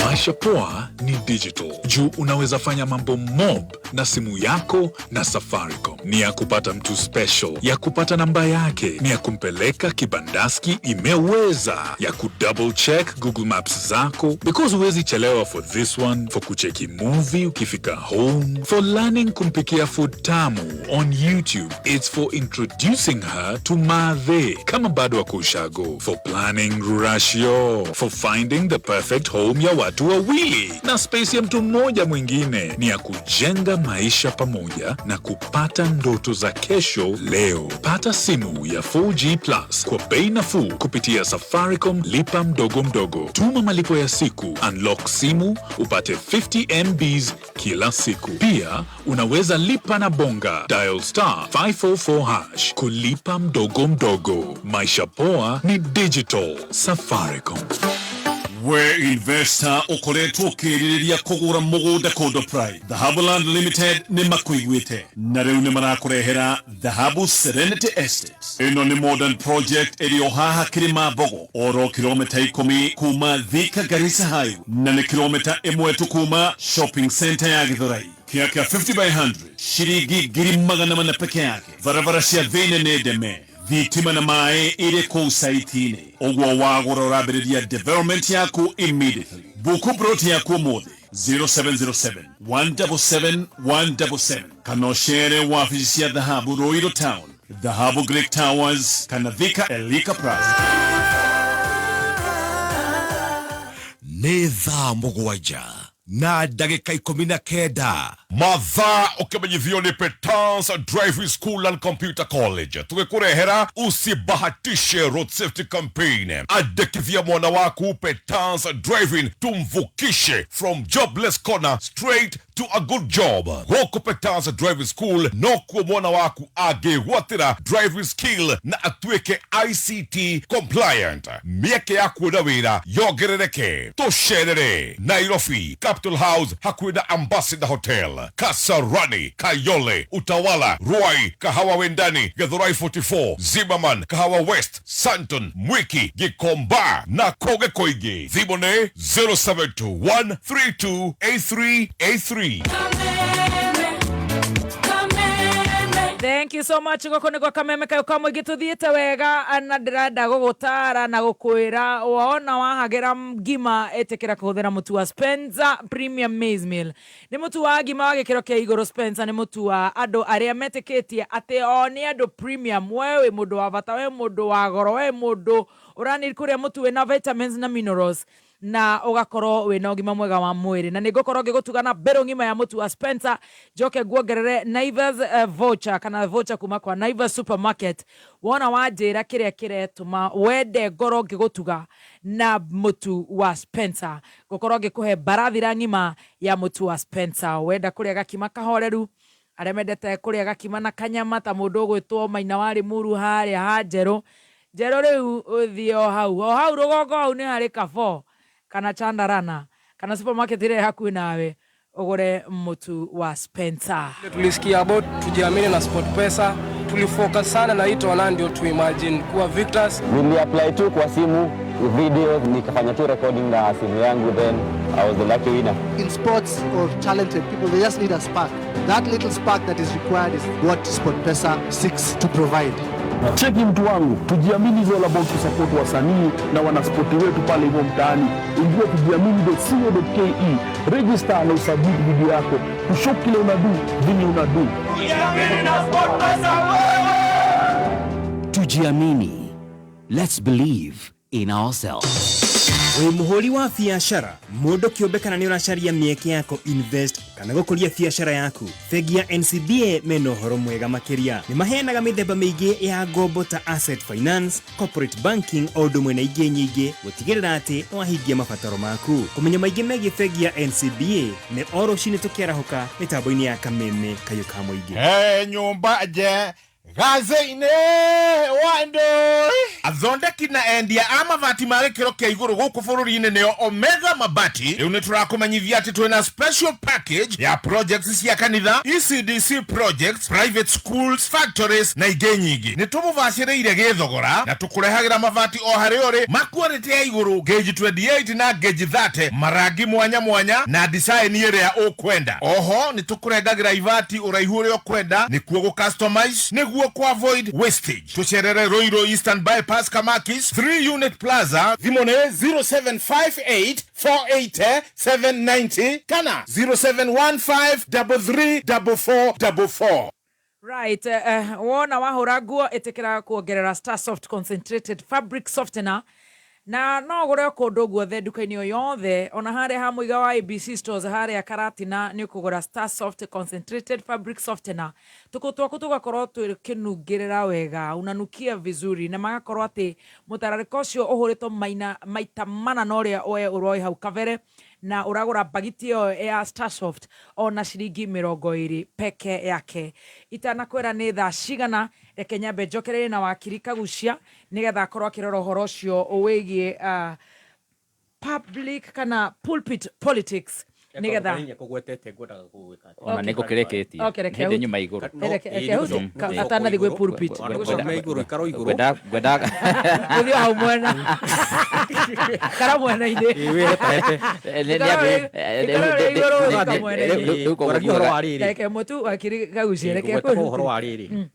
Maisha poa ni digital juu unaweza fanya mambo mob na simu yako na Safaricom. Ni ya kupata mtu special, ya kupata namba yake, ni ya kumpeleka kibandaski imeweza, ya kudouble check Google Maps zako because huwezi chelewa for this one, for kucheki movie ukifika home, for learning kumpikia food tamu on YouTube. It's for introducing her to mathe kama bado ako ushago, for planning ruracio, for finding the perfect home ya watu wawili na space ya mtu mmoja mwingine. Ni ya kujenga maisha pamoja na kupata ndoto za kesho leo. Pata simu ya 4G Plus kwa bei nafuu kupitia Safaricom Lipa Mdogo Mdogo. Tuma malipo ya siku, unlock simu upate 50 MBs kila siku. Pia unaweza lipa na Bonga, dial *544# kulipa mdogo mdogo. Maisha poa ni digital. Safaricom. We investor ukoretwo ukiririria kugura mugunda kundu prime, Dhahabu Land Limited ni makuiguite na riu ni marakurehera Dhahabu Serenity Estate. Ino ni modern project iri o haha Kirimambogo, oro kilomita 10 kuma Thika Garissa Highway na ni kilomita 1 tu kuma shopping center ya Githurai. Kia kia 50 by 100 shiringi 400,000 peke yake. Barabara cia thĩinĩ nĩ ndeme, thitima na maĩ irĩ kũu site-inĩ. Ũguo wagũra ũrambĩrĩria development yaku immediately. Buku plot yaku ũmũthĩ 0707 177 177 kana ũcere wabici cia Dhahabu Ruiru Town, Dhahabu Great Towers kana Thika Elika Plaza. Nĩ thaa 7:19. Mathaa ũkĩmenyithio nĩ Petans Driving School and Computer College, tũgĩkũrehera usibahatishe road safety campaign. Andĩkithia mwana waku Petans Driving, tumvukishe from jobless corner straight to a good job. Gũkũ Petans Driving School nokuo mwana waku angĩgwatĩra driving skill na atuĩke ICT compliant. Mĩeke ya kuona wĩra yongerereke. Tũcerere Nairobi Capital House hakuhĩ na Ambassador Hotel, Kasarani, Kayole, Utawala, Ruai, Kahawa Wendani, Githurai 44, Zimmerman, Kahawa West, Santon, Mwiki, Gikomba na kũngĩ kũingĩ. Thimũ nĩ 0721 328383. Thank you so much. Gũkũ nĩguo kameme kayo ka mũingĩ tũthiĩte wega na ndĩrenda gũgũtara na gũkwĩra wona wahagĩra ngima ĩtĩkĩra kũhũthĩra mũtu wa Spencer Premium Maize Meal. Nĩ mũtu wa ngima wa gĩkĩro kĩa igũrũ. Spencer nĩ mũtu wa andũ arĩa metĩkĩtie atĩ o nĩ andũ premium. We wĩ mũndũ wa bata, we mũndũ wa goro, we mũndũ ũrani kũrĩa mũtu wĩna vitamins na minerals na ugakorwo wina ũgima mwega wa mwĩrĩ. Na nĩngũkorwo ngĩgũtuga na mbero ng'ima ya mũtu wa Spencer, njoke nguongerere Naivas voucher kana voucher kuma kwa Naivas supermarket. Wona wanjĩra kĩrĩa kĩretũma wende ngorwo ngĩgũtuga na mũtu wa Spencer, ngũkorwo ngĩkũhe mbarathira ng'ima ya mũtu wa Spencer. Wenda kũrĩa gakima kahoreru, arĩa mendete kũrĩa gakima na kanyama ta mũndũ ũgwĩtwo Maina wa Limuru harĩa ha Njerũ Njerũ, rĩu ũthiĩ o hau rũgongo hau nĩ harĩ Carrefour kana Chandarana kana supermarket ĩrĩa hakuhĩ nawe ũgũre mũtu wa Spencer. Tulisikia about Tujiamini na SportPesa, tulifocus sana na hii tournament ndio tu imagine kuwa victors. Niliapply tu kwa simu video, nikafanya tu recording na simu yangu, then I was the lucky winner. In sports or talented people, they just need a spark. That little spark that is required is what SportPesa seeks to provide. Cheki mtu wangu, Tujiamini is all about to support wasanii na wanaspoti wetu pale hivyo mtaani. Ingia tujiamini.co.ke, register na usubmit video yako, kushow kile unadu, vile unadu. Tujiamini na SportPesa wewe! Tujiamini. Let's believe in ourselves. Wĩ mũhũri wa biacara, mũndũ kĩũmbe, kana nĩ ũracaria mĩeke ya kũ invest kana gũkũria biacara yaku, bengi ya NCBA mena ũhoro mwega makĩria. Nĩ maheanaga mĩthemba mĩingĩ ya ngombo ta asset finance, corporate banking, o ũndũ ũmwe na ingĩ nyingĩ gũtigĩrĩra atĩ nĩwahingia mabataro maku. Kũmenya maingĩ megiĩ bengi ya NCBA nĩ o rũcinĩ tũkĩarahũka mĩtambo-inĩ ya Kameme Kayũ ka Mũingĩ. He nyũmba nje gathĩ-inĩ wa ndũi. Athondeki na endia a mabati ma gĩkĩro kĩa igũrũ gũkũ bũrũri-inĩ nĩo Omega Mabati. Rĩu nĩ tũrakũmenyithia atĩ twĩna special package ya projects cia kanitha, ECDC projects, private schools, factories na ingĩ nyingĩ. Nĩ tũmũbacĩrĩire gĩthogora na tũkũrehagĩra mabati o harĩa ũrĩ ma quality ya igũrũ, gauge 28 na gauge 30, marangi mwanya mwanya na design ĩrĩa ũkwenda. Oho nĩ tũkũrengagĩra ibati ũraihu ũrĩa ũkwenda nĩkuo gũ customize nĩguo ku avoid wastage. Tũcerere Ruiru Eastern Bypass, Kamakis 3 Unit Plaza. Thimũ nĩ 0758 480 790 kana 0715 334444. Right, wona wahũra nguo, ĩtĩkĩra kuongerera Star Soft Concentrated Fabric Softener, na no ũgũre kũndũ guothe, nduka-inĩ o yothe, ona harĩa ha mũiga wa ABC Stores harĩa Karatina nĩ ũkũgũra Star Soft Concentrated Fabric Softener, tũkũ twaku tũgakorwo twĩkĩnungĩrĩra wega, unanukia vizuri, na magakorwo atĩ mũtararĩko ũcio ũhũrĩtwo maina maita mana na ũrĩa we ũroĩ hau kabere, na ũragũra bagiti ĩyo ya Starsoft ona ciringi 20 peke yake. Itanakwĩra nĩ thaa cigana, reke nyambe njokererie na wakiri Kagucia nĩgetha akorwo akĩrora ũhoro ũcio wĩgiĩ public kana pulpit politics nĩgetha Kũgwetete ngwendaga gũgwĩka. Ona nĩ ngũkĩrĩkĩtie. Okay, reke Hĩndĩ nyuma igũrũ. Reke hau atanathiĩ gwĩ pulpit. Igũrũ, ikaro igũrũ. Ngwenda Ũthiĩ hau mwena kara mwena-inĩ. Ĩ, wĩ hetahete. Ngwaragia ũhoro wa rĩrĩ. Reke mũtu wakiri Kagucia, reke Ngũgwetaga ũhoro wa rĩrĩ,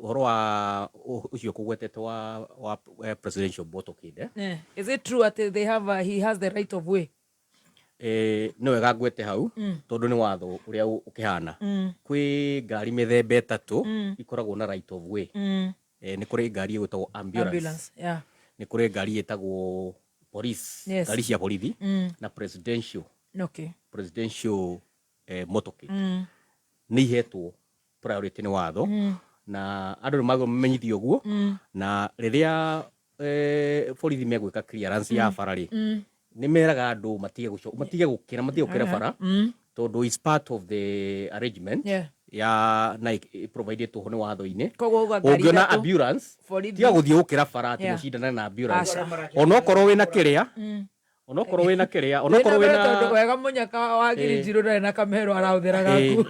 ũhoro wa ũcio kũgwetete wa presidential motorcade. Is it true that they have he has the right of way? Nĩ wega ngwete hau tondũ nĩ watho ũrĩa ũkĩhana. Kwĩ ngari mĩthemba 3 ikoragwo na right of way. Nĩ kũrĩ ngari ĩgwĩtagwo ambulance. Ambulance, yeah. Nĩ kũrĩ ngari ĩtagwo police, ngari cia borithi, na presidential presidential motorcade. Nĩ ihetwo priority nĩ watho na andũ nĩ magwo mamenyithio ũguo, na rĩrĩa borithi megwĩka clearance ya bara rĩ, nĩ meraga andũ matige matige gũkĩra, matige gũkĩra bara tondũ is part of the arrangement ya na provided ho nĩ watho-inĩ. Koguo uga ngari Ũngĩona ithatũ, ambulance, borithi. tiga gũthiĩ gũkĩra bara atĩ Yeah. mũcindane na ambulance. Aca. Onokorwo wĩna kĩrĩa, onokorwo wĩna kĩrĩa, onokorwo Wĩna tondũ wĩna wega mũnyaka wa ngiri njirũ ndarĩ na kamero arahũthĩra gaku.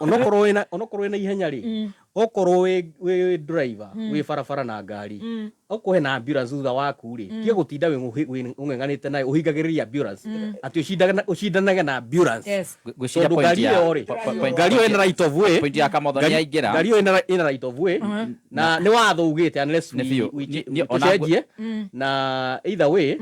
Onokorwo wĩna ihenya rĩ, okorwo wĩ driver wĩ barabara na ngari, okorwo hena ambulance thutha waku rĩ, tiga gũtinda ũng'eng'anĩte nayo ũhingagĩrĩria ambulance atĩ ũcindanage na ambulance. Yes. Ngwĩciria Tondũ point ngari ya- ĩyo rĩ, ngari ĩyo ĩna right of way. Point ya Kamotho nĩ yaingĩra. Ngari ĩyo ĩna right of way na nĩ watho ugĩte unless Nĩ biũ. Ona tũcenjie, na either way,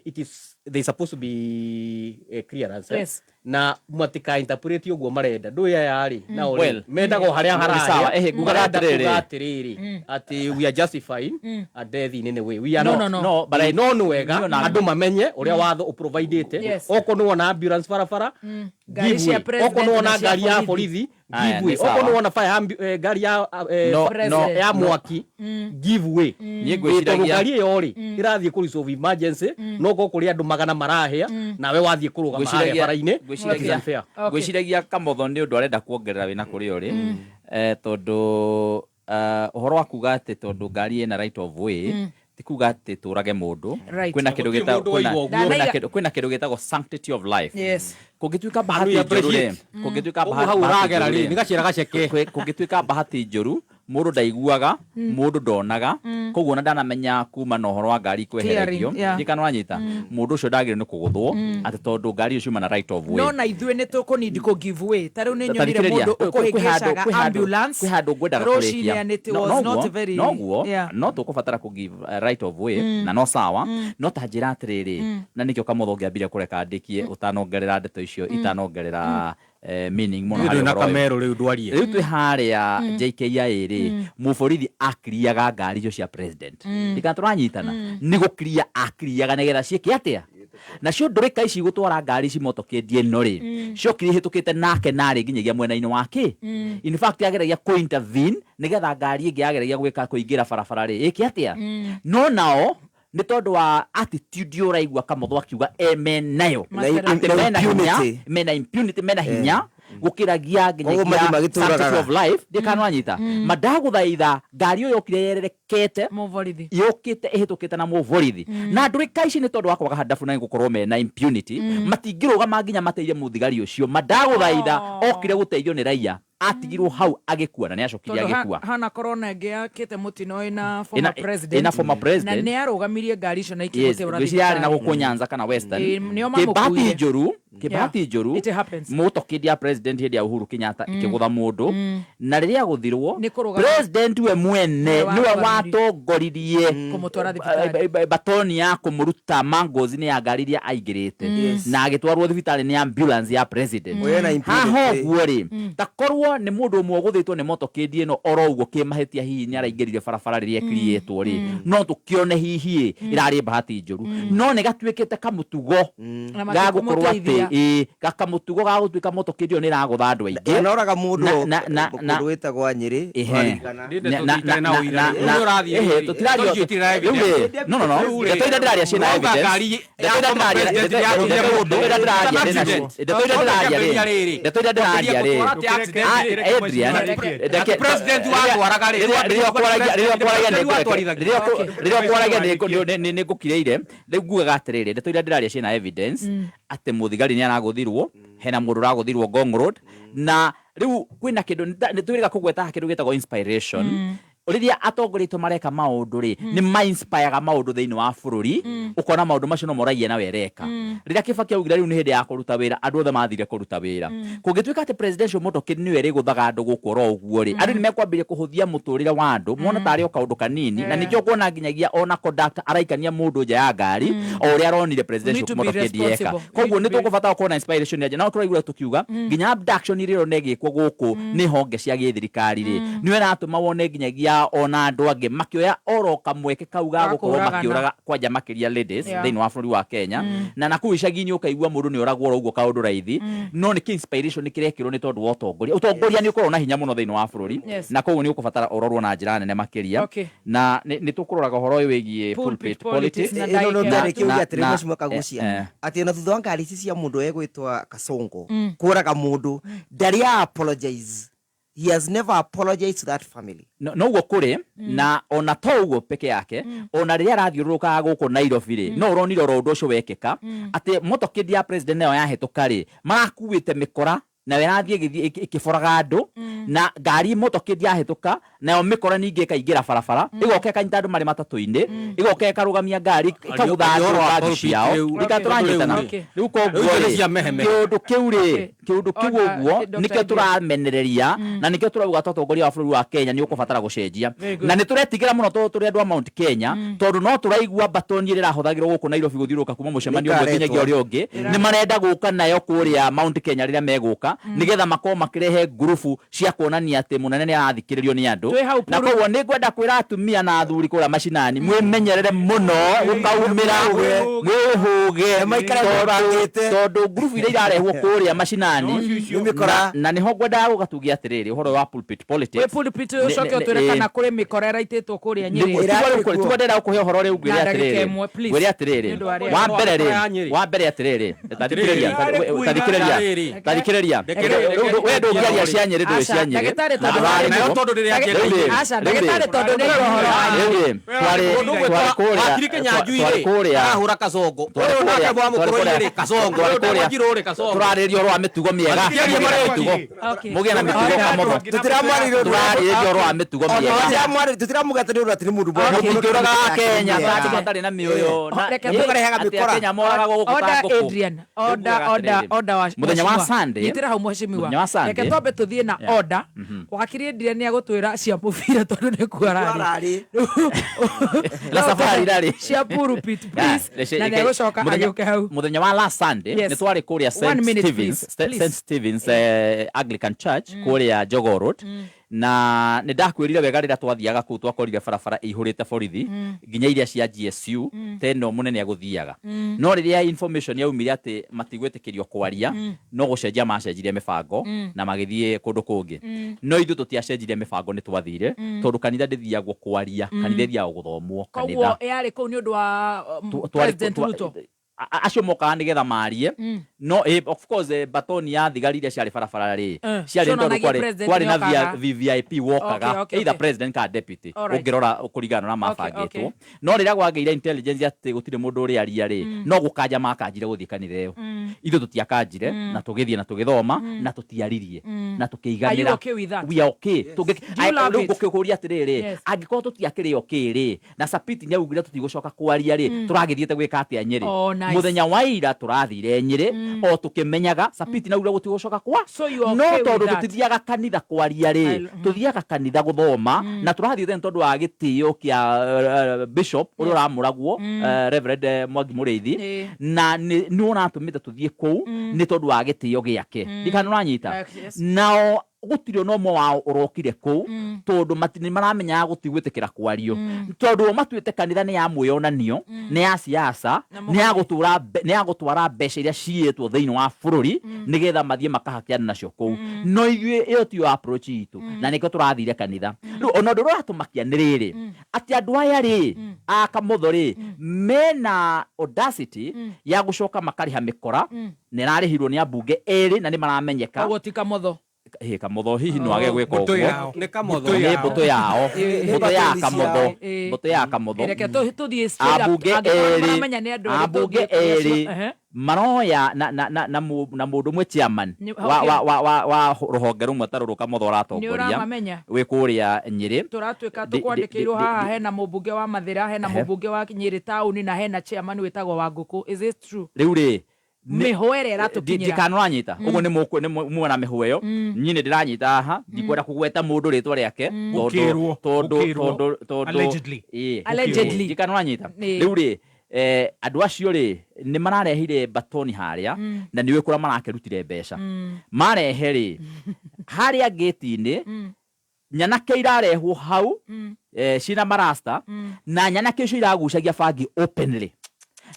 it is they supposed to be clearance, eh? Yes. Na matika interpret ũguo marenda ndũĩ aya rĩ, nao rĩ, Well, mendaga o harĩa nĩ sawa, harahĩa. ngugaga Marenda atĩrĩrĩ. kuga atĩrĩrĩ atĩ we are justifying a death in any way. We are No, not. no, no. No, but no nĩ wega niĩ ona- andũ mamenye ũrĩa watho ũprovidĩte. Yes. Okorwo nĩ wona ambulance barabara, Ngari give cia way. president Okorwo nĩ wona na cia ngari ya borithi. borithi, Aya, give way. nĩ sawa. Okorwo nĩ wona fire ngari ya No, no, ya no. mwaki, give way. Niĩ Ĩ, tondũ ngwĩciragia ngari ĩyo rĩ, ĩrathiĩ kũ resolve emergency, no korwo kũrĩ andũ magana marahĩa nawe wathiĩ kũrũgama harĩa bara-inĩ, it is unfair. Okay. Ngwĩciragia Kamotho nĩ ũndũ arenda kuongerera wĩna kũrĩa ũrĩ, tondũ ũhoro wa kuga atĩ tondũ ngari ĩna right of way ti kuga atĩ tũrage mũndũ. Right. Kwĩna kĩndũ Gũtirĩ gĩtagwo mũndũ waigua ũguo. Ndanaiga- kwĩna kĩndũ gĩtagwo sanctity of life. Yes. Kũngĩtuĩka And bahati we njũru rĩ, appreciate. kũngĩtuĩka Ũguo bahati hau bahati ũragera njũru rĩ, rĩ, nĩ gacĩra gaceke. Kũngĩtuĩka bahati njũru, mũndũ ndaiguaga, mũndũ ndonaga, koguo ona ndanamenya kuma na ũhoro wa ngari kwehererio. Clearing, yeah. Ndikana wanyita mũndũ ũcio ndagĩrĩirwo nĩ kũgũthwo atĩ tondũ ngari ĩyo ciuma na right of way. No na ithuĩ nĩ tũkũnindi kũ give way. Ta rĩu nĩ Ta nyonire thikĩrĩria, mũndũ kwĩ handũ- ũkũhĩngĩcaga ambulance kwĩ handũ ngwendaga rũcinĩ kũrĩkia. and it No- was noguo- not very noguo yeah. no tũkũbatara kũ give right of way, na no sawa, no ta njĩra atĩrĩrĩ, na nĩkĩo Kamotho ngĩambire kũreka ndĩkie ũtanongerera ndeto icio, itanongerera meaning mũno Ithuĩ harĩ na ũhoro ũyũ. Kamero rĩu ndwarie. Rĩu twĩ harĩa JKIA rĩ, mũborithi akiriaga ngari icio cia president. Ndikana tũranyitana, nĩ gũkiria akiriaga nĩgetha ciĩke atĩa? Nacio ndũrĩka ici gũtwara ngari ici motorcade ĩno rĩ, ciokire ihĩtũkĩte nake narĩ nginyagia mwena-inĩ wake. In fact ageragia kũ intervene nĩgetha ngari ĩngĩ yageragia gwĩka kũingĩra barabara rĩ, ĩke atĩa? No nao nĩ tondũ wa attitude ũraigua Kamotho akiuga menayo, Na atĩ na mena hinya, impunity. Mena impunity, mena hinya gũkĩragia Koguo mathiĩ nginyagia magĩtũragaga. sanctity of life. Ndikana wanyita, mandagũthaitha, ngari ĩyo yokire yererekete Mũborithi. Yũkĩte ĩhĩtũkĩte na mũborithi na ndũrĩka ici nĩ tondũ wa kwaga handabu na gũkorwo mena impunity, matingĩrũgama nginya mateithie mũthigari ũcio. Mandagũthaitha, okire gũteithio nĩ raia, atigirwo hau agĩkua na nĩ acokire Tondũ agĩkua. Hana korona ĩngĩ yakĩte mũtino ĩna former president. Ĩna former president. Na nĩ arũgamirie ngari icio na Yes, ikĩmũtwara ngwĩciria yarĩ na thibitarĩ. gũkũ Nyanza kana Western. Ĩ, nĩo Kĩbahati mamũkuire. njũru, kĩbahati njũru, It happens. Motorcade ya president hĩndĩ ya Uhuru Kenyatta ĩkĩgũtha mũndũ, na rĩrĩa agũthirwo, Nĩ kũrũgama. president we mwene Nĩwe nĩwe warũgamirie. watongoririe Kũmũtwara thibitarĩ. Batoni ya kũmũruta mangozi-inĩ ya ngari iria aingĩrĩte, na agĩtwarwo thibitarĩ nĩ ambulance ya president. Ũyũ ena impunity. Haha ũguo rĩ, ta korwo nĩ mũndũ ũmwe ũgũthĩtwo nĩ motorcade ĩno oro ũguo kĩmahĩtia, hihi nĩ araingĩrire barabara rĩrĩa ĩkirĩtwo rĩ, no tũkĩone hihi ĩ ĩrarĩ bahati njũru, no nĩ gatuĩkĩte kamũtugo Na ga gũkorwo atĩ matikũmũteithia. Ĩ gakamũtugo ga gũtuĩka motorcade ĩyo nĩ ĩragũtha andũ aingĩ. Ĩnoraga mũndũ Na mũndũ wĩtagwo Nyĩrĩ. Ehe. Waririkana. Ehe, tũtiraria rĩu rĩ, no no no, ndeto iria ndĩraria ciĩna evidence. Ndeto iria ndĩraria, ndeto iria ndĩraria rĩ, ndeto iria ndĩraria rĩ, ndeto iria ndĩraria rĩ, Ah, Adrian, reke- President watwaraga rĩ, rĩrĩa ũkwaragia rĩrĩa ũkwaragia nĩ ngũkirĩire. Rĩu ngugaga atĩrĩrĩ, ndeto iria ndĩraria ciĩna evidence atĩ mũthigari nĩ aragũthirwo, hena mũndũ ũragũthirwo Ngong Road, na rĩu kwĩna kĩndũ nĩ twĩrĩga kũgweta haha, kĩndũ gĩtagwo inspiration. Rĩrĩa atongoria aitũ mareka maũndũ rĩ, nĩ ma-inspireaga maũndũ thĩinĩ wa bũrũri, ũkona maũndũ macio no moragia nawe ereka. Rĩrĩa Kibaki augire rĩu nĩ hĩndĩ ya kũruta wĩra, andũ othe mathire kũruta wĩra. Kũngĩtuĩka atĩ presidential motorcade nĩyo ĩrĩgũthaga andũ gũkũ oro ũguo rĩ, andũ nĩ mekwambĩrĩria kũhũthia mũtũrĩre wa andũ, mona tarĩ o kaũndũ kanini, na nĩkĩo kuona nginyagia ona conductor araikania mũndũ nja ya ngari o ũrĩa aronire presidential Need to be motorcade yeka. responsible. Koguo Need nĩ to be- tũkũbatara gũkorwo na inspiration ya no tũraigua tũkiuga nginya abduction iria ĩrona ĩgĩkwo gũkũ nĩ honge cia gĩthirikari rĩ, nĩyo ĩratũma wone nginyagia ona andũ angĩ makĩoya oro kamweke kau ga Ga gũkorwo kũũragana. makĩũraga kwanja makĩria ladies thĩinĩ wa bũrũri wa Kenya. Na nakũu icagi-inĩ ũkaigua mũndũ nĩ oragwo oro ũguo kaũndũ raithi, no nĩ kĩ inspiration kĩrekĩrwo nĩ tondũ wa ũtongoria. Ũtongoria nĩ ũkoragwo na hinya mũno thĩinĩ wa bũrũri, na koguo nĩ ũkũbatara ũrorwo na njĩra nene makĩria. Na nĩ tũkũroraga ũhoro ũyũ wĩgiĩ Pulpit pulpit politics. politics na Ĩno no ndaika. ndarĩ kĩũria atĩrĩ, mheshimiwa eh, Kagucia, atĩ ona thutha wa ngari ici cia mũndũ egwĩtwa Kasongo kũraga mũndũ, ndarĩ a apologize. He has never apologized to that family. Noguo kũrĩ, na ona to ũguo peke yake, ona rĩrĩa arathiũrũrũkaga gũkũ Nairobi rĩ, no ũronire oro ũndũ ũcio wekĩka atĩ motorcade ya president nayo yahĩtũka rĩ, marakuĩte mĩkora nayo ĩrathiĩ ĩgĩthiĩ ĩkĩboraga andũ, na ngari motorcade yahĩtũka nayo mĩkora ningĩ ĩkaingĩra barabara, ĩgoka ĩkanyita andũ marĩ matatũ-inĩ, ĩgoka ĩkarũgamia ngari, ĩkagũtha Ariũ andũ wa ngari pulpit ciao. rĩu. Rika tũranyitana. Rĩu koguo Rĩu rĩ, cia mehemehe. kĩũndũ kĩu rĩ, kĩũndũ kĩu Order, ũguo Dr. nĩkĩo Adrian. tũramenereria, na nĩkĩo tũrauga ta ũtongoria wa bũrũri wa Kenya nĩ ũkũbatara gũcenjia. Very good. Na nĩ tũretigĩra mũno tondũ tũrĩ andũ a Mount Kenya, tondũ no tũraigua batoni ĩrĩa ĩrahũthagĩrwo gũkũ Nairobi gũthiũrũrũka kuma mũcemanio ũmwe nginyagia ũrĩa ũngĩ, nĩ marenda gũka nayo kũrĩa Mount Kenya rĩrĩa megũka, nĩgetha makorwo makĩrehe ngurubu cia kuonania atĩ mũnene nĩ arathikĩrĩrio nĩ andũ. Twĩ hau Na koguo nĩ ngwenda kwĩra atumia na athuri kũrĩa macinani, mwĩmenyerere mũno gũkaumĩra, mwĩhũge, Maikare tondũ tondũ ngurubu iria irarehwo kũrĩa macinani mĩkora. Na nĩho ngwendaga gũgatugia atĩrĩrĩ, ũhoro wa pulpit politics. Wĩ pulpit ũcoke Nĩ- ũtwĩre nĩ- kana kũrĩ mĩkora ĩraitĩtwo kũrĩa Nyĩrĩ. Tiguo ndĩrenda gũkũhe ũhoro rĩu, ngwĩre Na ndagĩka atĩrĩrĩ, ĩmwe, please. ngwĩre atĩrĩrĩ, Nĩ ũndũ wa arĩa- wa mbere Mĩkora ya rĩ, Nyĩrĩ. wa mbere atĩrĩrĩ, Atĩrĩrĩ. tathikĩrĩria, tathikĩrĩria, Reke- we ndũngĩaria cia Nyĩrĩ, ndũĩ Aca, cia Nyĩrĩ. ndagĩtarĩ tondũ Na warĩ Nayo tondũ ndĩrĩ Ndagĩ- anjĩra Rĩu rĩ, Aca, rĩu rĩ, ndagĩtarĩ tondũ nĩ ũhoro wa rĩu rĩ, twarĩ kũrĩa, Wakiri Kĩnyanjui twarĩ rĩ, kũrĩa, arahũra Kasongo. twarĩ Ũyũ nake kũrĩa, wa twarĩ Mũkũrũ-inĩ kũrĩa, rĩ, Kasongo. twarĩ Ũyũ kũrĩa, Wanjirũ rĩ, Kasongo. tũrarĩrĩria ũhoro wa mĩtugo mĩega. Matikĩaria Mũgĩe na marĩki. mĩtugo. Okay. Mũgĩe na mĩtugo Order. Kamotho. Tũtiramwarĩria ũndũ- Tũrarĩrĩria ũhoro wa mĩtugo mĩega. Tũtiramũgeta nĩ ũndũ atĩ nĩ mũndũ mwega. Mũtingĩũraga Akenya ta matarĩ na mĩoyo na Reke atĩ Mũkarehaga mĩkora. Akenya moragagwo gũkũ ta Order, ngũkũ. Adrian. Order, Rĩu ngugaga order, atĩrĩrĩ, order wa mũthenya wa mheshimiwa. Sunday, Nyitĩra hau mheshimiwa. mũthenya wa Sunday. Reke twambe tũthiĩ na Yeah. order. Wakiri Adrian nĩ agũtwĩra cia mũbira tondũ nĩkuo ararĩ. Na safari rarĩ. Cia pulpit, please. Na nĩegũcoka agĩũke hau. Muthenya wa last Sunday Yes. nĩ twarĩ kũrĩa One St minute, Stephen's please, please. St Stephen's Anglican Church kũrĩa Jogoo Road, na nĩ ndakwĩrire wega rĩrĩa twathiaga kũu twakorire barabara ĩihũrĩte borithi, nginya iria cia GSU, ta ĩno mũnene agũthiaga. No rĩrĩa information yaumire atĩ matigwĩtĩkĩrio kwaria, no gũcenjia macenjirie mĩbango na magĩthiĩ kũndũ kũngĩ. No ithuĩ tũtiacenjirie mĩbango, nĩ twathire, tondũ kanitha ndĩthiagwo kwaria, kanitha ĩthiagwo gũthomwo. Koguo Kanitha yarĩ kũu nĩ ũndũ wa President Ruto. Acio mokaga nĩgetha marie. No of course, batoni ya thigari iria ciarĩ barabara rĩ, ciarĩ nĩ tondũ cionanagia kwarĩ president kwarĩ na nĩokaga. VVIP wokaga, either president kana deputy, ũngĩrora kũringana na ũrĩa mabangĩtwo. No rĩrĩa kwagĩire intelligence atĩ gũtirĩ mũndũ ũrĩaria rĩ, no gũkanja makanjire gũthiĩ kanitha ĩyo. Ithuĩ tũtiakanjire, na tũgĩthiĩ na tũgĩthoma na tũtiaririe na Are you tũkĩiganĩra. okay with that? We are okay. Do you love Rĩu it? ngũkĩkũria atĩrĩrĩ, angĩkorwo tũtiakĩrĩ okay rĩ, na Sapiti nĩ augire tũtigũcoka kwaria rĩ, tũragĩthiĩte gwĩka atĩa Nyĩrĩ? Oh, nice. Mũthenya wa ira tũrathire Nyĩrĩ o tũkĩmenyaga Sapiti nĩ augire gũtigũcoka kwa So you are no okay with tondũ that? tũtithiaga kanitha kwaria rĩ, tũthiaga kanitha gũthoma, na tũrathiĩte nĩ tondũ wa gĩtĩo kĩa bishop ũrĩa ũramũragwo, Reverend Mwangi Mũrĩithi, na nĩ ũratũmĩte tũthiĩ kũu nĩ tondũ wa gĩtĩo gĩake. Ndikana ũranyita? Yes. Nao gũtirĩ ona ũmwe wao ũrokire kũu, tondũ nĩ maramenyaga gũtigwĩtĩkĩra kwario, tondũ o matuĩte kanitha nĩ ya mwĩyonanio, nĩ ya siasa, nĩ ya gũtũra nĩ ya gũtwara mbeca iria ciĩtwo thĩinĩ wa bũrũri nĩgetha mathiĩ makahakiana nacio kũu. No ithuĩ ĩyo tiyo approach itũ, na nĩkĩo tũrathire kanitha. Rĩu ona ũndũ ũrĩa ũratũmakia nĩ rĩrĩ, atĩ andũ aya rĩ, a Kamotho rĩ, mena audacity ya gũcoka makarĩha mĩkora, na ĩrarĩhirwo nĩ ambunge erĩ na nĩ maramenyeka. Koguo ti Kamotho. Ĩ, Kamotho hihi no age gwĩka Mbũtũ ũguo. yao. Nĩ Kamotho. Nĩ mbũtũ yao, mbũtũ ya Nĩ Kamotho, mbũtũ ya Kamotho. Reke tũthiĩ straight up. Ambunge Angĩkorwo erĩ, maramenya nĩ andũ erĩ, ambunge tũthiĩ kũrĩ acio. erĩ maroya na mũndũ ũmwe chairman wa wa rũhonge rũmwe ta rũrũ Kamotho Nĩ ũratongoria ũramamenya? wĩ kũrĩa Nyĩrĩ. Tũratuĩka tũkwandĩkĩirwo haha hena mũmbunge wa Mathĩra, hena mũmbunge wa Nyĩrĩ taũni, na hena chairman wĩtagwo Wangũkũ. Is it true? Rĩu rĩ, Mĩhũ ĩrĩa ĩratũkinyĩra. Ndikana ũranyita ũguo nĩ muona mĩhũ ĩyo, niĩ nĩ ndĩranyita haha, ndikwenda kũgweta mũndũ rĩtwa rĩake tondũ Gũkĩrwo, tondũ gũkĩrwo. tondũ Allegedly. Ĩĩ. Allegedly. Ndikana ũranyita. Nĩ. Rĩu rĩ, andũ acio rĩ, nĩ mararehire batoni harĩa, na nĩ ũĩ kũrĩa marakĩrutire mbeca marehe rĩ, harĩa ngĩti-inĩ nyanake irarehwo hau, ciĩna marasta, na nyanake icio iragucagia bangi openly,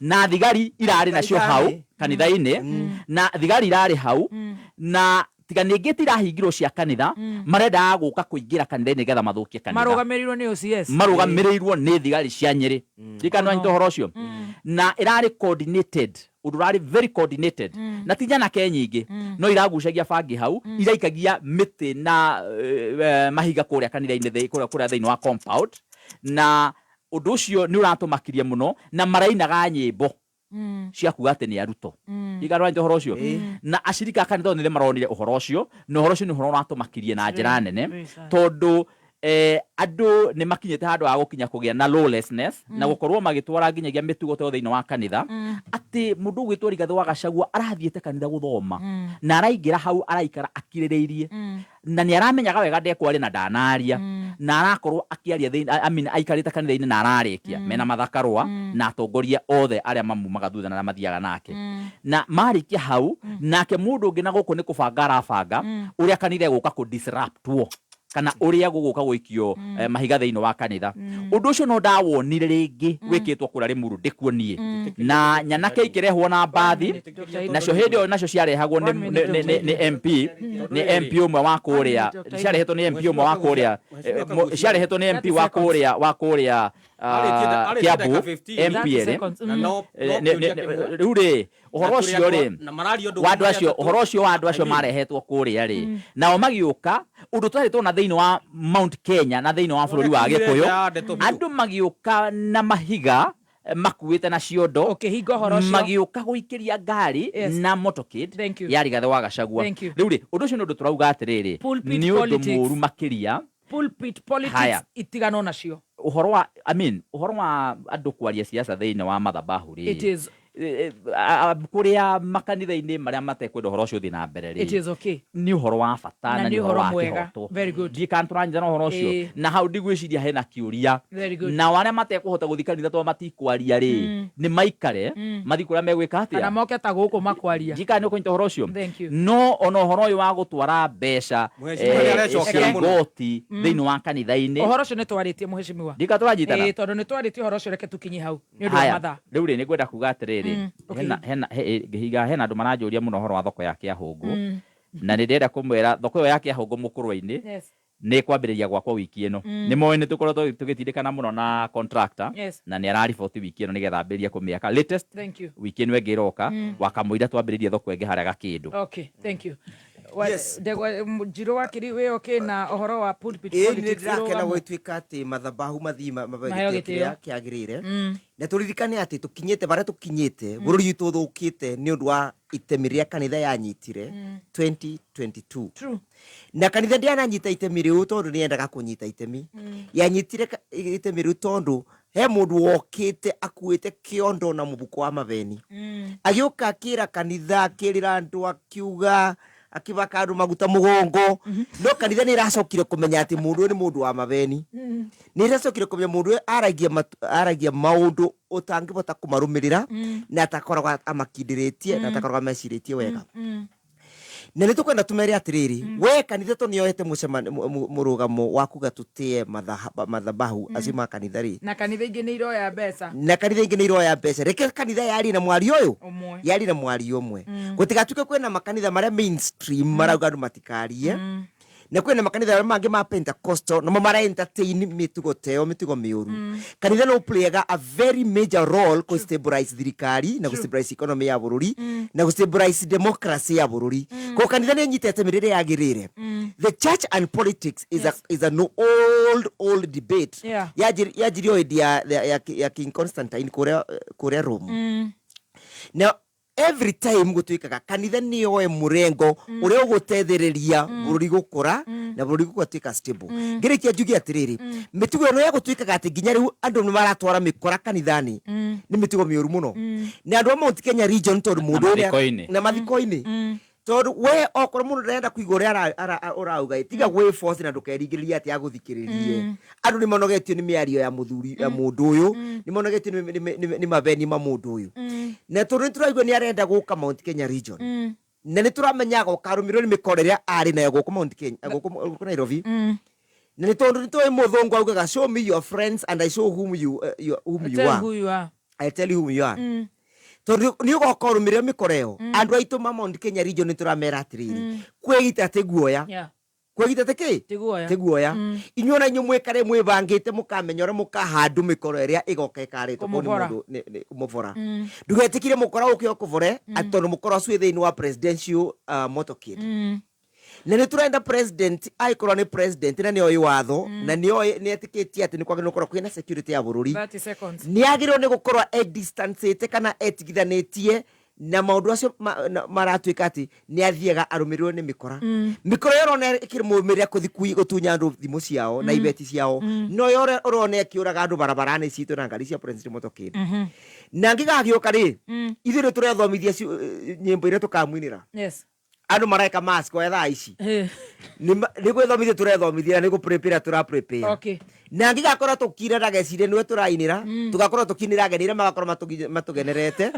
na thigari irarĩ nacio hau kanitha-inĩ, na thigari irarĩ hau, na tiga nĩ ngĩti irahingirwo cia kanitha, marendaga gũka kũingĩra kanitha-inĩ nĩgetha mathũkie kanitha. Marũgamĩrĩirwo nĩ OCS. Marũgamĩrĩirwo nĩ thigari cia Nyĩrĩ. Ndikana wanyita ũhoro ũcio? Na ĩrarĩ coordinated, ũndũ ũrarĩ very coordinated, na ti nyanake nyingĩ, no iragucagia bangi hau, iraikagia mĩtĩ na mahiga kũrĩa kanitha-inĩ, kũrĩa thĩinĩ wa compound, na ũndũ ũcio nĩ ũratũmakirie mũno, na marainaga nyĩmbo cia kuga atĩ nĩ arutwo. Ndikana wanyita ũhoro ũcio? Na acirika a kanitha othe nĩ maronire ũhoro ũcio, na ũhoro ũcio nĩ ũhoro ũratũmakirie na njĩra nene, Very sad. tondũ andũ nĩ makinyĩte handũ ha gũkinya kũgĩa na lawlessness na gũkorwo magĩtwara nginyagia mĩtugo ta ĩyo thĩinĩ wa kanitha, atĩ mũndũ ũgwĩtwo Rigathĩ wa Gachagua arathiĩte kanitha gũthoma, na araingĩra hau araikara akirĩrĩirie, na nĩ aramenyaga wega ndekwaria na ndanaria, na arakorwo akĩaria thĩinĩ, I mean, aikarĩte kanitha-inĩ na ararĩkia mena mathakarũa na atongoria othe arĩa mamumaga thutha na arĩa mathiaga nake. Na marĩkia hau, nake mũndũ ũngĩ na gũkũ nĩ kũbanga arabanga ũrĩa kanitha ĩgũka kũ disruptwo, kana ũrĩa gũgũka gũikio mahiga thĩinĩ wa kanitha. Ũndũ ũcio no ndawonire rĩngĩ wĩkĩtwo kũrĩa Rĩmuru ndĩkuo niĩ, na nyanake ikĩrehwo na mbathi, nacio hĩndĩ ĩyo nacio ciarehagwo nĩ MP, nĩ MP ũmwe wa kũrĩa, ciarehetwo nĩ MP ũmwe wa kũrĩa, ciarehetwo nĩ MP wa kũrĩa Arĩtie Kiambu, ndagĩka 15. MP 30 erĩ. seconds. Na no kĩũria kĩmwe. Rĩu rĩ, ũhoro Na ũcio rĩ, na mararia ũndũ wa andũ ũmwe acio, atatũ. ũhoro ũcio wa andũ acio I mean, marehetwo kũrĩa rĩ, nao magĩũka, ũndũ tũtarĩ tuona thĩinĩ wa Mount Kenya na thĩinĩ wa bũrũri wa Ũrĩa Gĩkũyũ, ya ndeto biũ. Andũ magĩũka na mahiga, makuĩte na ciondo. Ũkĩhinga ũhoro ũcio. Magĩũka gũikĩria ngari na motorcade Thank you. ya Rigathĩ wa Gachagua. Thank you. Rĩu rĩ, ũndũ ũcio nĩ ũndũ tũrauga atĩrĩrĩ, Pulpit nĩ ũndũ politics. mũũru makĩria. Pulpit politics. Haya. Itiganwo nacio. Ũhoro wa, I mean, ũhoro wa andũ kwaria siasa thĩinĩ wa madhabahu rĩ, It is Kũrĩa makanitha-inĩ marĩa matekwenda ũhoro ũcio ũthiĩ na mbere It rĩ, is okay. Nĩ ũhoro wa bata Na na nĩ nĩ ũhoro ũhoro wa mwega. kĩhoto. Very good. Ndiĩ kana tũranyitana ũhoro ũcio. Na hau ndigwĩciria hena kĩũria. Very good. Nao arĩa matekũhota gũthiĩ kanitha tondũ matikwaria rĩ, nĩ maikare mathiĩ kũrĩa megwĩka Kana atĩa. moke ta gũkũ makwaria. Ndiĩ kana nĩ ũkũnyita ũhoro ũcio. Thank you. No ona ũhoro ũyũ wa gũtwara mbeca Mheshimiwa nĩ arecokera cia mũno. igoti thĩinĩ wa kanitha-inĩ. Ũhoro ũcio nĩ twarĩtie, mũheshimiwa. Ndiĩ kana tũranyitana. Ĩĩ, tondũ nĩ twarĩtie ũhoro ũcio, reke tũkinye hau nĩ ũndũ wa Haya, mathaa. rĩu rĩ, nĩ ngwenda kuga atĩrĩrĩ, hena hena ngĩhiga hena andũ maranjũria mũno ũhoro wa thoko ya Kĩahũngũ. Na nĩ ndĩrenda kũmwĩra thoko ĩyo ya Kĩahũngũ mũkũrwe-inĩ nĩ kwambĩrĩria gwakwo wiki ĩno. Nĩ moĩ nĩ tũkoretwo tũgĩtindĩkana mũno na contractor na nĩ arariboti wiki ĩno nĩgetha ambĩrĩrie kũmĩaka latest Thank you. wiki ĩno ĩngĩ ĩroka. Wakamũira twambĩrĩrie thoko ĩngĩ harĩa Gakĩndũ. Okay, thank you. Ndegwa Njirũ wakiri wĩ okay na ũhoro wa pulpit Ĩĩ, nĩ politics ndĩrakena irũgamo? gwĩtuĩka atĩ mathabahu mathiĩ Maheo maheo gĩtĩo gĩtĩo. kĩrĩa kĩagĩrĩire. Na tũririkane atĩ tũkinyĩte barĩa tũkinyĩte, bũrũri witũ ũthũkĩte nĩ ũndũ wa itemi rĩrĩa kanitha yanyitire 2022. True. Na kanitha ndĩananyita itemi rĩu tondũ nĩyendaga kũnyita itemi. Yanyitire itemi rĩu tondũ he mũndũ wokĩte akuĩte kĩondo na mũbuko wa mabeni. Agĩũka akĩra kanitha, akĩrĩra andũ, akiuga, akĩbaka andũ maguta mũgongo. No kanitha nĩ ĩracokire kũmenya atĩ mũndũ ũyũ nĩ mũndũ wa mabeni. Nĩ ĩracokire kũmenya mũndũ ũyũ aragia maũndũ ũtangĩbota kũmarũmĩrĩra na atakoragwo amakindĩrĩtie na atakoragwo amecirĩtie wega. Na nĩ tũkwenda tũmere atĩrĩrĩ, we kanitha to nĩyoete mũrũgamo wa kuga tũtĩe mathabahu acio ma kanitha rĩ, Na kanitha ingĩ nĩ iroya mbeca. Na kanitha ingĩ nĩ iroya mbeca, reke kanitha yarie na mwario ũyũ ũmwe. Yarie na mwario ũmwe. Gũtigatuĩke kwĩna makanitha marĩa mainstream marauga andũ matikarie, na kwĩna makanitha marĩa mangĩ ma Pentecostal namo mara entertain mĩtugo ta ĩyo, mĩtugo mĩũru. Kanitha no playaga a very major role kũ stabilize thirikari na kũ stabilize economy ya bũrũri na kũ stabilize democracy ya bũrũri. Koguo kanitha nĩ ĩnyitĩte itemi rĩrĩa yagĩrĩire. The church and politics is an old old debate. Yanjirio hĩndĩ ya King Constantine kũrĩa Rome. Na every time gũtuĩkaga kanitha nĩ yoe mũrengo ũrĩa ũgũteithĩrĩria bũrũri gũkũra na bũrũri gũgatuĩka stable. Ngĩrĩkia njuge atĩrĩrĩ, mĩtugo ĩno ya gũtuĩkaga atĩ nginya rĩu andũ nĩ maratwara mĩkora kanitha-inĩ nĩ mĩtugo mĩũru mũno. Na andũ a Mount Kenya region, tondũ mũndũ ũrĩa Mathiko-inĩ. Na mathiko-inĩ, tondũ we okorwo mũndũ ndarenda kũigua ũrĩa ũrauga ĩ, tiga gwĩ force na ndũkeringĩrĩrie atĩ agũthikĩrĩrie. Andũ nĩ manogetio nĩ mĩario ya mũthuri ya mũndũ ũyũ, nĩ manogetio nĩ mabeni ma mũndũ ũyũ. Na tondũ nĩ tũraigua nĩ arenda gũka Mount Kenya region, na nĩ tũramenya agoka arũmĩrĩrwo nĩ mĩkora ĩrĩa arĩ nayo gũkũ Mount Kenya, gũkũ Nairobi. Na nĩ tondũ nĩ tũĩ mũthũngũ augaga, "Show me your friends and I show whom you Tell are." who you are. I tell you whom you are. Tondũ nĩ ũgoka ũrũmĩrĩre mĩkora ĩyo. Andũ aitũ ma Mount Kenya region nĩ tũramera atĩrĩrĩ, kwĩgita ti guoya. Kwĩgita ti kĩ? Ti guoya. Ti guoya. Inyuĩ ona inyuĩ mwĩkare mwĩbangĩte, mũkamenya ũrĩa mũkahandũ mĩkoro ĩrĩa ĩgoka ĩkarĩtwo kũu nĩ Kũmũbora. mũndũ kũmũbora. Ndũgetĩkire mũkora ũke ũkũbore atĩ tondũ mũkora ũcio wĩ thĩinĩ wa presidential motorcade. Na nĩ tũrenda president angĩkorwo nĩ president na nĩoĩ watho na nĩoĩ nĩetĩkĩtie atĩ nĩ kwagĩrĩirwo gũkorwo kwĩna security ya bũrũri, 30 seconds. Nĩ agĩrĩirwo nĩ gũkorwo edistancĩte kana etigithanĩtie na maũndũ acio maratuĩka atĩ nĩ athiaga arũmĩrĩrwo nĩ mĩkora. Mĩkora ĩyo ũrona ĩkĩmũmĩrĩra kũthi gũtunya andũ thimũ ciao na ibeti ciao, no yo ũrona ĩkĩũraga andũ barabara-inĩ citũ na ngari cia president motorcade. Na angĩgagĩũka rĩ, ithuĩ nĩ tũrethomithia nyĩmbo iria tũkamũinĩra. Andũ mareka mask oya thaa ici. Nĩ gwĩthomithia tũrethomithia na nĩ gũ-prepare tũra-prepare. Na angĩgakorwo tũkire na gecire nĩwe tũrainĩra, tũgakorwo tũkinĩra ageni arĩa magakorwo matũgenerete,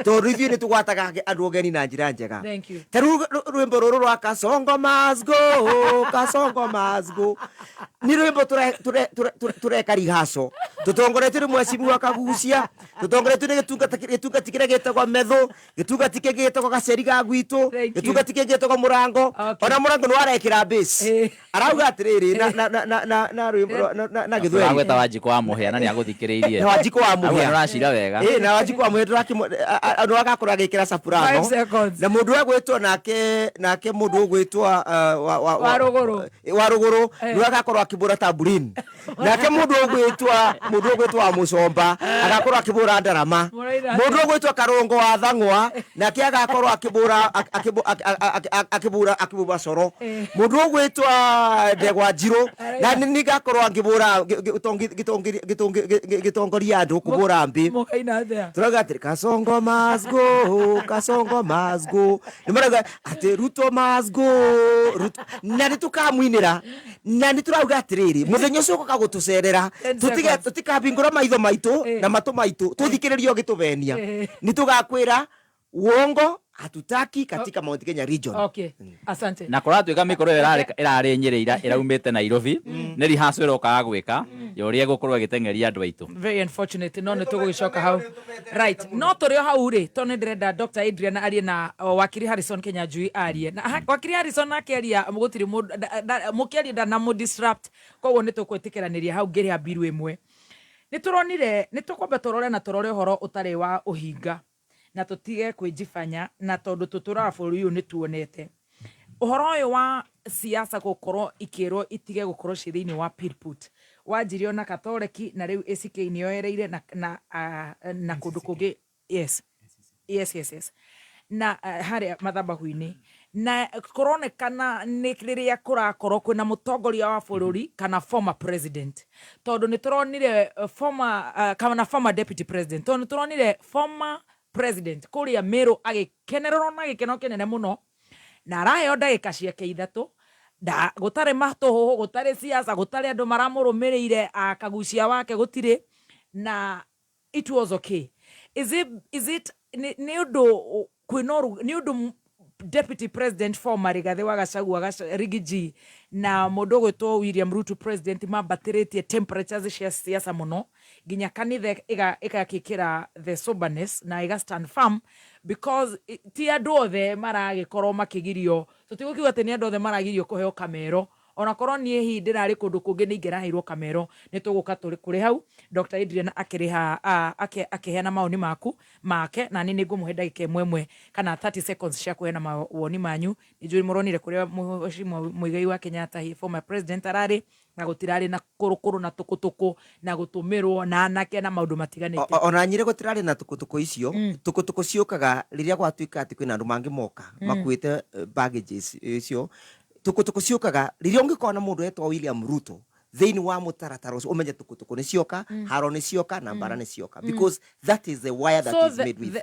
tondũ ithuĩ nĩ tũgwataga andũ ũgeni na njĩra njega. Thank you. Ta rĩu rwĩmbo rũrũ rwa "Kasongo must go, Kasongo must go" nĩ rwĩmbo tũreka rehearsal, tũtongoretio nĩ mheshimiwa Kagucia, tũtongoretio nĩ gĩtungati kĩrĩa gĩtagwo Methu, gĩtungati kĩngĩ gĩtagwo Gaceri ga gwitũ, Thank you. gĩtungati kĩngĩ gĩtagwo Mũrango. Ona Mũrango nĩ warekĩra bass, arauga atĩrĩrĩ na rwĩmbo na Gĩthweri. Ũragweta Wanjikũ wa Mũhĩa na nĩ agũthikĩrĩirie. Na Wanjikũ wa Mũhĩa. Auga nĩũracira wega. Ĩ, na Wanjikũ wa Mũhĩa nĩ agakorwo agĩkĩra soprano. 5 seconds. Na mũndũ ũgwĩtwo nake mũndũ ũgwĩtwo Wa Rũgũrũ. Wa Rũgũrũ nĩwe agakorwo akĩbũra tamburini, nake mũndũ ũgwĩtwo wa Mũcomba agakorwo akĩbũra ndarama. Mũraina Mũndũ ũgwĩtwo Karũngo wa Thang'wa nake agakorwo akĩbũra akĩbũra coro. Mũndũ ũgwĩtwo Ndegwa Njirũ na nĩ ngakorwo angĩbũra. Ngĩbũra gĩtongoria andũ kũbũra mbi. Mũkaina atĩa? Turauga atĩ Kasongo must go, Kasongo must go. Nĩ marauga atĩ Ruto must go, Ruto. Na nĩ tũkamũinĩra. Na nĩ tũrauga atĩrĩrĩ, mũthenya ũcio ũgoka gũtũcerera, Ten tũtige seconds. tũtikahingũra maitho maitũ na matũ maitũ, tũthikĩrĩrie ũgĩtũbenia. Nĩ tũgakwĩra uongo hatutaki katika Mount Kenya region. Okay, asante. Na kũratuĩka mĩkoro ĩyo ĩrarĩ Nyĩrĩ ira ĩraumĩte Nairobi nĩ rehearsal ĩrokaga gwĩka ya ũrĩa ĩgũkorwo ĩgĩteng'eria andũ aitũ. Very unfortunate, no nĩ tũgũgĩcoka hau. Right, no tũrĩ o hau rĩ, tondũ nĩ ndĩrenda Dr. Adrian arie na o, wakiri Harrison Kinyanjui arie. Na wakiri Harrison akĩaria gũtirĩ mũndũ mũkĩaria ndanamũ disrupt, koguo nĩ tũkwĩtĩkĩranĩria hau ngĩrĩha mbiru ĩmwe. Nĩ tũronire, nĩ tũkwamba tũrore na tũrore ũhoro ũtarĩ wa ũhinga na tũtige kwĩjibanya, na tondũ tũtũraga bũrũri ũyũ nĩ tuonete ũhoro ũyũ wa siasa gũkorwo ikĩrwo itige gũkorwo ciĩ thĩinĩ wa pulpit wanjirio na Katoleki na rĩu ACK nĩ yoereire na kũndũ kũngĩ. Yes, yes, yes, yes. Na harĩa mathabahu-inĩ na kũronekana nĩ rĩrĩa kũrakorwo kwĩna mũtongoria wa bũrũri kana former president, tondũ nĩ tũronire former, kana former deputy president, tondũ nĩ tũronire former president kũrĩa Meru agĩkenererwo na gĩkeno kĩnene mũno na araheo ndagĩka ciake ithatũ, da gũtarĩ matũhũhũ, gũtarĩ siasa, gũtarĩ andũ maramũrũmĩrĩire akagucia wake gũtirĩ, na it was okay. Is it nĩ ũndũ kwĩna nĩ ũndũ deputy president former Rigathi wa Gachagua, Riggy G, na mũndũ ũgwĩtwo William Ruto president mambatĩrĩtie temperatures cia siasa mũno nginya kanitha ĩgakĩkĩra the soberness na ĩga stand firm, because ti andũ othe maragĩkorwo makĩgirio, tũtigũkiuga atĩ nĩ andũ othe maragirio kũheo kamero, ona korwo niĩ hihi ndĩrarĩ kũndũ kũngĩ nĩ ingĩraheirwo kamero. Nĩ tũgũka tũrĩ kũrĩ hau Dr. Adrian akĩrĩha akĩheana mawoni maku make, na niĩ nĩ ngũmũhe ndagĩka ĩmwe ĩmwe kana 30 seconds cia kũheana mawoni manyu. Nĩ njũĩ mũronire kũrĩa Mheshimiwa Muigai wa Kenyatta, hi former president, ararĩ na gũtirarĩ na kũrũkũrũ na tũkũtũkũ na gũtũmĩrwo na anake na maũndũ matiganĩte. Ona nyire gũtirarĩ na tukutuku icio. Tukutuku ciũkaga rĩrĩa gwatuĩka atĩ kwĩna andũ mangĩ moka makuĩte baggages icio. Tukutuku ciũkaga rĩrĩa ũngĩkorwo na mũndũ etwo William Ruto thĩinĩ wa mũtaratara ũcio, ũmenye tukutuku nĩ cioka, haro nĩ cioka na mbara nĩ cioka, because that is the wire that So is made with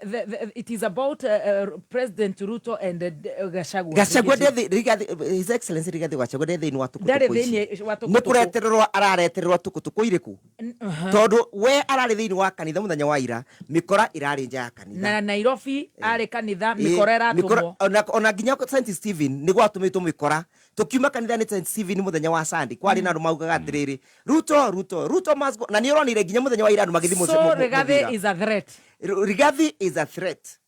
it is about President Ruto and Gachagua. Gachagua nde Rigathi, His Excellency Rigathi Gachagua nde thĩinĩ wa Ndarĩ tukutuku ici. Thĩinĩ wa Nĩ tukutuku. Kũretererwo araretererwo tukutuku irĩkũ? Tondũ we ararĩ thĩinĩ wa kanitha mũthenya wa ira, mĩkora ĩrarĩ nja ya kanitha. Na Nairobi arĩ kanitha mĩkora ĩratũmwo. Ona nginya St Stephen nĩ gwatũmĩtwo mĩkora. Tũkiuma kanitha nĩ St Stephen mũthenya wa Sunday, kwarĩ na andũ maugaga atĩrĩrĩ, "Ruto, Ruto, Ruto must go." Na nĩ ũronire nginya mũthenya wa ira andũ magĩthiĩ So Rigathi mũthira. is a threat. Rigathi is a threat.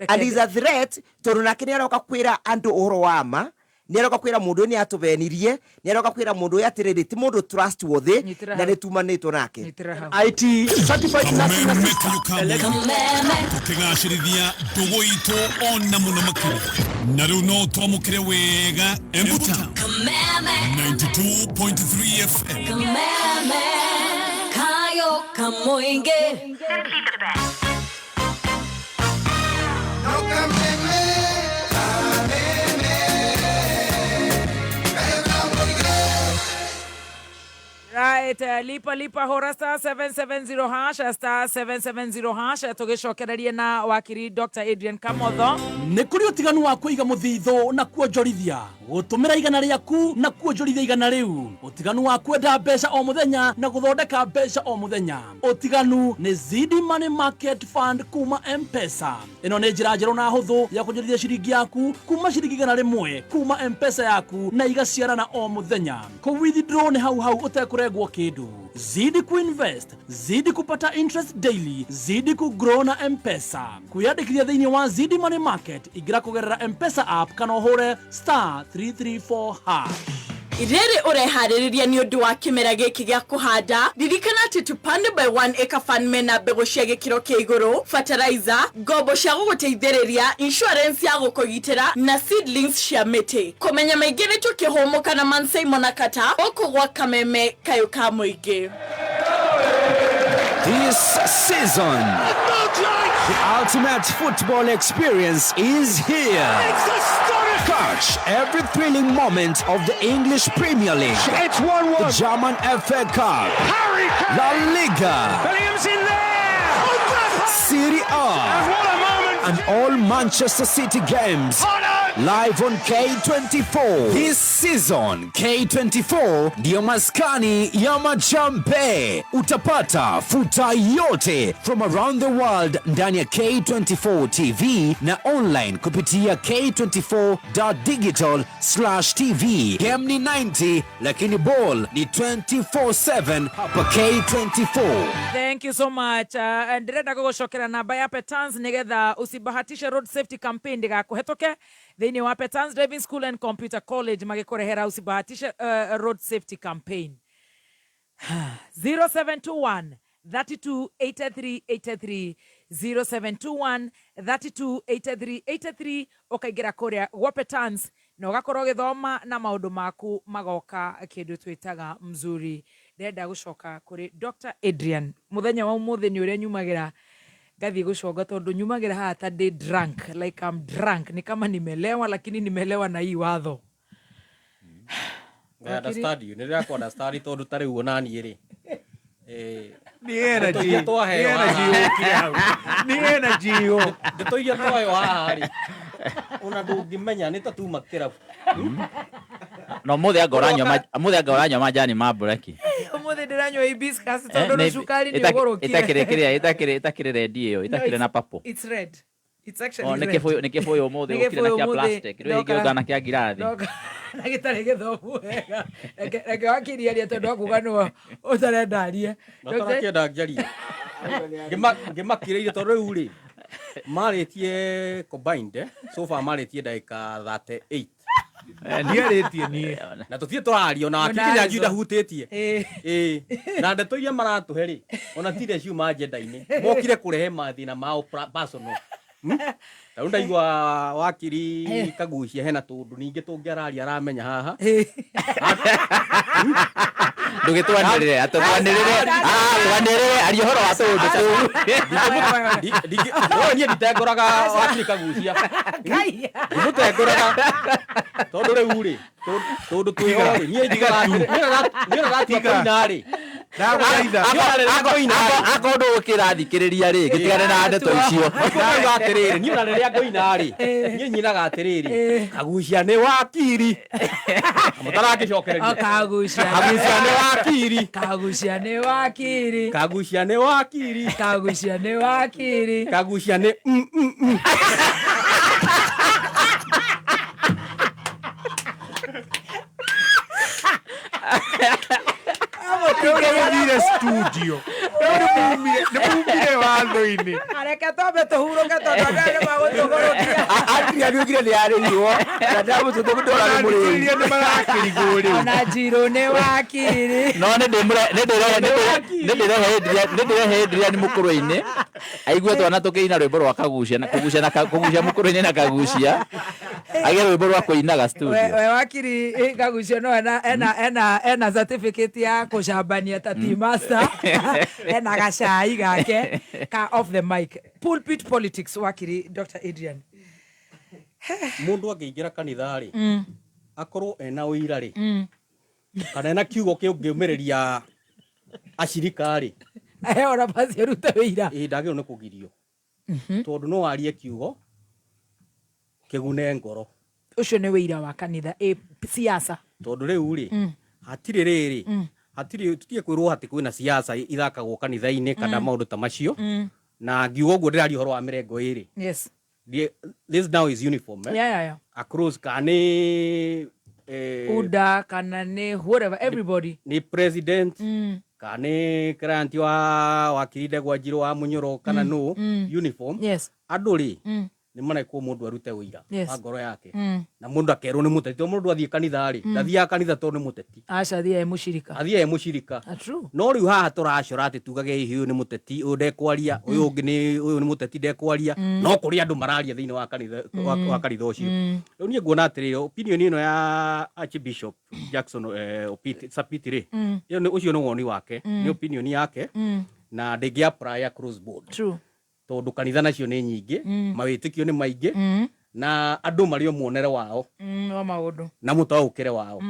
And is a threat tondũ nake nĩ aroka kwĩra andũ ũhoro wa ma, nĩ aroka kwĩra mũndũ ũyũ nĩ atũbenirie, nĩ aroka kwĩra mũndũ ũyũ atĩrĩrĩ ti mũndũ trustworthy Nyitĩra na hau. Nĩ tumanĩtwo nake. Nyitĩra hau. IT certified nursing assistant. Tukigacĩrithia ndũgũ itũ ona mũno makĩria, na rĩu no twamũkĩre wega Embu Town 92.3 FM. Kameme kayo kamoinge. Right, lipa lipa hora star 770 hash, star 770 hash, tugicokererie na wakiri Dr. Adrian Kamotho. Nĩ kũrĩ ũtiganu wa kũiga mũthithũ na kuonjorithia, gũtũmĩra igana rĩaku na kuonjorithia igana rĩu, ũtiganu wa kwenda mbeca o mũthenya na gũthondeka mbeca o mũthenya. Ũtiganu nĩ Zidi Money Market Fund kuma M-Pesa. Ĩno nĩ njĩra njerũ na hũthũ ya kuonjorithia ciringi yaku kuma ciringi 100 kuma M-Pesa yaku na igaciarana o mũthenya. Kũ withdraw nĩ hau hau ũtekũrengwo kĩndũ. Zidi kuinvest, zidi kupata interest daily, zidi kugrow na M-Pesa. Kwiyandĩkithia thĩinĩ wa Zidi Money Market, ingĩra kũgerera M-Pesa app kana ũhũre star 334 hash. Rĩrĩ ũreharĩrĩria nĩ ũndũ wa kĩmera gĩkĩ gĩa kũhanda, ririkana atĩ Tupande by One Acre Fund mena mbegũ cia gĩkĩro kĩa igũrũ, fertilizer, ngombo cia gũgũteithĩrĩria, insurance ya gũkũgitĩra na seedlings cia mĩtĩ. Kũmenya maingĩ nĩ tũkĩhũmũka na Mansai Monakata gũkũ gwa Kameme kayũ ka mũingĩ. This season, The ultimate football experience is here. It's astonishing! Catch every thrilling moment of the English Premier League. It's 1-1. The German FA Cup. Harry Kane. La Liga. Bellingham's in there. Serie A. And what a moment. And all Manchester City games. Live on K24. This season, K24 ndiyo maskani ya majambe. Utapata futa yote from around the world ndani ya K24 TV na online kupitia k24.digital/tv. Game ni 90 lakini ball ni 24/7 hapa K24. Thank you so much. Ndĩrenda gũgũcokera namba ya Petans nĩgetha usibahatishe road safety campaign ndĩgakũhetũke thĩinĩ wa Petans Driving School and Computer College magĩkũrehera usibahatishe road safety campaign. 0721 32 83 83 0721 32 83 83 ũkaingĩra kũrĩa gwa Petans na ũgakorwo ũgĩthoma na maũndũ maku magoka kĩndũ twĩtaga mzuri. Ndĩrenda gũcoka kũrĩ Dr. Adrian. Mũthenya wa ũmũthĩ nĩ ũrĩa nyumagĩra ngathiĩ gũconga tondũ nyumagĩra haha ta ndĩ drunk, like I'm drunk, ni kama nimelewa lakini nimelewa na hii watho. I understand you. Nĩ ndĩrakũ understand tondũ ta rĩu ona niĩ rĩ. Nĩ energy. Ndeto iria twaheo Nĩ energy haha. yũkire hau. Nĩ energy ĩyo. Ndeto iria twaheo haha rĩ. Ona ndũngĩmenya nĩ ta tuma kĩrabu. No mũthĩ anga ũranyua majani ma mbureki. Ũmũthĩ ndĩranyua hibiscus tondũ nĩ cukari nĩ ũgũrũkire. Ĩtakĩrĩ kĩrĩa, ĩtakĩrĩ red ĩyo, ĩtakĩrĩ na purple. It's red. It's actually Oh, nĩ red. kĩbũyũ, nĩ kĩbũyũ ũmũthĩ Nĩ ũkire na kĩbũyũ kĩa ũmũthĩ, plastic. Rĩu ndoka- ingĩ ũka na kĩa ngirathi. ndoka na gĩtarĩ gĩthomu wega. Reke wakiri arie tondũ akuga nĩwe ũtarenda arie. Na ũtarakĩenda njarie. Ngĩmakirĩire tondũ rĩu rĩ, marĩtie combined, so far marĩtie ndagĩka 38. Ndiarĩtie niĩ. Na tũtirĩ tũraria ona Ona wakiri nginya Harrison. Juda hutĩtie. Ĩĩ. Na ndeto iria maratũhe rĩ, ona tirĩ ciuma agenda-inĩ. Mokire kũrehe mathĩna mao personal. Ta rĩu ndaigua wakiri Kagucia hena tũndũ ningĩ tũngĩararia aramenya haha. Ndũgĩtwanĩrĩre, atũtwanĩrĩre. Twanĩrĩre, aria ũhoro wa tũũndũ tũu. No niĩ nditengũraga wakiri Kagucia. Ndimũtengũraga. Tondũ rĩu rĩ, tũndũ twĩho rĩ, niĩ njigaga atĩrĩ, niĩ ona ndatua kũina rĩ. Ndagũthaitha. Akorwo ndũgũkĩra thikĩrĩria rĩ, gĩtigane na ndeto icio. Ndauga atĩrĩrĩ, niĩ ona rĩrĩa ngũina rĩ, niĩ nyinaga atĩrĩrĩ, Kagucia nĩ wakiri. Mũtarakĩcokereria. O, Kagucia. Kagucia nĩ wakiri. Kagucia nĩ wakiri. Kagucia nĩ wakiri. Kagucia nĩ wakiri. Kagucia nĩ Rĩu nĩ mũthire studio. Rĩu nĩ mumire watho-inĩ. Areke twambe tũhurũke tondũ andũ aya nĩ magũtũgũrũkia. Adrian oigire nĩ arĩirwo na ndamũtũtũ ndora nĩ mũrĩi. Thikĩrĩria nĩ marakĩrigwo rĩu. Ona Njirũ nĩ wakiri. No nĩ ndĩrehe Adrian mũkũrũ-inĩ aigue twana tũkĩina rwĩmbo rwa Kagucia na Kũgucia na Kũgucia mũkũrũ-inĩ na Kagucia agĩe rwĩmbo rwa kũinaga studio. We wakiri Kagucia no ena certificate ya kũcambania ta tea master. Ena gacai gake ka off the mic. Pulpit politics wakiri Dr. Adrian. Mũndũ angĩingĩra kanitha rĩ, akorwo ena ũira rĩ, kana ena kiugo kĩngĩũmĩrĩria acirika rĩ, Aheo nafasi arute wĩira. Ĩĩ, ndagĩrĩirwo nĩ kũgirio. Tondũ no arie kiugo kĩgune ngoro. Ũcio nĩ wĩira wa kanitha, siasa. Tondũ rĩu rĩ, hatirĩ rĩrĩ, hatirĩ tũtige kwĩrwo atĩ kwĩna siasa ithakagwo kanitha-inĩ kana maũndũ ta macio. Na ngiuga ũguo ndĩraria ũhoro wa mĩrengo ĩrĩ. Yes. This now is uniform, eh? Yeah, yeah, yeah. Across kana nĩ, Uda kana nĩ whatever, everybody. Nĩ president, kana nĩ client wa wakiri Ndegwa Njirũ wa Mũnyũro kana nũ, uniform. Yes. Andũ rĩ, nĩ marekwo mũndũ arute ũira wa ngoro yake. Na mũndũ akerwo nĩ mũteti. Tondũ mũndũ athiĩ kanitha rĩ, ndathiaga kanitha tondũ nĩ mũteti. Aca, athiaga e mũcirika. Athiaga e mũcirika. True. No rĩu haha tũracora atĩ tugage hihi ũyũ nĩ mũteti, ũyũ ndekwaria, ũyũ ũngĩ nĩ, ũyũ nĩ mũteti ndekwaria. No kũrĩ andũ mararia thĩinĩ wa kanitha, wa kanitha ũcio. Rĩu niĩ nguona atĩrĩrĩ, opinion ĩno ya Archbishop Jackson, Opiti, Sapiti rĩ, ĩyo nĩ, ũcio nĩ woni wake, nĩ opinion yake, na ndĩngĩ apply across board. True. Tondũ kanitha nacio nĩ nyingĩ, mawĩtĩkio nĩ maingĩ, na andũ marĩ o muonere wao wa maũndũ na mũtaũkĩre wao.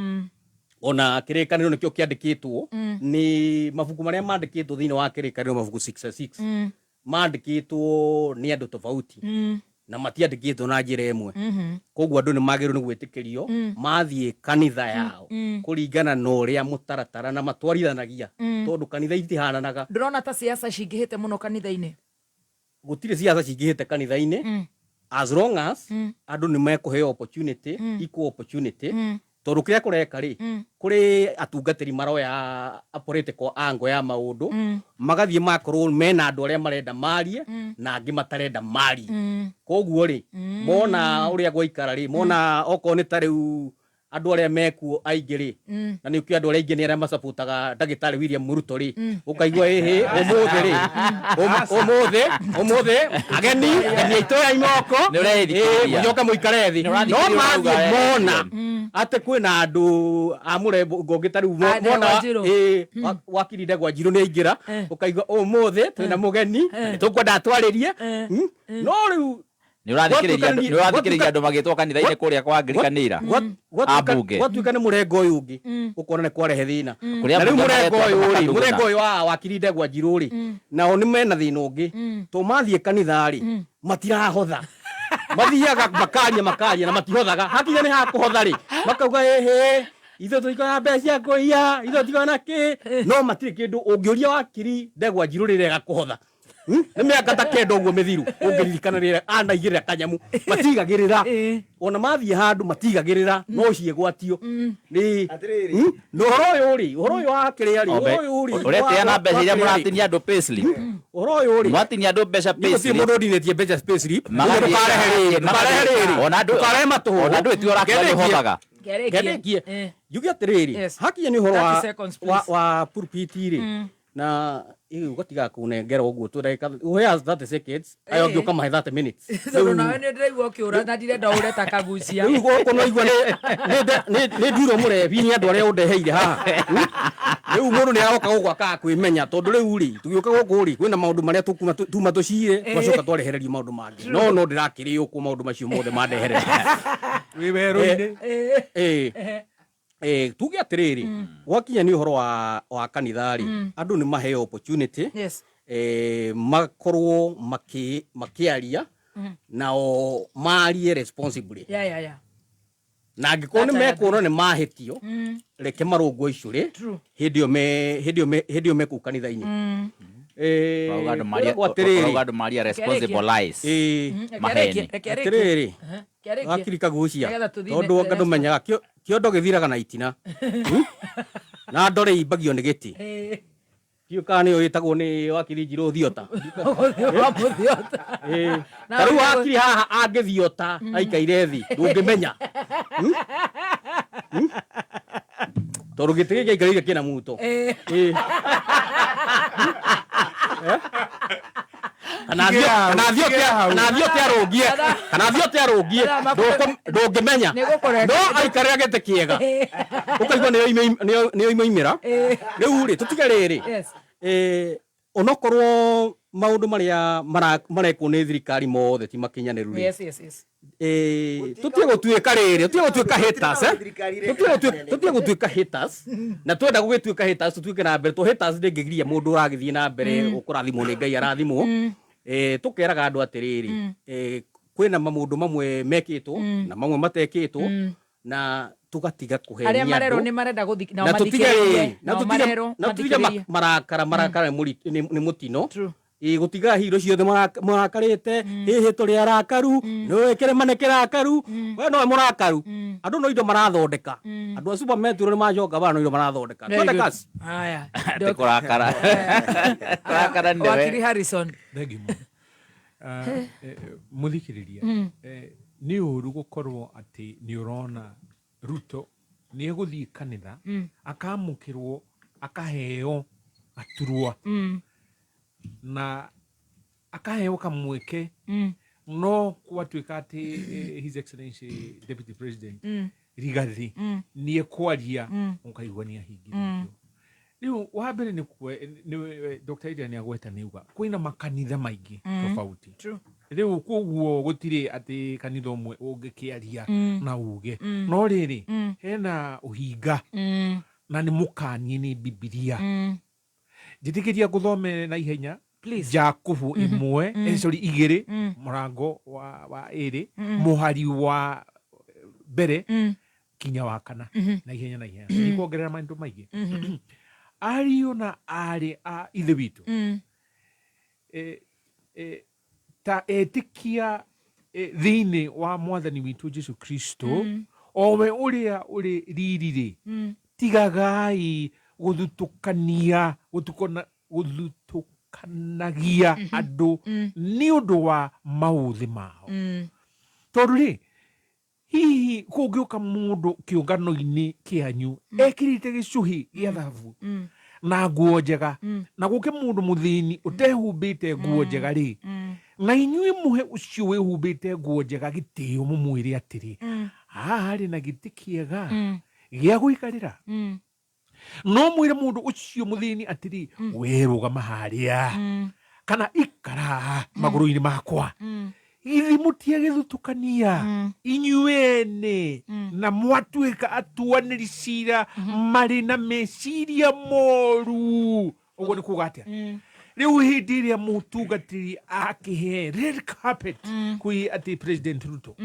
Ona kĩrĩkanĩro nĩkĩo kĩandĩkĩtwo, nĩ mabuku marĩa mandĩkĩtwo thĩinĩ wa kĩrĩkanĩro, mabuku 66, mandĩkĩtwo nĩ andũ tofauti na matiandĩkĩtwo na njĩra ĩmwe. Koguo andũ nĩ magĩrĩirwo nĩ gwĩtĩkĩrio mathiĩ kanitha yao kũringana na ũrĩa mũtaratara na matwarithanagia, tondũ kanitha itihananaga. Ndĩrona ta siasa cingĩhĩte mũno kanitha-inĩ. Gũtirĩ siasa cingĩhĩte kanitha-inĩ, as long as andũ nĩ mekũheo opportunity, equal opportunity, tondũ kĩrĩa kũreka rĩ, kũrĩ atungatĩri maroya a political angle ya maũndũ, magathiĩ makorwo mena andũ arĩa marenda marie na angĩ matarenda marie. Koguo rĩ, mona ũrĩa gwaikara rĩ, mona okorwo nĩ ta rĩu andũ arĩa mekuo aingĩ rĩ, na nĩ ũkĩũĩ andũ arĩa aingĩ nĩ arĩa macabotaga ndagĩtarĩ William Ruto rĩ, ũkaigua ĩhĩ ũmũthĩ rĩ, ũmũthĩ ageni aitũ ya imoko. Nĩ ũreĩthikĩrĩria. Mũcoke mũikare thĩ. Nĩ no ũrathikĩrĩria mathiĩ ũrauga, mona atĩ kwĩna andũ a mũrembo ũngĩ ta rĩu A Ndegwa mona Njirũ. Wakiri Ndegwa Njirũ nĩ aingĩra, ũkaigua ũmũthĩ twĩna mũgeni na nĩtũkwenda atwarĩrie. No rĩu Nĩ ũrathikĩrĩria andũ magĩtwo kanitha-inĩ kũrĩa kwa Angirikana ambunge. Gwatuĩka nĩ mũrengo ũyũ ũngĩ, ũkona nĩ kwarehe thĩna. Kũrĩa Na rĩu ambunge mũrengo maretwo ũyũ rĩ, makandũgũna. Mũrengo ũyũ wa wakiri Ndegwa Njirũ rĩ, nao nĩ mena thĩna ũngĩ, to mathiĩ kanitha rĩ, matirahotha. Mathiaga makaria makaria na matihothaga. Hakinya nĩ hakũhotha rĩ, makauga ĩhĩ ithuĩ tũtikoya mbeca cia kũiya, ithuĩ tũtikoya na kĩ, no matirĩ kĩndũ. Ũngĩũria wakiri Ndegwa Njirũ rĩrĩa egakũhotha, Nĩ mĩaka ta 9 ũguo mĩthiru, ũngĩririkana rĩrĩa anaigĩrĩra kanyamu, matigagĩrĩra. Ona mathiĩ handũ matigagĩrĩra, no ciĩgwatio nĩ na ũhoro ũyũ rĩ, ũhoro ũyũ wa kĩrĩa rĩ, ũhoro ũyũ rĩ, Ũretĩa na mbeca iria wa kĩrĩa rĩ. Mũratinia andũ payslip. Ũhoro ũyũ rĩ, Mwatinia andũ mbeca Niĩ gũtirĩ payslip. mũndũ ũndinĩtie mbeca payslip. Magathiĩ- Ndũkarehe rĩrĩ, ndũkarehe rĩrĩ, Ona andũ- ndũkarehe matũhũhũ. Ona andũ ĩtio ũrakĩra nĩ ũhothaga. Ngerĩkie. Ngerĩkie. Njuge atĩrĩrĩ, hakinya nĩ ũhoro 30 seconds, please. Wa pulpit rĩ, na ũgatiga kũnengera ũguo tu ndagĩka ũheaga 30 seconds, ayo ũngĩ ũkamahe 30 minutes. Tondũ nawe nĩ ndĩraigua ũkĩũra na ndirenda ũre ta kagucia. Rĩu gũkũ no igua nĩ nduirwo mũrebi nĩ andũ arĩa ũndeheire haha. Rĩu mũndũ nĩ aroka gũkũ akaga kwĩmenya, tondũ rĩu rĩ, tũgĩũka gũkũ rĩ, kwĩna maũndũ marĩa tũkuma tuma tũcire, twacoka twarehererio maũndũ mangĩ, no no ndĩrakĩrĩo kũ maũndũ macio mothe mandehereria. Wĩ werũ-inĩ. Tuge atĩrĩrĩ, gwakinya nĩ ũhoro wa kanitha rĩ, andũ nĩ maheo opportunity, makorwo makĩaria, nao marie responsibly, na angĩkorwo nĩ That I mekuona nĩ mahĩtio, reke marũngwo icũrĩ hĩndĩ ĩyo me hĩndĩ ĩyo me hĩndĩ ĩyo me kũu kanitha-inĩ. Ũrauga andũ marie- Kwĩragwo atĩrĩrĩ. Ũrauga andũ marie responsible lies. Maheni. Reke arĩkie. Atĩrĩrĩ, Reke arĩkie. Wakiri kagucia, Nĩgetha tũthiĩ tondũ the anga next. ndũmenyaga kĩondo gĩthiraga na itina, Na ndore imbagio nĩ gĩtĩ. Ndiũĩ kana nĩyo ĩtagwo nĩ wakiri Njirũ Thiota. Wa mũthiota. Na Ta rĩu ũrĩa- wakiri haha angĩthiota aikaire thĩ, ndũngĩmenya. Tondũ gĩtĩ gĩkĩ aikarĩire kĩna muto. Kana Tigĩra hau, tigĩra hau. Kana thiote arũngie, kana thiote arũngie, Kana ndũngĩmenya. Nĩgũkũreka. No aikarĩra gĩtĩ kĩega, ũkaigua nĩyo imoimĩra. Rĩu rĩ, tũtige rĩrĩ, onokorwo maũndũ marĩa marekwo nĩ thirikari mothe ti makinyanĩru rĩ, tũtige gũtuĩka rĩrĩ, tũtige gũtuĩka haters, eh? Tũtige gũtuĩka haters, na twenda gũgĩtuĩka haters tũtuĩke na mbere, to haters ndĩngĩgiria mũndũ ũragĩthiĩ na mbere ũkũrathimwo nĩ Ngai arathimwo. Tũkeraga andũ atĩrĩrĩ, kwĩna maũndũ mamwe mekĩtwo na mamwe matekĩtwo, na tũgatiga kũhenia Arĩa marerwo andũ. nĩ marenda gũthi nao Na tũtige mathikĩrĩrie, rĩrĩ, na nao marerwo na tũtige mathikĩrĩrie. marakara marakara nĩ mũtino. Ĩ gũtiga hiro ciothe marakarĩte, ĩhĩ tũrĩ arakaru, nĩũĩ kĩrĩma nĩ kĩrakaru, we nowe mũrakaru, andũ no indo marathondeka, andũ a super metro nĩ macoka bana no indo marathondeka. Very Twende good. kazi. Haya. Atĩ kũrakara. Kũrakara nĩwe. Wakiri Harrison. Thengiũ mũno. Mũthikĩrĩria, nĩ ũru gũkorwo atĩ nĩ ũrona Ruto nĩ egũthiĩ kanitha, akamũkĩrwo, akaheo gaturwa, na akaheo kamweke, no gwatuĩka atĩ His Excellency Deputy President Rigathi nĩ ekwaria, ũkaigua nĩ ahingĩrĩtio. Rĩu wa mbere nĩ nĩ Dr. Adrian nĩ agweta nĩ uga kwĩna makanitha maingĩ tofauti. True. Rĩu koguo gũtirĩ atĩ kanitha ũmwe ũngĩkĩaria na uge. No rĩrĩ, hena ũhinga na nĩ mũkanie nĩ Bibilia. Njĩtĩkĩria ngũthomere na ihenya. Please. Jakubu ĩmwe, sorry, igĩrĩ, mũrango wa ĩrĩ, mũhari wa mbere kinya wa kana, na ihenya na ihenya, ndikuongerera maũndũ maingĩ. Ariũ na aarĩ a Ithe witũ, ta etĩkia thĩinĩ wa Mwathani witũ Jesu Kristo, o we ũrĩa ũrĩ riri-rĩ, tigagai gũthutũkania gũthutũkanagia andũ nĩ ũndũ wa maũthĩ mao. Tondũ rĩ, hihi kũngĩũka mũndũ kĩũngano-inĩ kĩanyu ekĩrĩte gĩcũhĩ gĩa thahabu na nguo njega, na gũke mũndũ mũthĩni ũtehumbĩte nguo njega rĩ, na inyuĩ mũhe ũcio wĩhumbĩte nguo njega gĩtĩo, mũmwĩre atĩrĩ, haha harĩ na gĩtĩ kĩega gĩa gũikarĩra, no mwĩre mũndũ ũcio mũthĩni atĩrĩ, we rũgama harĩa, kana ikara haha magũrũ-inĩ makwa, githĩ mũtiagĩthutũkania inyuĩ ene na mwatuĩka atuanĩri cira marĩ na meciria moru? Ũguo nĩ kuga atĩa? Rĩu hĩndĩ ĩrĩa mũtungatĩri akĩhe red carpet kwĩ atĩ President Ruto,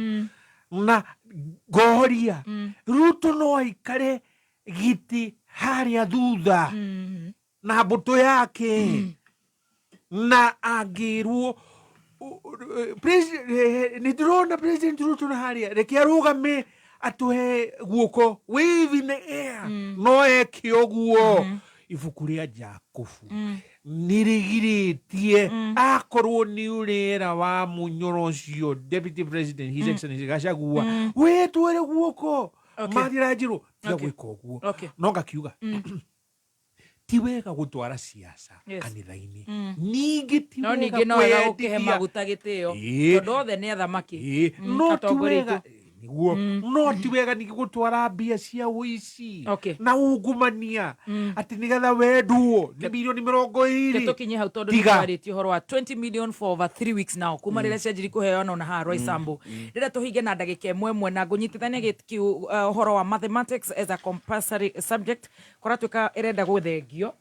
na ngoria Ruto no aikare gĩtĩ harĩa thutha na mbũtũ yake, na angĩrwo nĩ ndĩrona President Ruto na harĩa, reke arũgame atũhe guoko, wave in the air, no eke ũguo. Ibuku rĩa Jakubu nĩ rĩgirĩtie, akorwo nĩ ũrera wa mũnyoro ũcio Deputy President His Excellency Gachagua, we twere guoko mathira njĩrwo tiga gwĩka ũguo. No ngakiuga ti wega gũtwara siasa kanitha-inĩ, ningĩ ti No wega ningĩ no wega gũkĩhe kwĩyendithia. Maguta gĩtĩo, tondũ othe nĩ athamaki. No ti Atongoria wega aitũ. Nĩguo, no ti wega ningĩ gũtwara mbia cia ũici na ungumania atĩ nĩgetha wendwo nĩ milioni 20. Tũkinye hau tondũ Tiga. nĩtwarĩtie ũhoro wa 20 million for over 3 weeks now, kuma rĩrĩa cianjiri kũheanwo na haha Roysambu. Rĩrĩa tũhinge na ndagĩka ĩmwe ĩmwe na ngũnyitithania gĩkiu ũhoro wa mathematics as a compulsory subject, kũratuĩka ĩrenda gũthengio,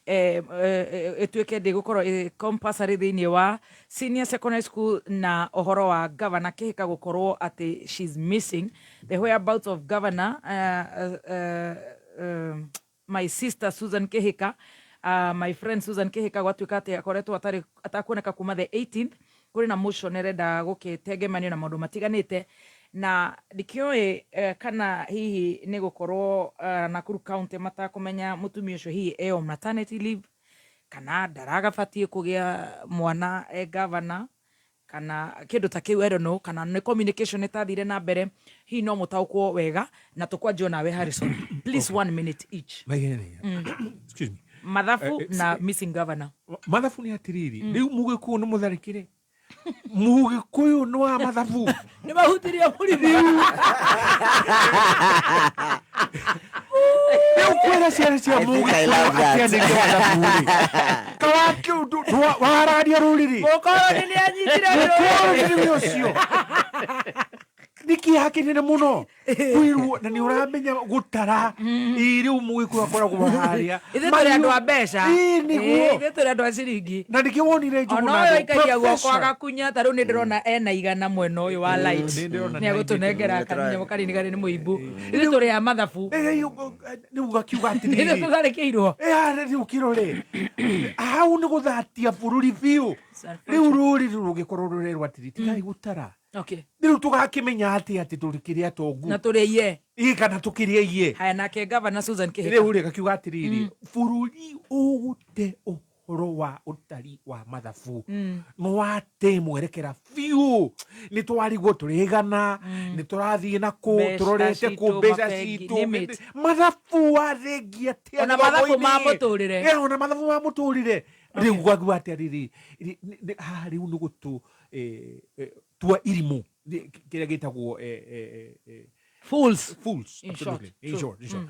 ĩtuĩke ndĩgũkorwo ĩ compulsory thĩinĩ wa senior secondary school, na ũhoro wa Governor Kĩhĩka gũkorwo atĩ she's missing, the whereabouts of governor, my sister Susan Kĩhĩka, my friend Susan Kĩhĩka, gwatuĩka atĩ akoretwo atarĩ atakuoneka kuma the 18th. Kũrĩ na motion ĩrenda gũkĩtengemanio na maũndũ matiganĩte, na ndikĩũĩ kana hihi nĩ gũkorwo Nakuru County matakũmenya mũtumia ũcio hihi e on maternity leave, kana ndaragabatiĩ kũgĩa mwana e governor, kana kĩndũ ta kĩu, I don't know, kana nĩ communication ĩtathire na mbere. Hihi no mũtaũkwo wega, na tũkwanjia nawe Harrison, please. One minute each. Na ihenya na ihenya. Excuse me. Mathabu na missing governor. Mathabu nĩ atĩrĩrĩ, rĩu mũgĩkũyũ nĩ mũtharĩkĩre, mũgĩkũyũ nĩ wa mathabu. Nĩ mahutirie mũrimũ. Rĩu kwĩra ciana cia I think I mũgĩkũyũ love that. akĩanĩria mathabu rĩ, kawaharania rũrĩrĩ. Mũkoroni nĩ anyitire. Mũkoroni nĩwe ũcio, nĩ kĩeha kĩnene mũno kwĩrwo na nĩ ũramenya gũtara ĩ rĩu mũgĩkũyũ akoragwo harĩa. Ithuĩ tũrĩ andũ a mbeca. Ĩ, nĩguo. Ĩ, ithuĩ tũrĩ andũ a ciringi. Na nĩkĩo wonire ona Njũgũna ũyũ aikagia guoko professor. agakunya ta rĩu nĩ ndĩrona ena 100 mwena ũyũ wa light. Nĩ ndĩrona. Nĩ agũtũnengera kanyamũ kanini karĩ nĩ mũimbu. Ithuĩ tũrĩ a mathabu. Rĩu gakiuga nĩ atĩrĩrĩ, tũtharĩkĩirwo. Rĩu kĩrore hau nĩ gũthatia bũrũri biũ. Rĩu rũrĩrĩ rũgĩkorwo rũrerwo atĩrĩ, tigai gũtara. Rĩu tũgakĩmenya atĩ tũrĩkĩrĩ atongu na tũrĩ iye. Ĩ, kana tũkĩrĩ aiye. Haya, nake Governor Susan Kĩhĩka. Rĩu rĩ, gakiuga atĩrĩrĩ, bũrũri ũgũte ũhoro wa ũtari wa mathabu no wate mwerekera biũ. Nĩ twarigwo tũrĩgana nĩ tũrathiĩ na kũ Mbeca tũrorete kũ citũ, mbeca mabengi, citũ. name it. Mathabu wathengia atĩa Ona mathabu ma gĩthomo-inĩ? mũtũrĩre. Ona mathabu ma mũtũrĩre. Rĩu gwakiuga atĩa rĩrĩ, haha rĩu nĩ gũtũ tua irimũ, kĩrĩa gĩtagwo fools. Fools. In Absolutely. short. In True. short, in short.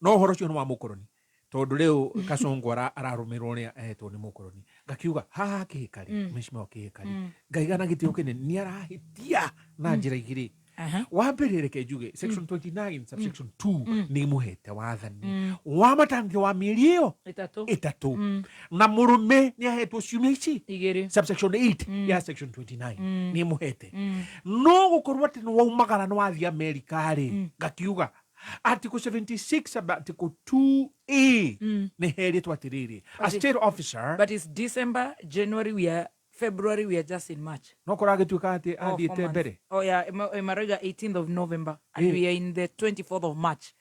No ũhoro ũcio nĩ wa mũkoroni, tondũ rĩu Kasongo ararũmĩrwo ũrĩa ehetwo nĩ mũkoroni. Ngakiuga haha kĩhĩka rĩ, mheshimiwa kĩhĩka rĩ, ngaiga na gĩtĩo kĩnene nĩ arahĩtia na njĩra igĩrĩ. Wa mbere, reke njuge section 29 subsection 2 nĩ imũhete wathani wa maternity wa mĩeri ĩyo 3. 3. Na mũrũme nĩ ahetwo ciumia ici 2. Subsection 8 ya section 29 nĩ ĩmũhete. No gũkorwo atĩ nĩ waumagara nĩ wathiĩ Amerika rĩ, ngakiuga article 76 sub article 2A nĩ herĩtwo atĩrĩrĩ, a state officer. But it's December, January, we are February, we are just in March. No korwo agĩtuĩka atĩ Oh, 4 athiĩte months. mbere. Oh yeah, Maroiga 18th of November, and we are in the 24th of March.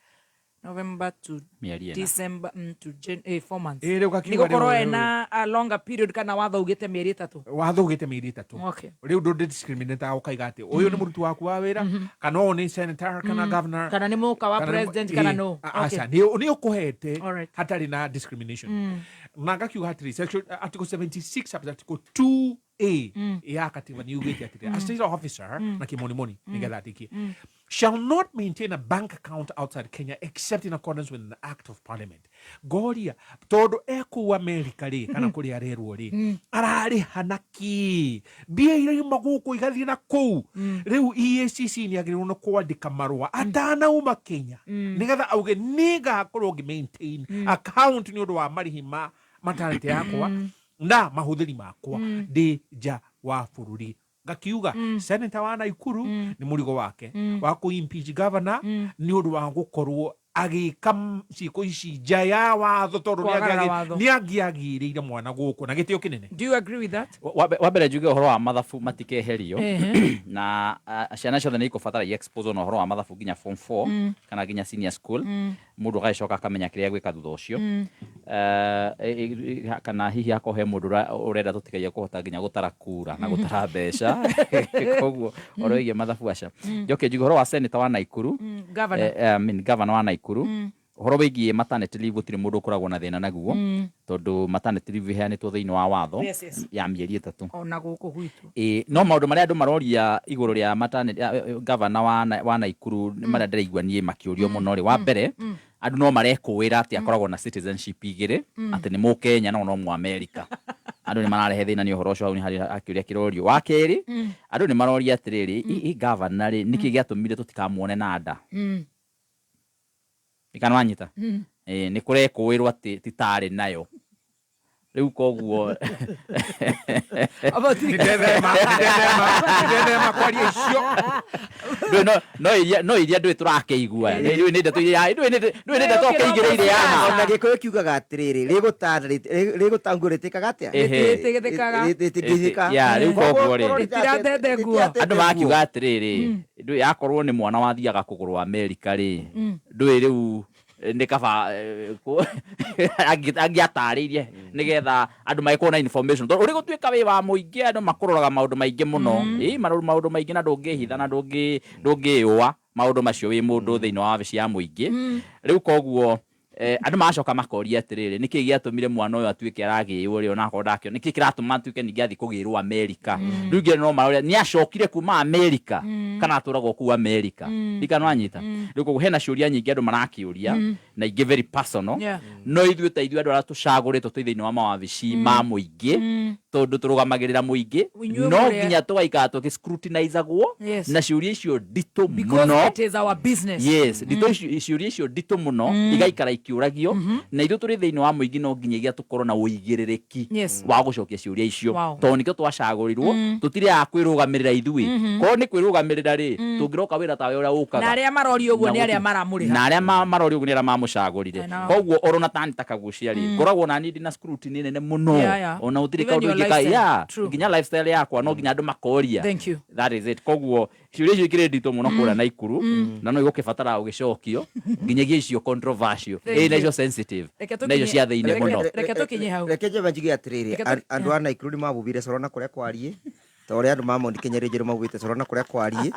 November to Mĩeri 4. December to 4 months. Rĩu gakiuga Nĩ gũkorwo ena a longer period kana watho ugĩte mĩeri 3. Watho ugĩte mĩeri 3. Rĩu ndũ discriminate ũkaiga atĩ ũyũ nĩ mũruti waku wa wĩra, kana ũyũ nĩ senator kana governor, Kana nĩ mũka wa kana nĩ president kana no. Aca, nĩ ũkũhete hatarĩ na discrimination. Na ngakiuga atĩrĩ, section article 76 sub article 2A ya katiba nĩ yugĩte atĩrĩ, a state officer, na kĩmonimoni nĩgetha atĩkie, shall not maintain a bank account outside Kenya except in accordance with an act of parliament. Ngoria, tondũ ekũu America rĩ, kana kũrĩa arerwo rĩ, ararĩha na kĩ? Mbia iria ima gũkũ igathiĩ na kũu. Rĩu EACC nĩ agĩrĩirwo nĩ kwandĩka marũa atanauma Kenya, nĩgetha auge nĩ ngakorwo ngĩ maintain account nĩ ũndũ wa marĩhi ma maternity yakwa na mahũthĩri makwa ndĩ nja wa bũrũri. Ngakiuga senator wa Naikuru nĩ mũrigo wake wa kũ impeach governor nĩ ũndũ wa gũkorwo agĩka ciĩko ici nja ya watho, tondũ Kwagarara watho. nĩ angĩagĩrĩire mwana gũkũ na gĩtĩo kĩnene. Do you agree with that? Wa mbere njuge ũhoro wa mathabu matikeherio na ciana ciothe nĩ ikũbatara i expose na ũhoro wa mathabu nginya form 4 kana nginya senior school. Mũndũ agagĩcoka akamenya kĩrĩa gwĩka thutha ũcio. Kana hihi hakorwo he mũndũ ũrenda tũtikaige kũhota nginya gũtara kura na gũtara mbeca, koguo ũhoro wĩgiĩ mathabu aca. Njoke njuge ũhoro wa senator wa Naikuru, Governor. I mean, governor wa Naikuru, ũhoro wĩgiĩ maternity leave gũtirĩ mũndũ ũkoragwo na thĩna naguo, tondũ maternity leave ĩheanĩtwo thĩinĩ wa watho ya mĩeri 3. Ona gũkũ gwitũ. Ĩ, no maũndũ marĩa andũ maroria igũrũ rĩa maternity, governor wa Naikuru, marĩa ndĩraigua niĩ makĩũrio mũno rĩ, wa mbere andũ no marekũĩra atĩ akoragwo na citizenship igĩrĩ, atĩ nĩ Mũkenya no no Mũamerika. Andũ nĩ mararehe thĩna nĩ ũhoro ũcio. Hau nĩ harĩ akĩũria kĩrorio. Wa kerĩ, andũ nĩ maroria atĩrĩrĩ, i governor rĩ, nĩkĩ gĩatũmire tũtikamuone na nda? Kana wanyita? Ĩ, nĩ kũrekũĩrwo atĩ ti tarĩ nayo rĩu, koguo Nĩndethema kwaria icio. Ndũĩ no iria ndũĩ tũrakĩigua ndũĩ nĩ ndeto iria ndũĩ nĩ ndeto ũkĩigĩrĩire haha. Ona gĩkũyũ kiugaga atĩrĩrĩ, rĩgũtanguo rĩtĩkaga atĩa? Rĩtĩgĩthĩkaga. Rĩtingĩthĩka. Ya, rĩu koguo rĩ, Rĩtiratete nguo. Andũ makiuga atĩrĩrĩ, ndũĩ akorwo nĩ mwana wathiaga kũgũrwo Amerika rĩ, ndũĩ rĩu nĩ kaba angĩatarĩirie nĩgetha andũ magĩkorwo na information, tondũ ũrĩ gũtuĩka wĩ wa mũingĩ, andũ makũroraga maũndũ maingĩ mũno, ĩ maũndũ maingĩ, na ndũngĩhitha na ndũngĩũa maũndũ macio wĩ mũndũ thĩinĩ wa wabici ya mũingĩ. Rĩu koguo andũ magacoka makoria atĩrĩrĩ, nĩkĩ gĩatũmire mwana ũyũ atuĩke aragĩĩrwo rĩ, onakorwo ndakĩo nĩkĩ kĩratũma atuĩke ningĩ athiĩ kũgĩrwo Amerika? Rĩu ngĩ no maroria nĩ acokire kuma Amerika kana atũragwo kũu Amerika, ndikana wanyita. Rĩu koguo hena ciũria nyingĩ andũ marakĩũria na ingĩ very personal. No ithuĩ ta ithuĩ andũ arĩa tũcagũrĩtwo twĩ thĩinĩ wa mawabici ma mũingĩ, tondũ tũrũgamagĩrĩra mũingĩ, Inyuĩ no mũrĩa- nginya tũgaikara tũgĩ-scrutinizagwo na ciũria icio nditũ Because mũno. it is our business. Yes, nditũ ciũria icio nditũ mũno igaikara ikĩũragio, na ithuĩ tũrĩ thĩinĩ wa mũingĩ no nginyagia tũkorwo na ũigĩrĩrĩki wa gũcokia ciũria icio, tondũ nĩkĩo twacagũrirwo. Tũtirĩ a kwĩrũgamĩrĩra ithuĩ. Korwo nĩ kwĩrũgamĩrĩra rĩ, tũngĩroka wĩra tawe ũrĩa ũkaga. Na arĩa maroria ũguo Na nĩ arĩa maramũrĩha. Na arĩa maroria ũguo nĩ arĩa mamũcagũrire. I know. Koguo orona tani ta Kagucia rĩ, ngoragwo na niĩ ndĩ na scrutiny nene mũno. Ona gũtirĩ Even kaũndũ your ingĩka lifestyle. Yeah, True. nginya lifestyle yakwa no nginya andũ makoria. Thank you. That is it. Koguo ciũria icio ikĩrĩ nditũ mũno kũrĩa Naikuru, na no igũkĩbatara gũgĩcokio nginyagia icio controversial, Thank ĩ na you. icio sensitive, Reke na icio cia thĩinĩ mũno. Reke tũkinye hau. Reke njambe njuge atĩrĩrĩ, Reke andũ a Naikuru nĩ mabubire coro na kũrĩa kwariĩ, ta ũrĩa andũ ma Mount Kenya rĩnjĩrũ maugĩte coro na kũrĩa kwariĩ.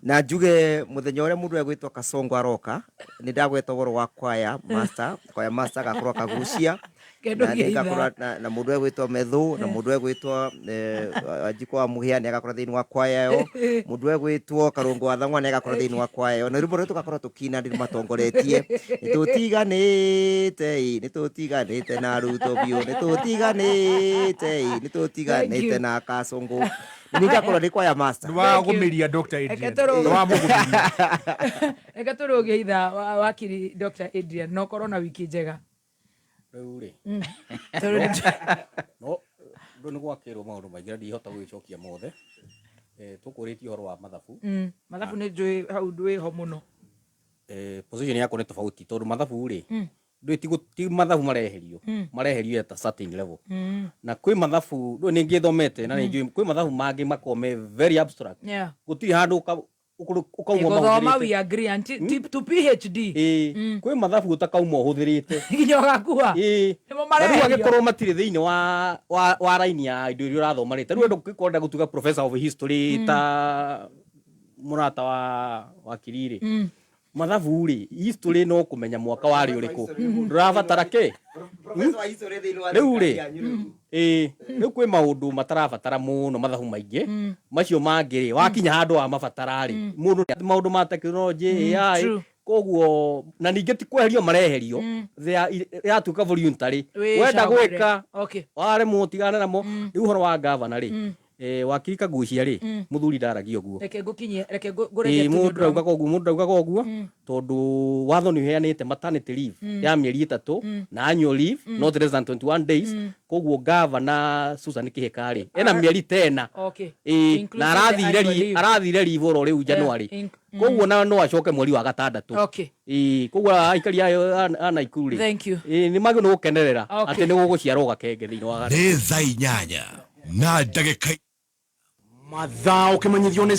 Na njuge mũthenya ũrĩa mũndũ egwĩtwo Kasongo aroka, nĩ ndagweta ũhoro wa choir master, choir master agakorwo akagucia. Na nĩngakorwo na mũndũ egwĩtwo Methu na mũndũ egwĩtwo Wanjikũ wa Mũhĩa nĩagakorwo thĩinĩ wa kwaya ĩyo, mũndũ egwĩtwo Karũngũ wa Thang'wa nĩagakorwo thĩinĩ wa kwaya ĩyo, na rwĩmbo rũrĩa tũgakorwo tũkĩina nĩ matongoretie, nĩtũtiganĩte ĩ, nĩtũtiganĩte na Ruto biũ, nĩtũtiganĩte ĩ, nĩtũtiganĩte na Kasũngũ. Nĩngakorwo ndĩ kwaya master. Nĩwagũmĩria Dr. Reke Adrian. tũrũge. Nĩwamũgũmĩria. Reke tũrũge ithaa wakiri Dr. Adrian na ũkorwo na wiki njega. Rĩu rĩ. Tondũ No rĩu nĩ gwakĩrwo maũndũ maingĩ na ndingĩhota gũgĩcokia mothe. Tũkũrĩtie ũhoro wa mathabu. Mathabu nĩ njũĩ hau ndwĩho mũno. Position yakwa nĩ tofauti tondũ mathabu rĩ, ndũĩ ti mathabu mareherio, mareherio at a certain level. Na kwĩ mathabu, ndũĩ nĩ ngĩthomete na nĩ njũĩ kwĩ mathabu mangĩ makoragwo me very abstract. Gũtirĩ handũ ũkauma Gũthoma mahũthĩrĩte. we agree and to PhD. Ĩĩ, kwĩ mathabu ũtakauma ũhũthĩrĩte. Nginya ũgakua. Ĩĩ. Nĩmo Na rĩu mareherio. angĩkorwo matirĩ thĩinĩ wa line ya indo iria ũrathoma rĩ, ta rĩu andũ kwenda gũtuĩka professor of history ta mũrata wa wakiri rĩ, mathabu rĩ, history no kũmenya mwaka warĩ ũrĩkũ, ndũrabatara kĩ? Rĩu rĩ, ĩĩ, rĩu kwĩ maũndũ matarabatara mũno mathabu maingĩ, macio mangĩ rĩ, wakinya handũ wa mabatara rĩ, mũndũ maũndũ ma tekinoronjĩ, AI, koguo na ningĩ ti kweherio mareherio, yatuĩka voluntary, Wĩ wenda cagũre. gwĩka waremwo tigana namo. Rĩu ũhoro wa gavana rĩ, wakiri Kagucia rĩ, mũthuri ndaragia ũguo. Reke ngũkinyie, reke ngũreke Ĩĩ, tu nĩ mũndũ ũndũ wa ndaugaga ũguo, mũndũ ndaugaga ũguo tondũ watho nĩ ũheanĩte maternity leave ya mĩeri 3 na annual leave not less than 21 days. Koguo gavana Susan Kihika rĩ, ena mĩeri tena. Ĩĩ, Inclusive na the annual leave. arathire leave oro rĩu January. Koguo na no acoke mweri wa gatandatũ. Ĩĩ, koguo aikari ayo a Naikuru rĩ, Thank you. ĩĩ, nĩ magĩrĩirwo nĩ gũkenerera atĩ nĩ gũgũciarwo gakenge thĩinĩ wa Nĩ thaa 8 na ndagĩka Mathaa ũkĩmenyithio nĩ